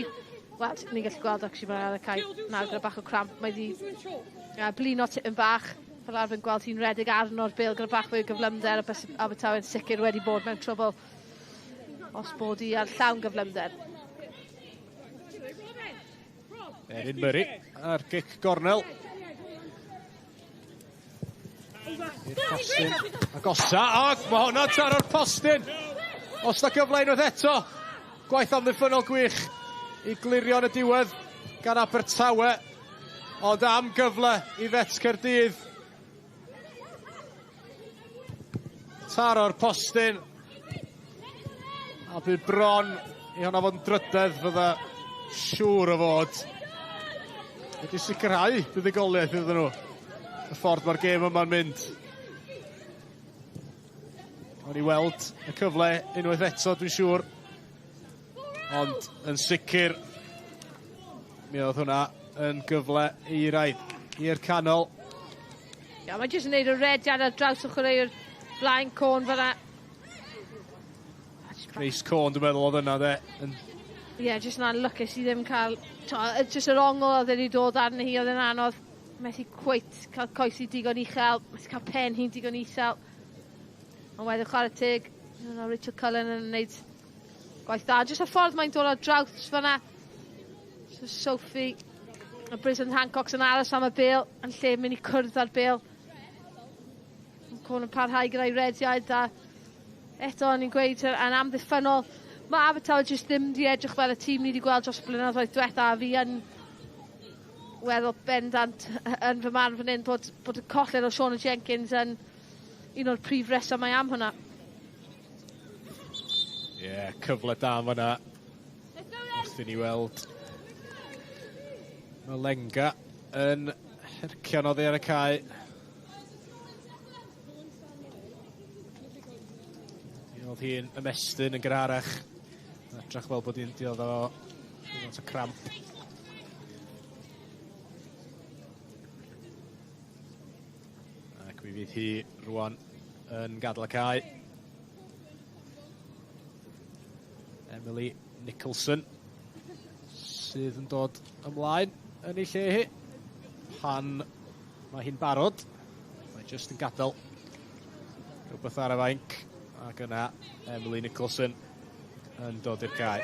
Wel, ni'n gallu gweld actually mae'n ar y cae nawr gyda bach o cramp. Mae di blino tipyn bach. Fel arfer yn gweld hi'n redeg arno'r bêl gyda bach fwy o gyflymder, a Abertawe'n sicr wedi bod mewn trwbl os bod hi ar llawn gyflymder. Erin Murray ar gic gornel. I'r postyn. Agosa, ac mae hwnna taro'r postyn. Os na gyfle unwaith eto. Gwaith amddiffynnol gwych i glirio yn y diwedd gan Abertawe. Ond am gyfle i Fet Caerdydd. Taro'r postyn. A bydd bron i hwnna fod yn drydedd fydda siŵr o fod wedi sicrhau buddugoliaeth iddyn nhw. Y ffordd mae'r gêm yma'n mynd. O'n i weld y cyfle unwaith eto, dwi'n siŵr. Ond yn sicr, mi oedd hwnna yn gyfle eiraidd i'r canol. Ia, mae jyst yn neud y rediad ar draws y chwaraewr blaen Côn fyna. Grace Corn, dwi'n meddwl, oedd yna, de. Ie, yeah, jyst yna'n lwcus i ddim cael... Jyst yr ongl oedd wedi dod arni hi, oedd yn anodd. Methu cweit cael coes i digon uchel, methu cael pen hi'n digon isel. Ond wedyn chwarae teg, Yna Rachel Cullen yn gwneud gwaith da. Jyst y ffordd mae'n dod ar draws fyna. So Sophie a Brisbane Hancock yn aros am y bel yn lle mynd i cwrdd â'r bel. Cwn yn parhau gyda'i rediad a eto o'n i'n gweud yn amddiffynnol. Mae Abertawe jyst ddim di edrych fel y tîm ni wedi gweld dros y blynyddoedd diwetha a fi yn weddol bendant yn fy marn fan hyn bod, bod y colled o Shauna Jenkins yn un o'r prif resymau am hwnna. Ie, yeah, cyfle da yn fanna. Wrth i ni weld Malenga yn hercian oddi ar y cae. Oedd hi'n ymestyn yn gynharach. Edrych fel bod hi'n diodd o rhywfaint o cramp. Ac mi fydd hi rwan yn gadael y cae. Emily Nicholson sydd yn dod ymlaen yn ei lle hi pan mae hi'n barod. Mae jyst yn gadael rhywbeth ar y fainc ac yna Emily Nicholson yn dod i'r cae.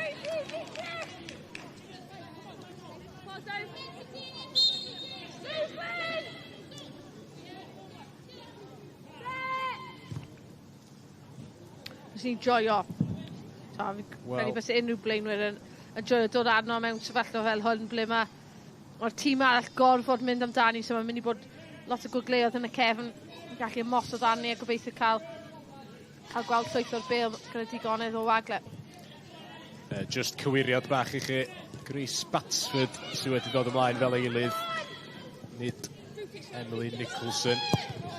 Nes i'n joio. So, fi'n well, credu byse unrhyw blaenwyr yn, yn joio dod arno mewn sefyllfa fel hwn ble mae mae'r tîm arall gorfod mynd amdani, so mae'n mynd i bod lot o gwgleoedd yn y cefn yn gallu ymosod arni a gobeithio cael cael gweld llwyth o'r bêl gyda digonedd o wagle. Just cywiriad bach i chi. Grace Batsford sydd wedi dod ymlaen fel eilydd. Nid Emily Nicholson.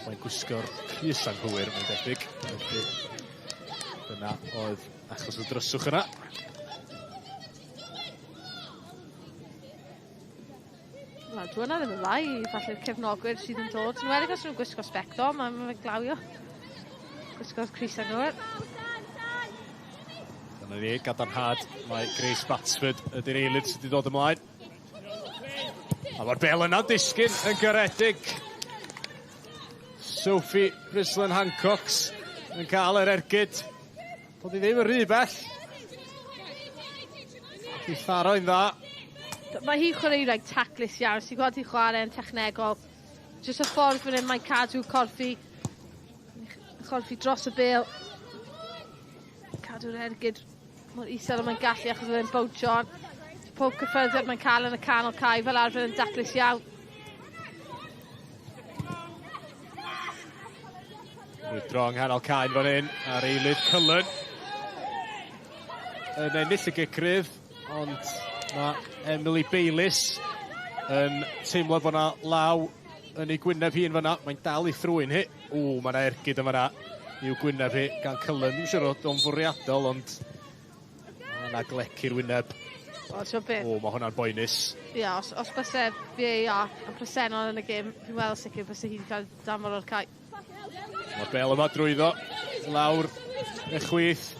Mae'n gwisgo'r crys anghywir, mae'n debyg. Felly, dyna oedd achos y dryswch yna. Wel, dwi yna ddim yn dda i falle'r cefnogwyr sydd yn dod. Yn enwedig os nhw'n gwisgo sbectol, mae'n ma glawio. Gwisgo'r crys anghywir. Dyna ni, gadarnhad. Mae Grace Batsford ydy'r eilydd sydd wedi dod ymlaen. A mae'r bel yna'n disgyn yn garedig. Sophie Brislan Hancox yn cael yr ergyd. Doedd hi ddim yn rhy bell. Hi tharo'n dda. Mae hi'n chwaraewraig taclus iawn. Ti'n gweld hi'n chwarae yn technegol. Jyst y ffordd fan hyn mae'n cadw corffi, chorffi dros y bel. Cadw'r ergyd mor isel y mae'n gallu achos oedd e'n bownsio. Pob cyffyrddiad mae'n cael yn y canol cae fel arfer yn daclus iawn. Rwydro yng nghanol caen fan hyn ar eilydd Cullen. Yn ennill y gic rydd, ond mae Emily Bayliss yn teimlo bod yna law yn ei gwyneb hi yn fanna. Mae'n dal ei thrwyn hi. O, mae yna ergyd yn fanna i'w gwyneb hi gan Cullen. Dwi'n siŵr oedd o'n fwriadol, ond mae yna glec i'r wyneb. O, ti'n beth? O, mae hwnna'n boenus. Ia, os, os byse VAR yn presennol yn y gêm, fi'n weld sicr byse hi wedi cael damor o'r cae. Mae'r bel yma drwyddo, lawr y chwith.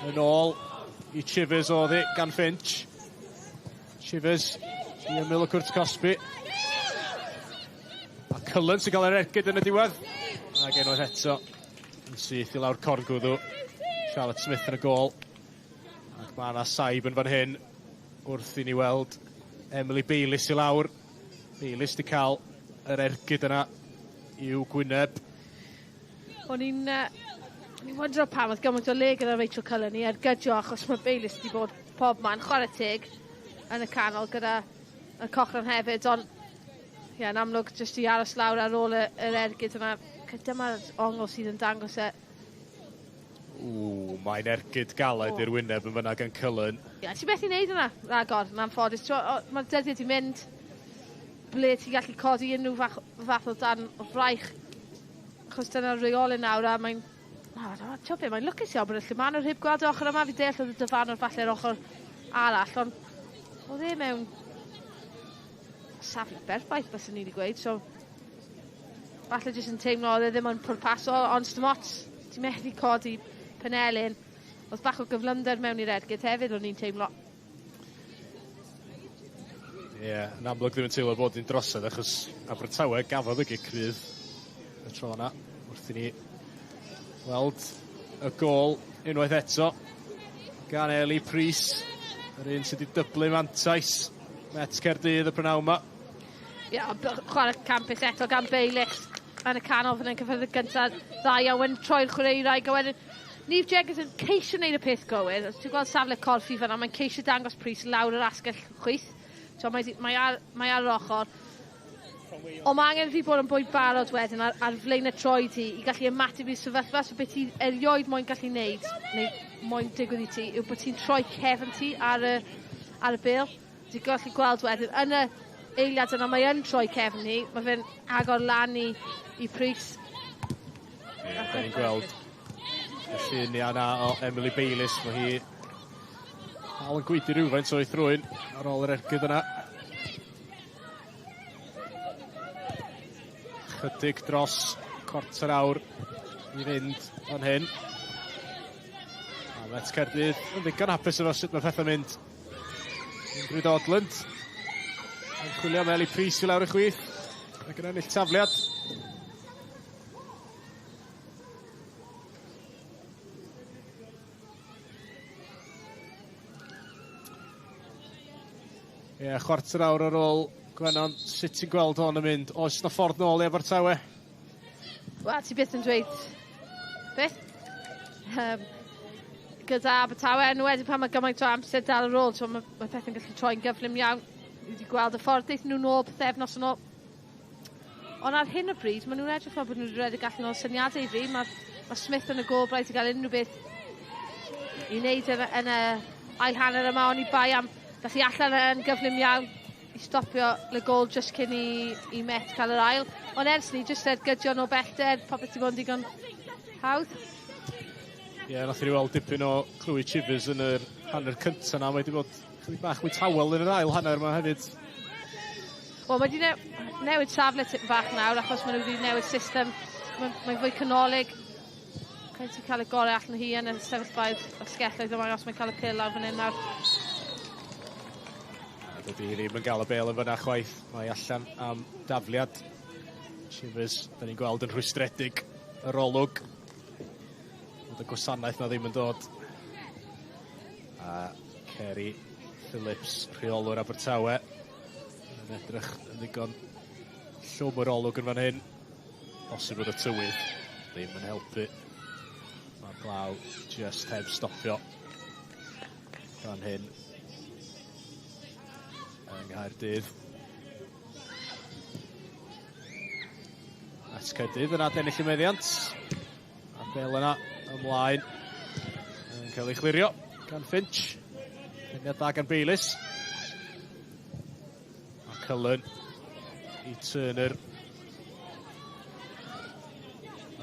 Yn ôl i Chivers oedd hi gan Finch. Chivers i ymyl y cwrt Cosby. A Cullen sy'n cael yr ergyd yn y diwedd. Ac unwaith eto yn syth i lawr corgwddw. Charlotte Smith yn y gôl. Ac mae yna saib yn fan hyn wrth i ni weld Emily Bayliss i lawr. Bayliss di cael yr ergyd yna i'w gwyneb. O'n i'n o'n i'n wondro pam oedd gymaint o le gyda Rachel Cullen i ergydio achos mae Bayliss wedi bod pob man chwarae teg yn y canol gyda y Cochran hefyd, ond ie, yn amlwg jyst i aros lawr ar ôl y, yr ergyd yma. Dyma'r ongl sydd yn dangos e. Ww, mae'n ergyd galed i'r wyneb yn fyna gan Cullen. Ie, ti'n methu wneud yna, ragor, yn anffodus. Mae'r dyddiau wedi mynd ble ti'n gallu codi unrhyw fach, fath o dan o fraich. Achos dyna'r reolau nawr a mae'n... O, ti'n be, mae'n lwcus iawn bod y llumanwr heb gweld y ochr yma. Fi deall oedd y dyfarnwr falle'r ochr arall, ond oedd e mewn safle berffaith, byswn ni wedi gweud. So, falle jyst yn teimlo oedd e ddim yn pwrpasol, ond sdim ots, ti'n methu codi penelin. Oedd bach o gyflymder mewn i'r ergyd hefyd, o'n i'n teimlo. Ie, yeah, yn amlwg ddim yn teimlo bod hi'n drosedd achos Abertawe gafodd y gic rydd y tro yna wrth i ni Weld y gôl unwaith eto gan Eli Prys, yr un sydd wedi dyblu mantais Met Caerdydd y prynawn yma. Ie, yeah, chwarae campus eto gan Bayliss yn y canol fan hyn cyffyrdd y gyntaf dda iawn wedyn troi'r chwaraewraig a wedyn Neve Jenkins yn ceisio wneud y peth gywir. Os ti'n gweld safle corff i fanna, mae'n ceisio dangos Prys lawr yr asgell chwith. So mae, mae, ar, mae ar yr ochr. Ond mae angen iddi bod yn bwy barod wedyn ar, ar flaen y troed hi i gallu ymateb i'r sefyllfa. So beth ti erioed moyn gallu neud, neu moyn digwydd i ti, yw bod ti'n troi cefn ti ar y, ar y bêl. Ti'n gallu gweld wedyn yn y eiliad yna mae yn troi cefn hi, mae fe'n agor lan i, i Prys. Ie, yeah, da ni'n gweld y lluniau yna o Emily Bayliss, mae hi dal yn gwydu rhywfaint o'i thrwyn ar ôl yr ergyd yna. Chydig dros cwarter awr i fynd fan hyn. A Met Caerdydd yn ddigon hapus efo sut mae pethau'n mynd. Ingrid Odland yn chwilio am Eli Prys i lawr y chwith ac yn ennill tafliad. Ie, yeah, chwarter awr ar ôl Gwennon, sut ti'n gweld hon yn mynd? Oes na ffordd nôl i Abertawe? Wel, ti byth yn dweud beth. Um, gyda Abertawe, yn wedi pan mae gymaint o amser dal ar ôl, so mae, mae pethau'n gallu troi'n gyflym iawn. Ni wedi gweld y ffordd deithon nhw nôl pythefnos yn ôl. Ond ar hyn o bryd, maen nhw'n edrych fel bod nhw'n rhedeg allan o syniadau i fi. Mae, mae Smith yn y gôl braidd i gael unrhyw beth i wneud yn, yn y ail hanner yma, ond i bai am Dath hi allan yn gyflym iawn i stopio le gôl jyst cyn i, i Met cael yr ail. Ond ers ni, jyst ergydion o bellter, popeth 'di bod yn digon hawdd. Ie, yeah, nath ni weld dipyn o Chloe Chivers yn yr hanner cyntaf na. Mae wedi bod chydig bach mwy tawel yn yr ail hanner yma hefyd. Wel, mae wedi ne newid safle tipyn bach nawr achos maen nhw wedi newid system. Mae'n mae fwy canolig. Rhaid ti cael y gorau allan o hi yn y sefyllfaoedd asgelloedd yma os mae'n cael y pêl lawr fan hyn nawr. A dydy hi ddim yn gael y bêl yn fyna chwaith. Mae allan am dafliad. Chivers, da ni'n gweld yn rhwystredig yr olwg. Bod y gwasanaeth na ddim yn dod. A Kerry Phillips, rheolwr Abertawe, yn edrych yn ddigon llwm yr olwg yn fan hyn. Bosib bod y tywydd ddim yn helpu. Mae'r glaw just heb stopio fan hyn yng Nghaerdydd. At Caerdydd yn adennill y meddiant. A'r bel yna ymlaen yn cael ei chlirio gan Finch. Peniad da gan Bayliss. A Cullen i Turner.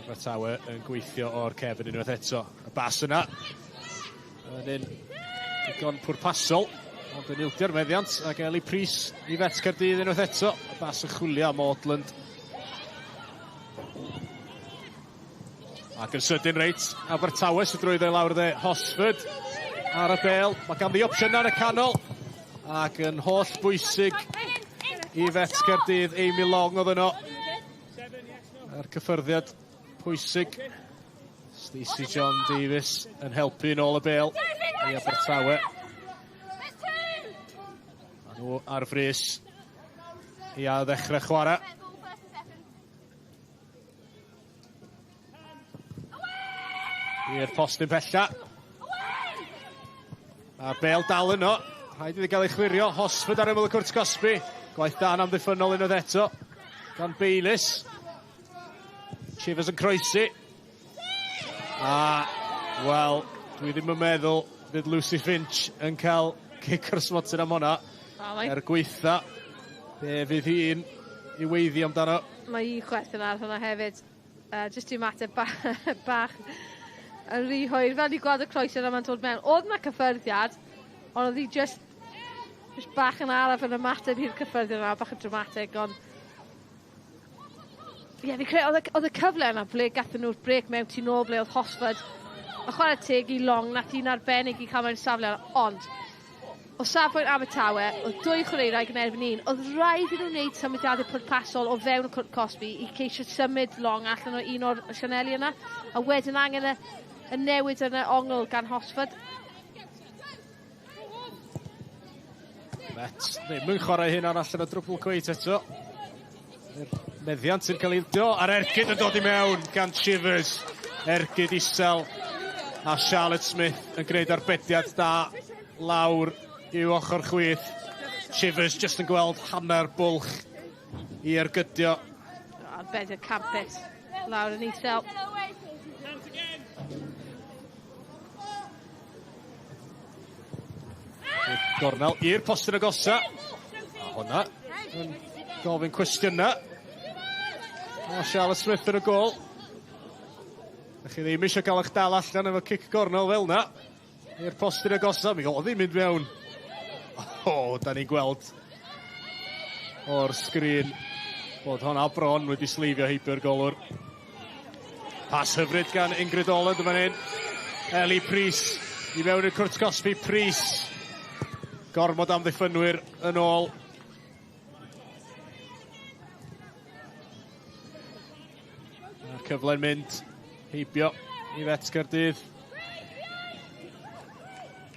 Abertawe yn gweithio o'r cefn unwaith eto. Y bas yna yn un digon pwrpasol, ond yn ildio'r meddiant ac Eli Prys i Fet Caerdydd unwaith eto. Y bas yn chwilio am Maudland. Ac yn sydyn reit, Abertawe sydd drwyddo i lawr dde, Hosford ar y bel. Mae ganddi opsiynau yn y canol ac yn holl bwysig i Fet Caerdydd, Amy Long oedd yno. A'r cyffyrddiad pwysig. Stacey John Davies yn helpu yn ôl y bel i Abertawe. Maen nhw ar frys i ail ddechrau chwarae. I'r postyn pella. A'r bel dal yno. Rhaid iddi gael ei chwirio. Hosford ar ymyl y cwrt gosbi. Gwaith dan amddiffynnol unwaith eto. Gan Bayliss. Chivers yn croesi. A, wel, dwi ddim yn meddwl fydd Lucy Finch yn cael cic o'r smotyn am hwnna. Er gweitha, be fydd hi'n i weiddi amdano. Mae un chwerthin ar hwnna hefyd. Jyst i ymateb ba bach yn rhy hwyr. Fel ni gweld y croeso yna ma'n dod mewn. Oedd yna cyffyrddiad, ond oedd hi just, just bach yn araf yn ymateb i'r cyffyrddiad yna, bach yn dramatic, ond Ie, yeah, fi credu, oedd y, oedd y cyfle yna ble gathen nhw'r brec mewn tu nôl ble oedd Hosford. Y chwarae teg i Long, nath hi'n arbennig i cael mewn safle, ond O safbwynt Abertawe, oedd dwy chwaraewraig yn erbyn un. Oedd rhaid i nhw wneud symudiadau pwrpasol o fewn y cwrt cosbi i ceisio symud Long allan o un o'r sianeli yna. A wedyn angen y, y newid yn y ongl gan Hosford. Met ddim yn chwarae hyn arall yn y drwbl cweit eto. Yr meddiant sy'n cael ei ildio a'r ergyd yn dod i mewn gan Shivers. Ergyd isel a Charlotte Smith yn gwneud arbediad da lawr i'w ochr chwith. Shivers jyst yn gweld hanner bwlch i ergydio. Arbediad campus lawr yn isel. Gornel i'r postyn agosa. A hwnna yn gofyn cwestiynau. A Charlotte Smith yn y gol. Ydych chi ddim eisiau cael eich dal allan efo cic gornel fel yna. I'r postyn agosa, mi oedd hi'n mynd mewn. O, oh, da ni'n gweld o'r sgrin bod honna bron wedi sleifio heibio'r golwr. Pas hyfryd gan Ingrid Oland yma hyn. Ellie Prys i mewn i'r cwrt cosbi. Prys. Gormod am ddiffynwyr yn ôl. A'r cyfle'n mynd heibio i Fet Caerdydd.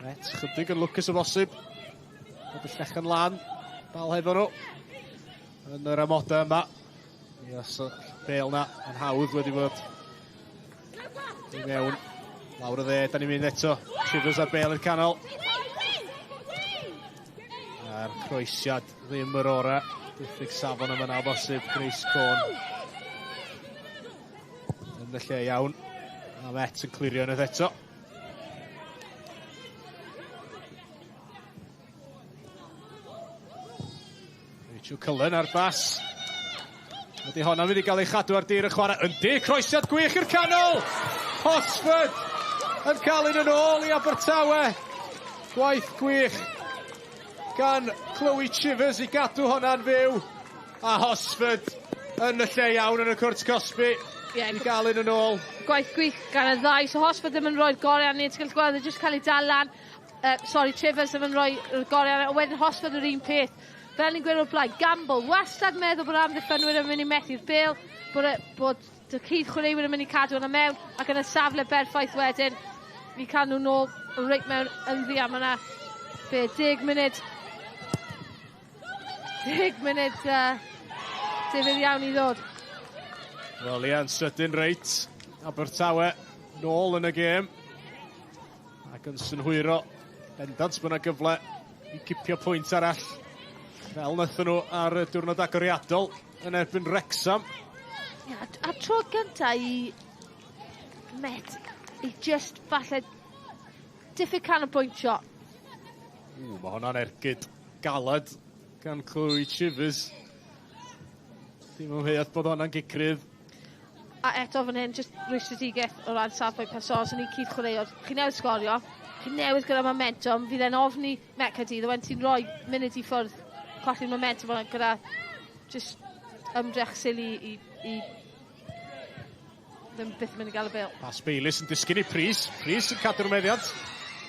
Met chydig yn lwcus o bosib. Bod y llechen lan. Dal hefo nhw. Yn yr amodau yma. Yes, y bel na yn hawdd wedi bod i mewn. Lawr y dde, da ni'n mynd eto. Shivers ar bel i'r canol. A'r croesiad ddim yr orau. Diffyg safon yma na bosib. Grace Corn. Yn y lle iawn. A Met yn clirio unwaith eto. Rachel Cullen ar bas. Ydy honna mynd i gael ei chadw ar dir y chwarae. Yndi, croesiad gwych i'r canol! Hosford yn cael un yn ôl i Abertawe. Gwaith gwych gan Chloe Chivers i gadw honna'n fyw. A Hosford yn y lle iawn yn y cwrt cosbi yeah, i gael un yn ôl. Gwaith gwych gan y ddau. So Hosford ddim yn rhoi'r gorau arni. Ti'n gallu gweld, e jyst cael ei dal lan. Sorry, Chivers ddim yn rhoi'r gorau arni. A wedyn Hosford yr un peth. Fel ni'n gweud o'r blaen, gamble, wastad meddwl bod amddiffynwyr yn mynd i methu'r bêl, bod, e, bod y cyd chwaraewyr yn mynd i cadw yna mewn, ac yn y safle berffaith wedyn, i cael nhw nôl reit mewn yn ddi am yna. Be, 10 munud. 10 munud difyr iawn i ddod. Wel, ia'n sydyn reit. Abertawe nôl yn y gêm. Ac yn synhwyro, bendant bod yna gyfle i gipio pwynt arall. Fel wnaethon nhw ar y diwrnod agoriadol yn erbyn Wrexham. Ia, a tro gynta i Met i just falle diffyg canolbwyntio. Ww, mae hwnna'n ergyd galed gan Chloe Chivers. Dim amheuaeth bod hwnna'n gicrydd. A eto fan hyn, jyst rwystredigaeth o ran safbwynt personol, so ni cyd chwaraeodd. Chi newydd sgorio, chi newydd gyda momentum, fydd e'n ofni Met Caerdydd, a wedyn ti'n rhoi munud i ffwrdd, colli'r momentum hwnna gyda just ymdrech sili i, i ddim byth yn mynd i gael y bêl. Pas Bayliss yn disgyn i Prys. Prys yn cadw'r meddiant.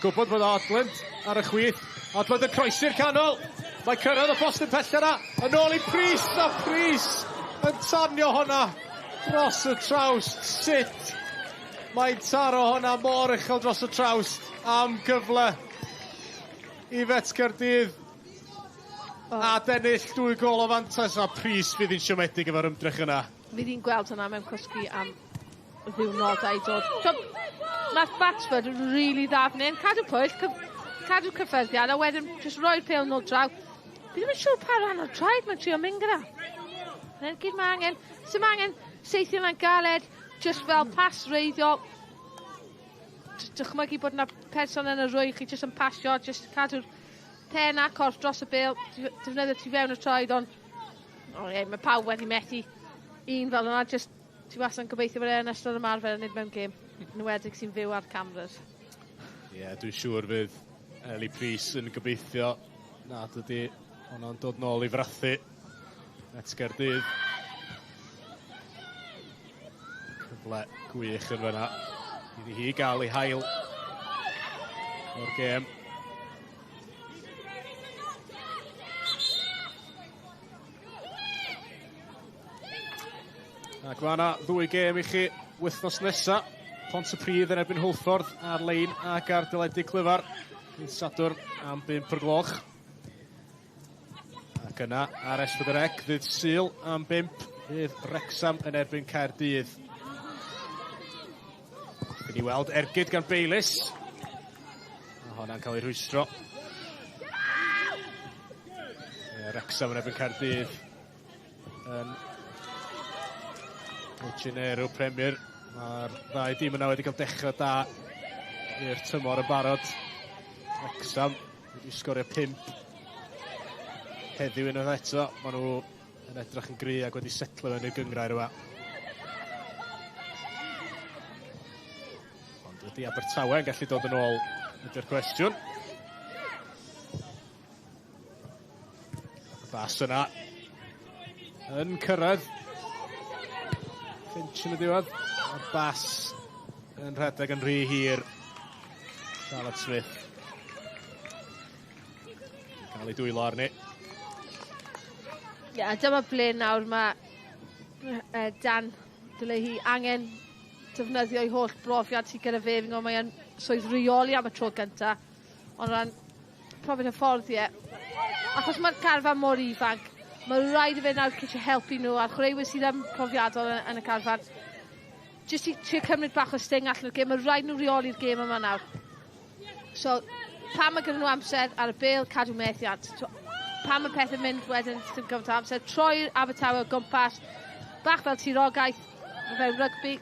Gwybod bod Adland ar y chwith. Adland yn croesi'r canol. Mae cyrraedd y postyn pell yna. Yn ôl i Prys a Prys yn tanio hwnna dros y trawst. Sut mae'n taro hwnna mor uchel dros y trawst am gyfle i Fet Caerdydd. Oh. A dennill dwy gol o fantais a Prys fydd hi'n siomedig efo'r ymdrech yna. Fydd hi'n gweld hwnna mewn cwsgu am ddiwrnodau i dod. So, mae Batsford yn rili really dda fan hyn. Cadw pwyll, cadw cyffyrddiad, a wedyn jyst roi'r pêl nôl draw. Fi ddim yn siŵr pa ran o'r traed mae'n trio mynd gyda. Dyna'r gyd mae angen. Sy'n angen seithio yna'n galed, jyst fel pas reiddiol. Dychmygu bod yna person yn y rwy, chi jyst yn pasio, jyst cadw'r pen a corff dros y bêl, defnyddio tu fewn y troed, ond oh, yeah, mae pawb wedi methu un fel yna, jyst ti wastad yn gobeithio bod e yn ystod ymarfer a nid mewn gêm, yn enwedig sy'n fyw ar cameras. Ie, yeah, dwi'n siŵr fydd Ellie Prys yn gobeithio nad ydy honno'n dod nôl i frathu Met Gaerdydd. Cyfle gwych yn fyna. Iddi hi gael ei hail o'r gêm. Ac mae yna ddwy gêm i chi wythnos nesa. Pontypridd yn erbyn Hwlffordd ar-lein ac ar deledu clyfar. Dydd Sadwrn am 5 o'r gloch. Ac yna ar S4C ddydd Sul am 5 fydd Wrecsam yn erbyn Caerdydd. Dyn ni weld ergyd gan Bayliss. A honna'n cael ei rhwystro. Wrecsam yn erbyn Caerdydd yn Ochinero Premier. Mae'r ddau dîm yna wedi cael dechrau da i'r tymor yn barod. Wrecsam wedi sgorio 5 heddiw unwaith eto. Maen nhw yn edrych yn gry ac wedi setlo mewn i'r gynghrair yma. Ond ydy Abertawe yn gallu dod yn ôl ydy'r cwestiwn. Y bas yna yn cyrraedd. Finch yn y diwedd. A'r bas yn rhedeg yn rhy hir. Charlotte Smith. Cael ei dwylo arni. Ie, yeah, dyma ble nawr mae Dan dyle hi angen defnyddio ei holl brofiad sydd gyda fe. Fi'n gwybod mae e'n swydd reoli am y tro gynta. Ond ran profiad hyfforddi e, achos mae'r carfan mor ifanc, mae rhaid i fe nawr ceisio helpu nhw a'r chwaraewyr sydd yn profiadol yn, yn y carfan. Jyst i trio cymryd bach o sting allan o'r gêm, mae rhaid nhw reoli'r gêm yma nawr. So, pan mae gyda nhw amser ar y bêl, cadw methiant. So, pan mae pethau'n mynd wedyn, dim gymaint o amser, troi'r Abertawe o gwmpas, bach fel tirogaeth, o fewn rygbi.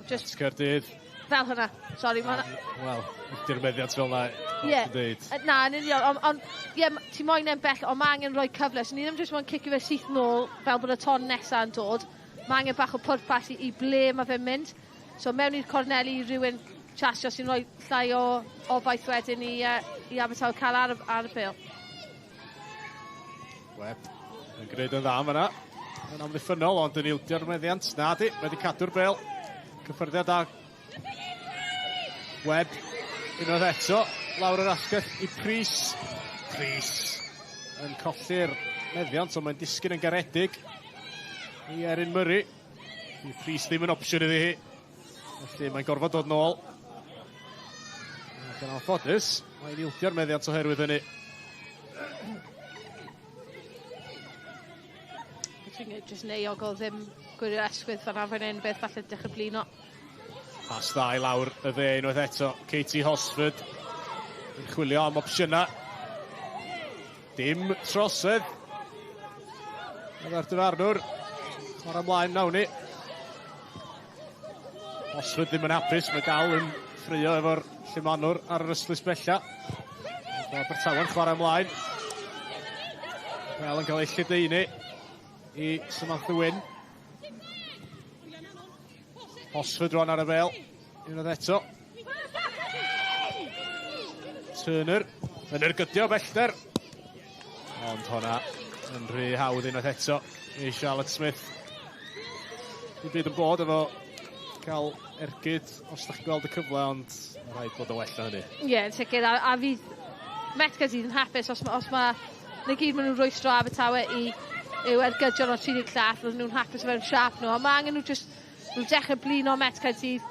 Just Caerdydd. Fel hynna, sori. Ma Wel, di'r meddiant fel yna. Ie. Na, yn union, ond on, ie, ti moyn e'n bell, ond mae angen rhoi cyfle. So ni ddim jyst moyn cicio fe syth nôl fel bod y ton nesa yn dod. Mae angen bach o pwrpas i, i ble mae fe'n mynd. So mewn i'r corneli i rhywun chasio sy'n rhoi llai o obaith wedyn i, i Abertawe cael ar, ar y bêl. Webb yn gwneud yn dda am fyna. Yn amddiffynnol, ond yn ildio'r meddiant. Na di, wedi cadw'r bel. Cyffyrddiad da. Webb, unwaith eto, lawr yr asgell i Pris. Pris yn colli'r meddiant, ond mae'n disgyn yn garedig i Erin Murray. Di Pris ddim yn opsiwn iddi hi. Felly mae'n gorfod dod nôl. Ac yn anffodus, mae'n ildio'r meddiant oherwydd hynny. Jyst yn euog o ddim gwirio'r esgwydd fan fan hyn, beth falle dechrau blino. Pas dda i lawr y dde unwaith eto. Katie Hosford yn chwilio am opsiynau. Dim trosedd. Efo'r dyfarnwr. Chwarae ymlaen nawn ni. Osford ddim yn hapus, mae dal yn ffrio efo'r llumanwr ar yr ystlys bella. Mae Abertawe'n chwarae ymlaen. Fel yn cael ei lledaenu i Samantha Wynn. Hosford rwan ar y fel. Unwaith eto. Turner yn ergydio bellter. Ond honna yn rhy hawdd unwaith eto i Charlotte Smith. Dim byd yn bod efo cael ergyd os ydych chi'n gweld y cyfle, ond mae rhaid bod yn well na hynny. Ie, yeah, yn sicr, a, a fydd Met Caerdydd yn hapus os, os mae na gyd maen nhw'n rwystro Abertawe i yw ergydion o'r 30 llath, roedden nhw'n hapus efo'n siap nhw, ond mae angen nhw just, nhw'n dechrau blino Met Caerdydd.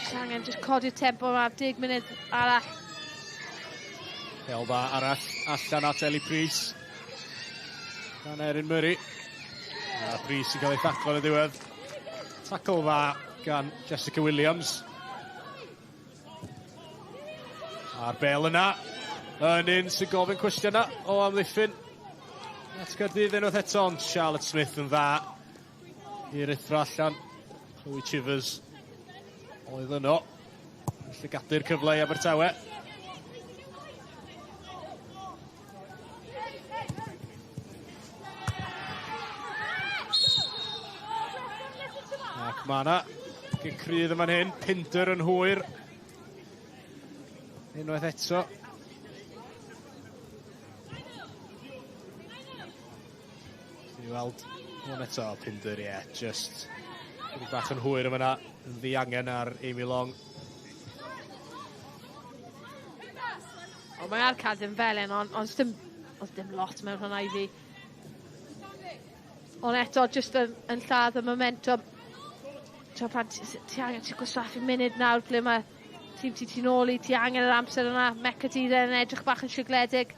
Just angen just codi'r tempo yma, 10 munud arall. Pel dda arall allan at Ellie Prys. Gan Erin Murray. A Prys yn cael ei thaclo yn y diwedd. Tackle dda gan Jessica Williams. A'r bel yna yn un sy'n gofyn cwestiynau o amddiffyn. At Gaerdydd unwaith eto, ond Charlotte Smith yn dda i ruthro allan. Chloe Chivers oedd yno. Llygadu'r cyfle i Abertawe. Ac mae yna gic rydd yma'n hyn, Pinder yn hwyr. Unwaith eto. Ni weld hwn eto, Pinder, ie, yeah, just chydig bach yn hwyr yma yn ddiangen ar Amy Long. O, mae ar cadw'n felen, ond on dim Oedd dim lot mewn hwnna i fi. Ond eto, jyst yn, yn lladd y momentum. Ti'n pan ti, ti angen, ti'n gwastraffu munud nawr ble mae tîm ti tu nôl i, ti angen yr amser yna. Met Caerdydd yn edrych bach yn sigledig.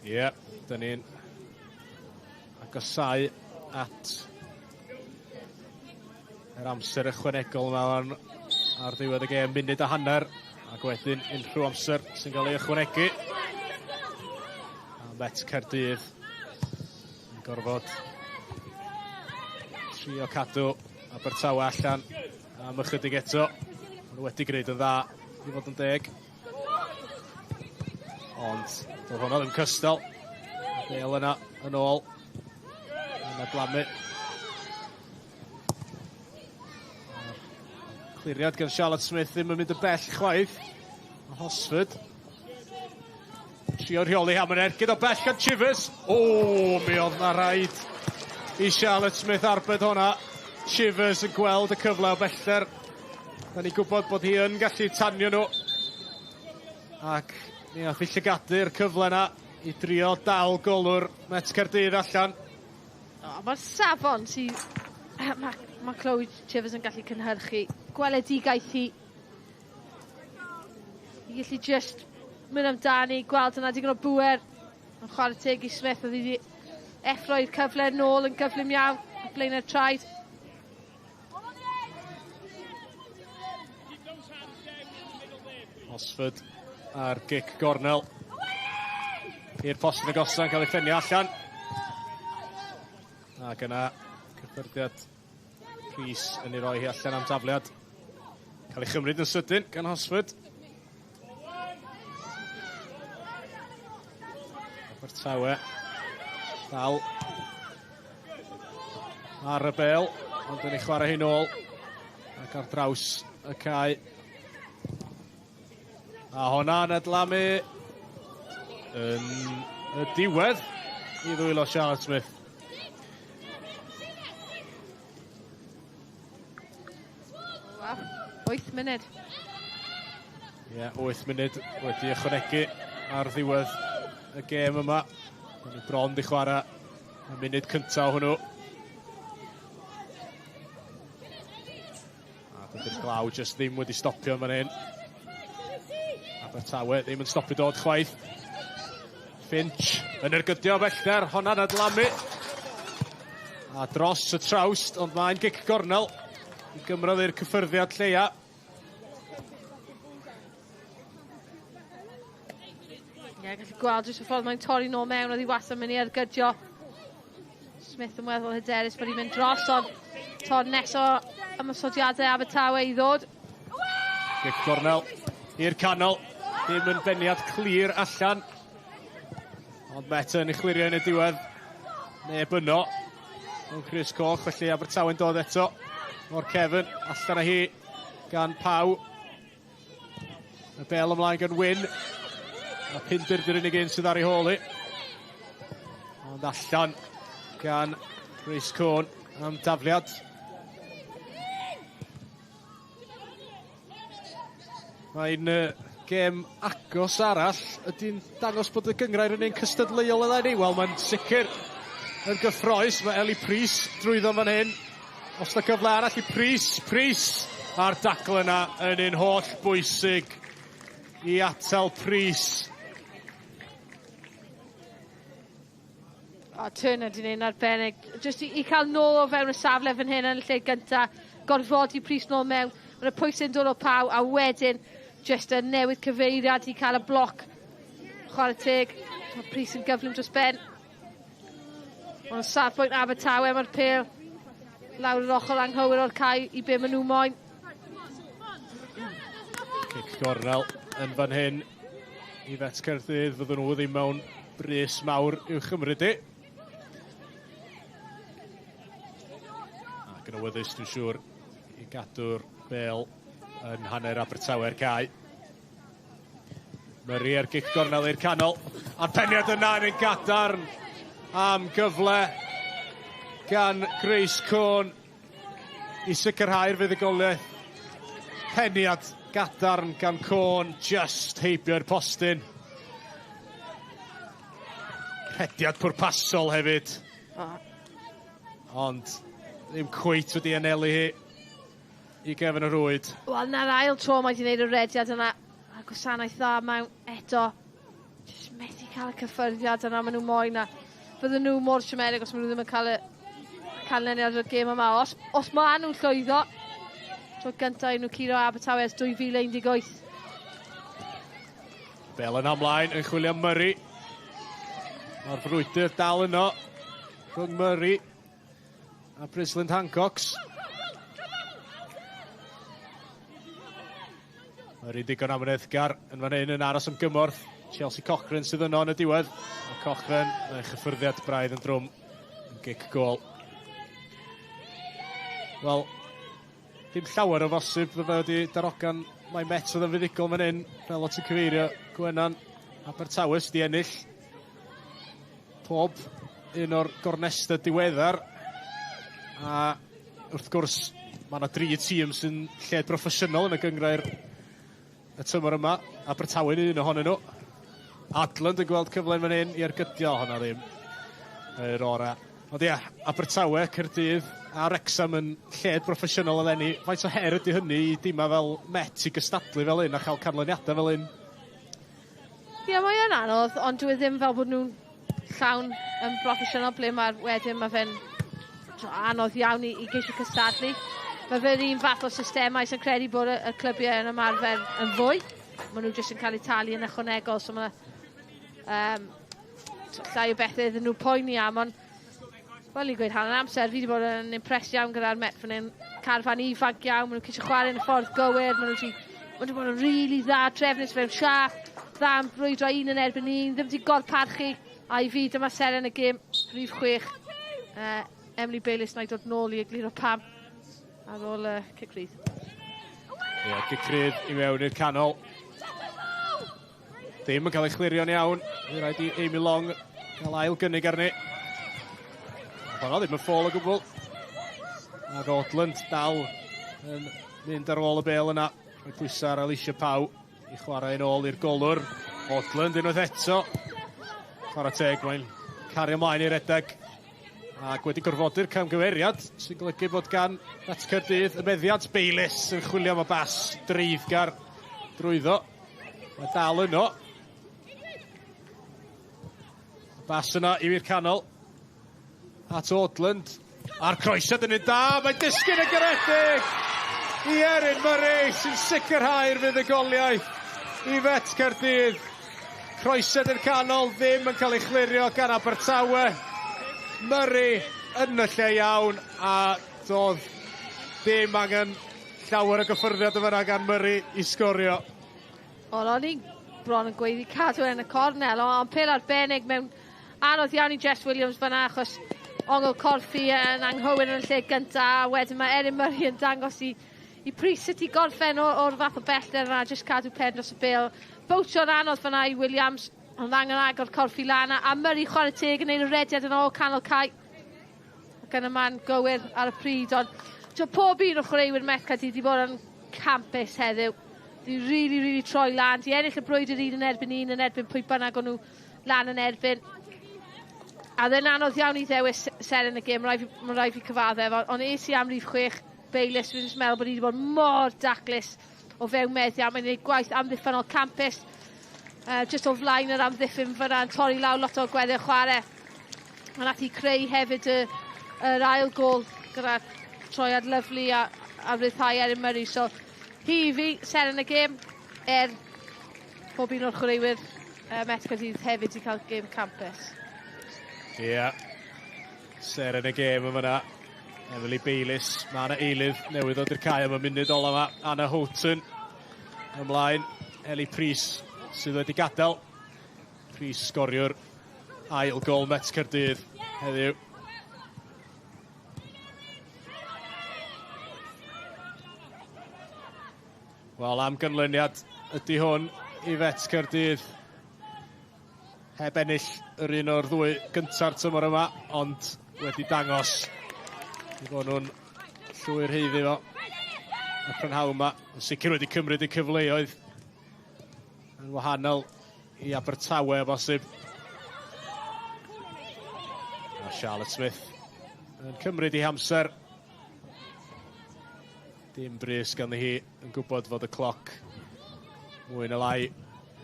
Ie, yeah, dyn ni'n agosau at yr amser ychwanegol yma ar, ar ddiwedd y gêm, munud a hanner, ac wedyn unrhyw amser sy'n cael ei ychwanegu. A Met Caerdydd yn gorfod trio cadw Abertawe allan am ychydig eto. Maen nhw wedi gwneud yn dda i fod yn deg. Ond doedd hwnna ddim cystal. Bale yna yn ôl. Yna blamu. Cliriad gan Charlotte Smith ddim yn mynd y bell chwaith. Mae Hosford. Trio rheoli am yn ergyd o bell gan Chivers. O, mi oedd na rhaid i Charlotte Smith arbed hwnna. Chivers yn gweld y cyfle o bellter. Da ni'n gwybod bod hi yn gallu tanio nhw. Ac mi ath i llygadu'r cyfle yna i drio dal golwr Met Caerdydd allan. O, mae'r safon sydd... Mae, mae Chloe Chivers yn gallu cynhyrchu gweledigaeth hi. I gallu just mynd amdani, gweld yna digon o bŵer. Yn chwarae teg i Smith, oedd hi wedi effroi'r cyfle nôl yn gyflym iawn, a blaen y traed. Hosford a'r gic gornel. I'r post yn agosa'n cael ei ffenio allan. Ac yna cyffyrddiad Rhys yn ei roi hi allan am tafliad. Cael ei chymryd yn sydyn gan Hosford. Abertawe. Dal ar y bel, ond yn ei chwarae hi'n ôl. Ac ar draws y cae. A hwnna'n adlamu yn y diwedd i ddwylo Charlotte Smith. Wow, 8 munud. Ie, yeah, 8 munud wedi ychwanegu ar ddiwedd y gêm yma. Maen nhw bron di chwarae y munud cyntaf hwnnw. A dydy'r glaw jyst ddim wedi stopio yn fan hyn. Abertawe ddim yn stopio dod chwaith. Finch yn ergydio bellter, honna'n adlamu. A dros y trawst, ond mae'n gic gornel. I gymrodd i'r cyffyrddiad lleia. Ie, yeah, gallu gweld jyst y ffordd mae'n torri nôl mewn, oedd hi wastad yn mynd i ergydio. Smith yn weddol hyderus bod hi'n mynd dros, ond tor nes o ymosodiadau Abertawe i ddod. Gic gornel i'r canol. Ddim yn beniad clir allan. Ond Met yn ei chlirio yn y diwedd. Neb yno. Mewn crys coch, felly Abertawe'n dod eto o'r cefn. Allan â hi gan Paw. Y bel ymlaen gan Wyn. A Pinder dy'r unig un sydd ar ei hôl hi. Ond allan gan Rhys Cohn am dafliad. Mae'n gêm agos arall. Ydy'n dangos bod y gynghrair yn un cystadleuol eleni? Wel, mae'n sicr yn gyffroes. Mae Ellie Prys drwyddo fan hyn. Os na gyfle arall i Prys, Prys! A'r dacl yna yn un holl bwysig i atal Prys. O, Turner di wneud yn arbennig. Just i, i cael nôl o fewn y safle fan hyn yn y lle gynta, gorfodi Prys nôl mewn. Mae'n y pwysau'n dod o Paw, a wedyn just yn newid cyfeiriad i cael y bloc. Chwarae teg. Mae Prys yn gyflym dros ben. Ond safbwynt Abertawe, mae'r pêl lawr yr ochr anghywir o'r cae i be maen nhw moyn. Cic gornel yn fan hyn i Fet Caerdydd. Fyddwn nhw ddim mewn brys mawr i'w chymryd i. Ac yn awyddus, dwi'n siŵr, i gadw'r bel yn hanner Abertawe'r cae. Murray ar gic gornel i'r canol. A'r peniad yna yn ein gadarn am gyfle gan Grace Cohn. i sicrhau'r fuddugoliaeth. Peniad gadarn gan Côn, just heibio'r postyn. Rhediad pwrpasol hefyd. Oh. Ond ddim cweit wedi anelu hi i gefn y rwyd. Wel, na'r ail tro mae wedi gwneud y rediad yna. A gwasanaeth dda mewn eto. Just methu cael y cyffyrddiad yna, maen nhw moyn a fydden nhw mor siomedig os maen nhw ddim yn cael y canlyniad o'r gêm yma. Os, os maen nhw'n llwyddo, tro gyntaf i nhw curo Abertawe ers 2018. Bel yn ymlaen yn chwilio Murray. Mae'r frwydr dal yno rhwng Murray a Brisland Hancocks. Murray digon amyneddgar yn fan hyn yn aros am gymorth. Chelsea Cochrane sydd yno yn y diwedd. Mae Cochrane yn chyffyrddiad braidd yn drwm yn gic gol. Wel, dim llawer o fosib fydde wedi darogan mae Met oedd yn fuddugol fan hyn, fel o ti'n cyfeirio, Gwenan Abertawe sydd wedi ennill pob un o'r gornestau diweddar. A wrth gwrs, mae yna dri tîm sy'n lled broffesiynol yn y gyngrair y tymor yma. Abertawe'n un ohonyn nhw. Adland yn gweld cyfle fan hyn i ergydio hwnna ddim yr ora. Ond ia, Abertawe, Caerdydd a Wrexham yn lled broffesiynol eleni. Faint o her ydy hynny i dimau fel Met i gystadlu fel un a chael canlyniadau fel un? Ie, yeah, mae yn anodd, ond dwi e ddim fel bod nhw'n llawn yn broffesiynol ble mae'r wedyn mae fe'n anodd iawn i, i geisio cystadlu. Mae fe'r un fath o systemau sy'n credu bod y, y clybiau yn ymarfer yn fwy. Maen nhw jyst yn cael eu talu yn ychwanegol, so mae um, llai o bethau iddyn nhw poeni am, ond fel ni'n gweud hanner amser, fi wedi bod yn impressed iawn gyda'r Met fan hyn. Carfan ifanc iawn, maen nhw'n ceisio chwarae yn y ffordd gywir, maen nhw wedi maen nhw bod yn rili dda, trefnus fewn siap, dda yn brwydro un yn erbyn un, ddim wedi gorparchu, a i fi dyma seren y gêm, rhif chwech, Emily Bayliss na i dod nôl i egluro pam ar ôl cic rydd. Ie, yeah, cic rydd i mewn i'r canol. Ddim yn cael ei chlirio'n iawn. Mae'n rhaid i Amy Long gael ail gynnig arni. Hwnnw ddim yn ffôl o gwbl. Ac Odland dal yn mynd ar ôl y bel yna. Mae pwysau ar Alicia Pau i chwarae yn ôl i'r golwr. Odland unwaith eto. Chwarae teg, mae'n cario ymlaen i'r redeg. Ac wedi gorfodi'r camgymeriad sy'n golygu bod gan Met Caerdydd y meddiant Bayliss yn chwilio am y bas dreifgar drwyddo. Mae dal yno. Bas yna i'r canol. At Odland. A'r croesiad yn un da. Mae disgyn y garedig i Erin Murray sy'n sicrhau'r fuddugoliaeth i Fet Caerdydd. Croesiad i'r canol ddim yn cael ei chlirio gan Abertawe. Murray yn y lle iawn a doedd dim angen llawer o gyffyrddiad yma gan Murray i sgorio. Wel, o'n i bron yn gweiddi cadw e yn y cornel, ond pêl arbennig mewn anodd iawn i Jess Williams fan'na, achos ongl corffi yn anghywir yn y lle gynta, a wedyn mae Erin Murray yn dangos i, i pris sut i gorffen o'r, or fath o bellter yna, jyst cadw pen dros y bêl. Bowtio'n anodd fan'na i Williams, ond angen agor corffi lan, a Murray chwarae teg yn neud y rediad yn ôl canol cae. Ac yn y man gywir ar y pryd, ond tio, pob un o chwaraewyr Met Caerdydd wedi bod yn campus heddiw. Di really, really troi lan. Di ennill y brwydr un yn erbyn un yn erbyn pwy bynnag o'n nhw lan yn erbyn. A dde'n anodd iawn i ddewis seren y gêm, mae'n rhaid fi cyfaddef, ond es i am rhif chwech, Bayliss, dwi'n just meddwl bod hi wedi bod mor daclus o fewn meddiant. Mae'n gwneud gwaith amddiffynnol campus, just o flaen yr amddiffyn fyna, yn torri lawr lot o gweddill chwarae. A nath hi creu hefyd y, yr ail gol gyda troiad lyflu a, a ryddhau Erin Murray. So, hi i fi, seren y gêm, er pob un o'r chwaraewyr Met Caerdydd hefyd i cael gêm campus. Ie, yeah. Seren y gêm yma yna. Emily Bayliss, mae yna eilydd newydd ddod i'r cae am y munud ola yma. Anna Houghton ymlaen. Ellie Priest sydd wedi gadael. Priest sgoriwr ail gol Met Caerdydd heddiw. Wel, am gynlyniad ydy hwn i Fet Caerdydd. Heb ennill yr un o'r ddwy gynta'r tymor yma, ond wedi dangos i fod nhw'n llwyr haeddu fo. Y prynhawn yma, yn sicr wedi cymryd y cyfleoedd yn wahanol i Abertawe o bosib. A Charlotte Smith yn cymryd ei hamser. Dim brys ganddi hi, yn gwybod fod y cloc mwy na lai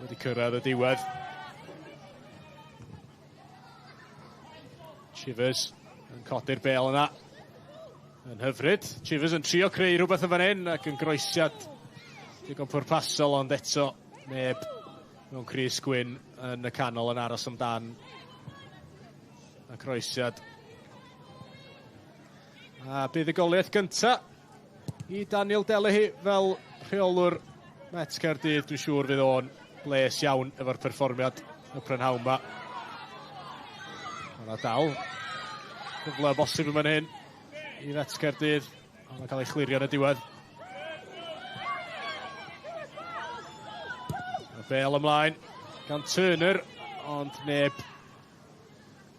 wedi cyrraedd y diwedd. Chivers yn codi'r bel yna. Yn hyfryd. Chivers yn trio creu rhywbeth yn fan hyn ac yn groesiad digon pwrpasol, ond eto neb mewn crys gwyn yn y canol yn aros amdan y croesiad. A buddugoliaeth gynta i Daniel Delehy fel rheolwr Met Caerdydd. Dwi'n siŵr fydd o'n bles iawn efo'r perfformiad y prynhawn yma. Mae yna dal cyfle bosib yn fan hyn i Met Caerdydd, ond mae'n cael ei chlirio yn y diwedd. Y bel ymlaen gan Turner, ond neb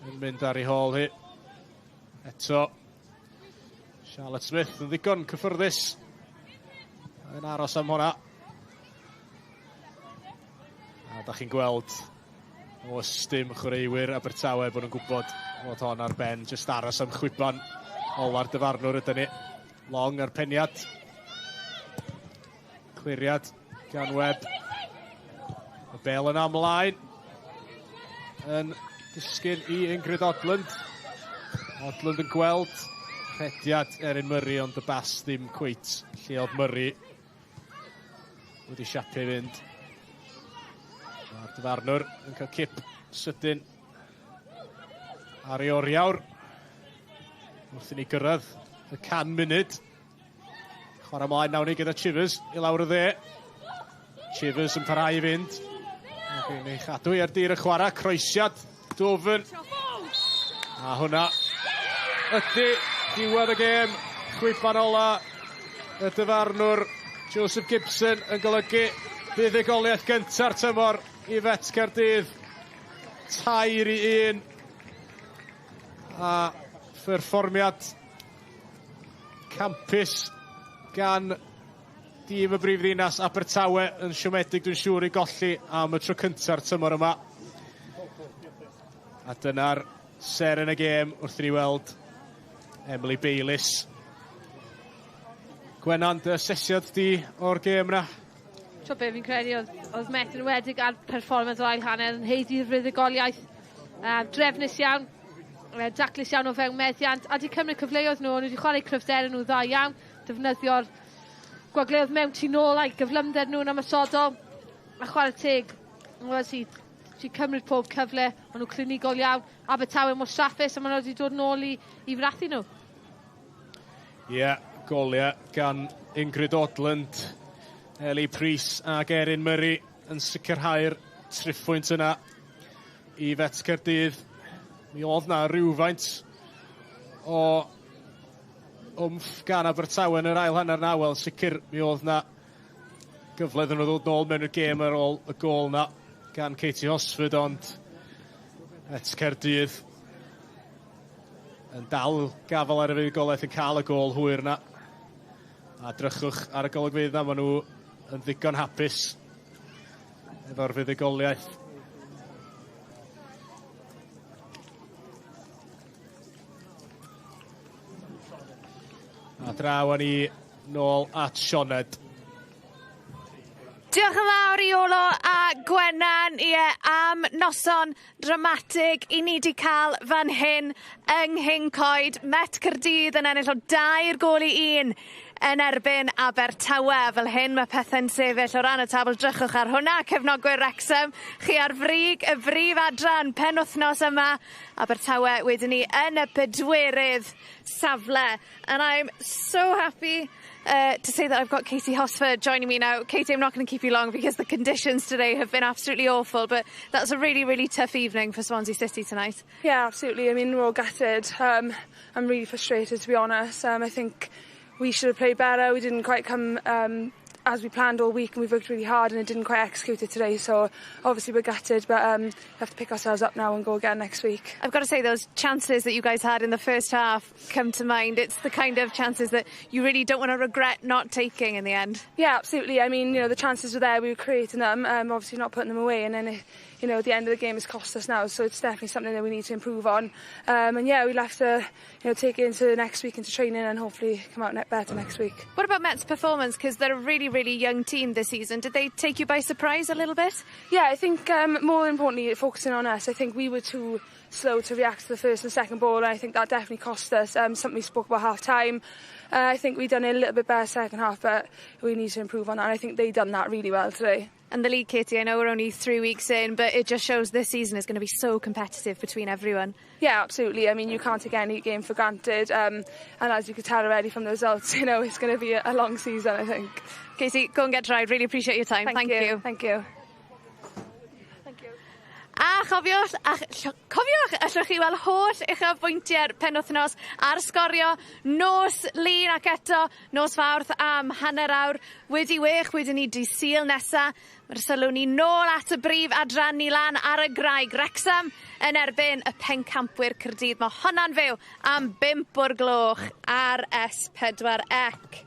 yn mynd ar ei hôl hi. Eto, Charlotte Smith yn ddigon cyffyrddus yn aros am hwnna. A da chi'n gweld o ystym chwaraewyr Abertawe bod nhw'n gwybod fod hon ar ben. Jyst aros am chwiban ola'r dyfarnwr ydyn ni. Long ar peniad. Cliriad gan Webb. Y bel yna ymlaen. Yn disgyn i Ingrid Odland. Odland yn gweld rhediad Erin Murray, ond y bas ddim cweit lle oedd Murray wedi siapio i fynd. Mae'r dyfarnwr yn cael cip sydyn ar ei oriawr. Wrth i ni gyrraedd y 100 munud. Chwarae ymlaen nawn ni gyda Chivers i lawr y dde. Chivers yn parhau i fynd. Ac yn ei chadw i ar dir y chwarae. Croesiad dwfn. A hwnna ydy diwedd y gêm. Chwiban ola y dyfarnwr Joseph Gibson yn golygu buddugoliaeth gynta'r tymor i Fet Caerdydd. 3-1. A pherfformiad campus gan dîm y brifddinas Abertawe yn siomedig dwi'n siŵr i golli am y tro cynta'r tymor yma. A dyna'r seren y gêm wrth i ni weld Emily Bayliss. Gwenan, dy asesiad di o'r gêm na? Tro be fi'n credu oedd Met yn wedig ar perfformiad o'r ail hanner yn haeddu'r fuddugoliaeth. Drefnus iawn, daclus iawn o fewn meddiant, a di cymryd cyfleoedd nhw, nhw wedi chwarae cryfderau nhw dda iawn, defnyddio'r gwagleoedd mewn tu nôl a'i gyflymder nhw'n ymosodol, a chwarae teg, wel, si cymryd pob cyfle, maen nhw clinigol iawn, Abertawe mor straffus, a maen nhw wedi dod nôl i frathu nhw. Ie, yeah, goliau gan Ingrid Odland, Ellie Price ac Erin Murray yn sicrhau'r triphwynt yna i Fet Caerdydd. Mi oedd na rhywfaint o wmff gan Abertawe yn yr ail hanner na, wel sicr mi oedd na gyfle iddyn nhw ddod nôl mewn i'r gêm ar ôl y gôl na gan Katie Hosford, ond Met Caerdydd yn dal gafel ar y fuddugoliaeth yn cael y gôl hwyr na. A drychwch ar y golygfeydd na, maen nhw yn ddigon hapus efo'r fuddugoliaeth. A draw â ni nôl at Sioned. Diolch yn fawr i Iolo a Gwenan, ie, am noson dramatig i ni 'di cael fan hyn yng Nghyncoed. Met Caerdydd yn ennill o 2-1 yn erbyn Abertawe. Fel hyn mae pethau'n sefyll o ran y tabl. Drychwch ar hwnna, cefnogwyr Wrexham. Chi ar frig y brif adran penwythnos yma. Abertawe wedyn ni yn y pedwerydd safle. And I'm so happy to say that I've got Katie Hosford joining me now. Katie, I'm not going to keep you long because the conditions today have been absolutely awful, but that's a really, really tough evening for Swansea City tonight. Yeah, absolutely. I mean, we're all gutted. I'm really frustrated, to be honest. I think we should have played better. We didn't quite come as we planned all week and we've worked really hard and it didn't quite execute it today. So obviously we're gutted, but we have to pick ourselves up now and go again next week. I've got to say, those chances that you guys had in the first half come to mind. It's the kind of chances that you really don't want to regret not taking in the end. Yeah, absolutely. I mean, the chances were there, we were creating them, obviously not putting them away, and then, at the end of the game it's cost us now, so it's definitely something that we need to improve on. And yeah, we'll have to take it into next week into training and hopefully come out better next week. What about Met's performance? Because they're a really, really young team this season. Did they take you by surprise a little bit? Yeah, I think more importantly, focusing on us, I think we were too slow to react to the first and second ball, and I think that definitely cost us. Something we spoke about half time. I think we done it a little bit better second half, but we need to improve on that, and I think they done that really well today. And the league, Katie, I know we're only 3 weeks in, but it just shows this season is going to be so competitive between everyone. Yeah, absolutely. I mean, you can't take any game for granted. And as you could tell already from the results, it's going to be a long season, I think. Katie, go and get tried. Really appreciate your time. Thank you. You. Thank you. A cofiwch, allwch chi weld holl uchafbwyntiau'r penwythnos ar Sgorio nos Lun ac eto nos Fawrth am 6:30, wedyn ni dydd Sul nesa. Mae'r sylw ni nôl at y brif adran ni lan ar y Graig Wrecsam yn erbyn y pencampwyr Caerdydd. Mae honna'n fyw am 5 o'r gloch ar S4C.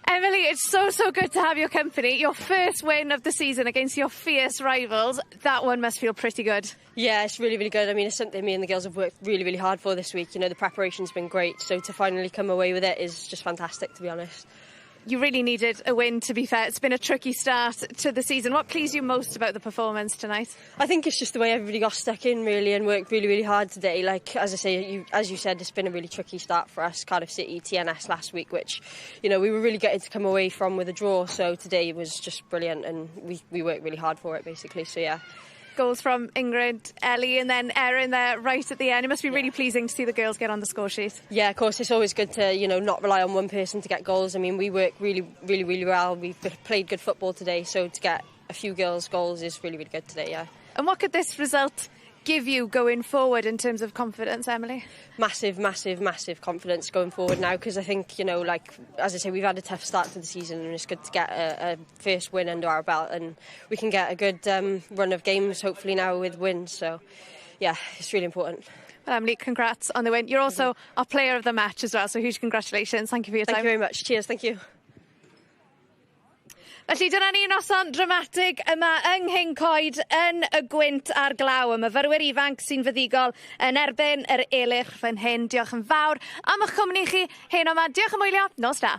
Emily, it's so, so good to have your company. Your first win of the season against your fierce rivals. That one must feel pretty good. Yeah, it's really, really good. I mean, it's something me and the girls have worked really, really hard for this week. The preparation's been great, so to finally come away with it is just fantastic, to be honest. You really needed a win, to be fair. It's been a tricky start to the season. What pleased you most about the performance tonight? I think it's just the way everybody got stuck in, really, and worked really, really hard today. Like, as I say, as you said, it's been a really tricky start for us. Cardiff City, TNS last week, which we were really getting to come away from with a draw. So today was just brilliant, and we worked really hard for it, basically. So, yeah. Goals from Ingrid, Ellie and then Erin there right at the end. It must be really pleasing to see the girls get on the score sheet. Yeah, of course, it's always good to not rely on one person to get goals. I mean, we work really, really, really well. We've played good football today, so to get a few girls' goals is really, really good today, yeah. And what could this result give you going forward in terms of confidence, Emily? Massive, massive, massive confidence going forward now because I think, like, as I say, we've had a tough start to the season and it's good to get a first win under our belt and we can get a good run of games hopefully now with wins. So, yeah, it's really important. Well, Emily, congrats on the win. You're also our player of the match as well, so huge congratulations. Thank you for your Thank time. You very much. Cheers, thank you. Felly dyna ni noson dramatig yma yng Nghyncoed yn y gwynt a'r glaw. Y myfyrwyr ifanc sy'n fuddugol yn erbyn yr Elyrch fan hyn. Diolch yn fawr am eich cwmni chi heno yma. Diolch am wylio. Nos da.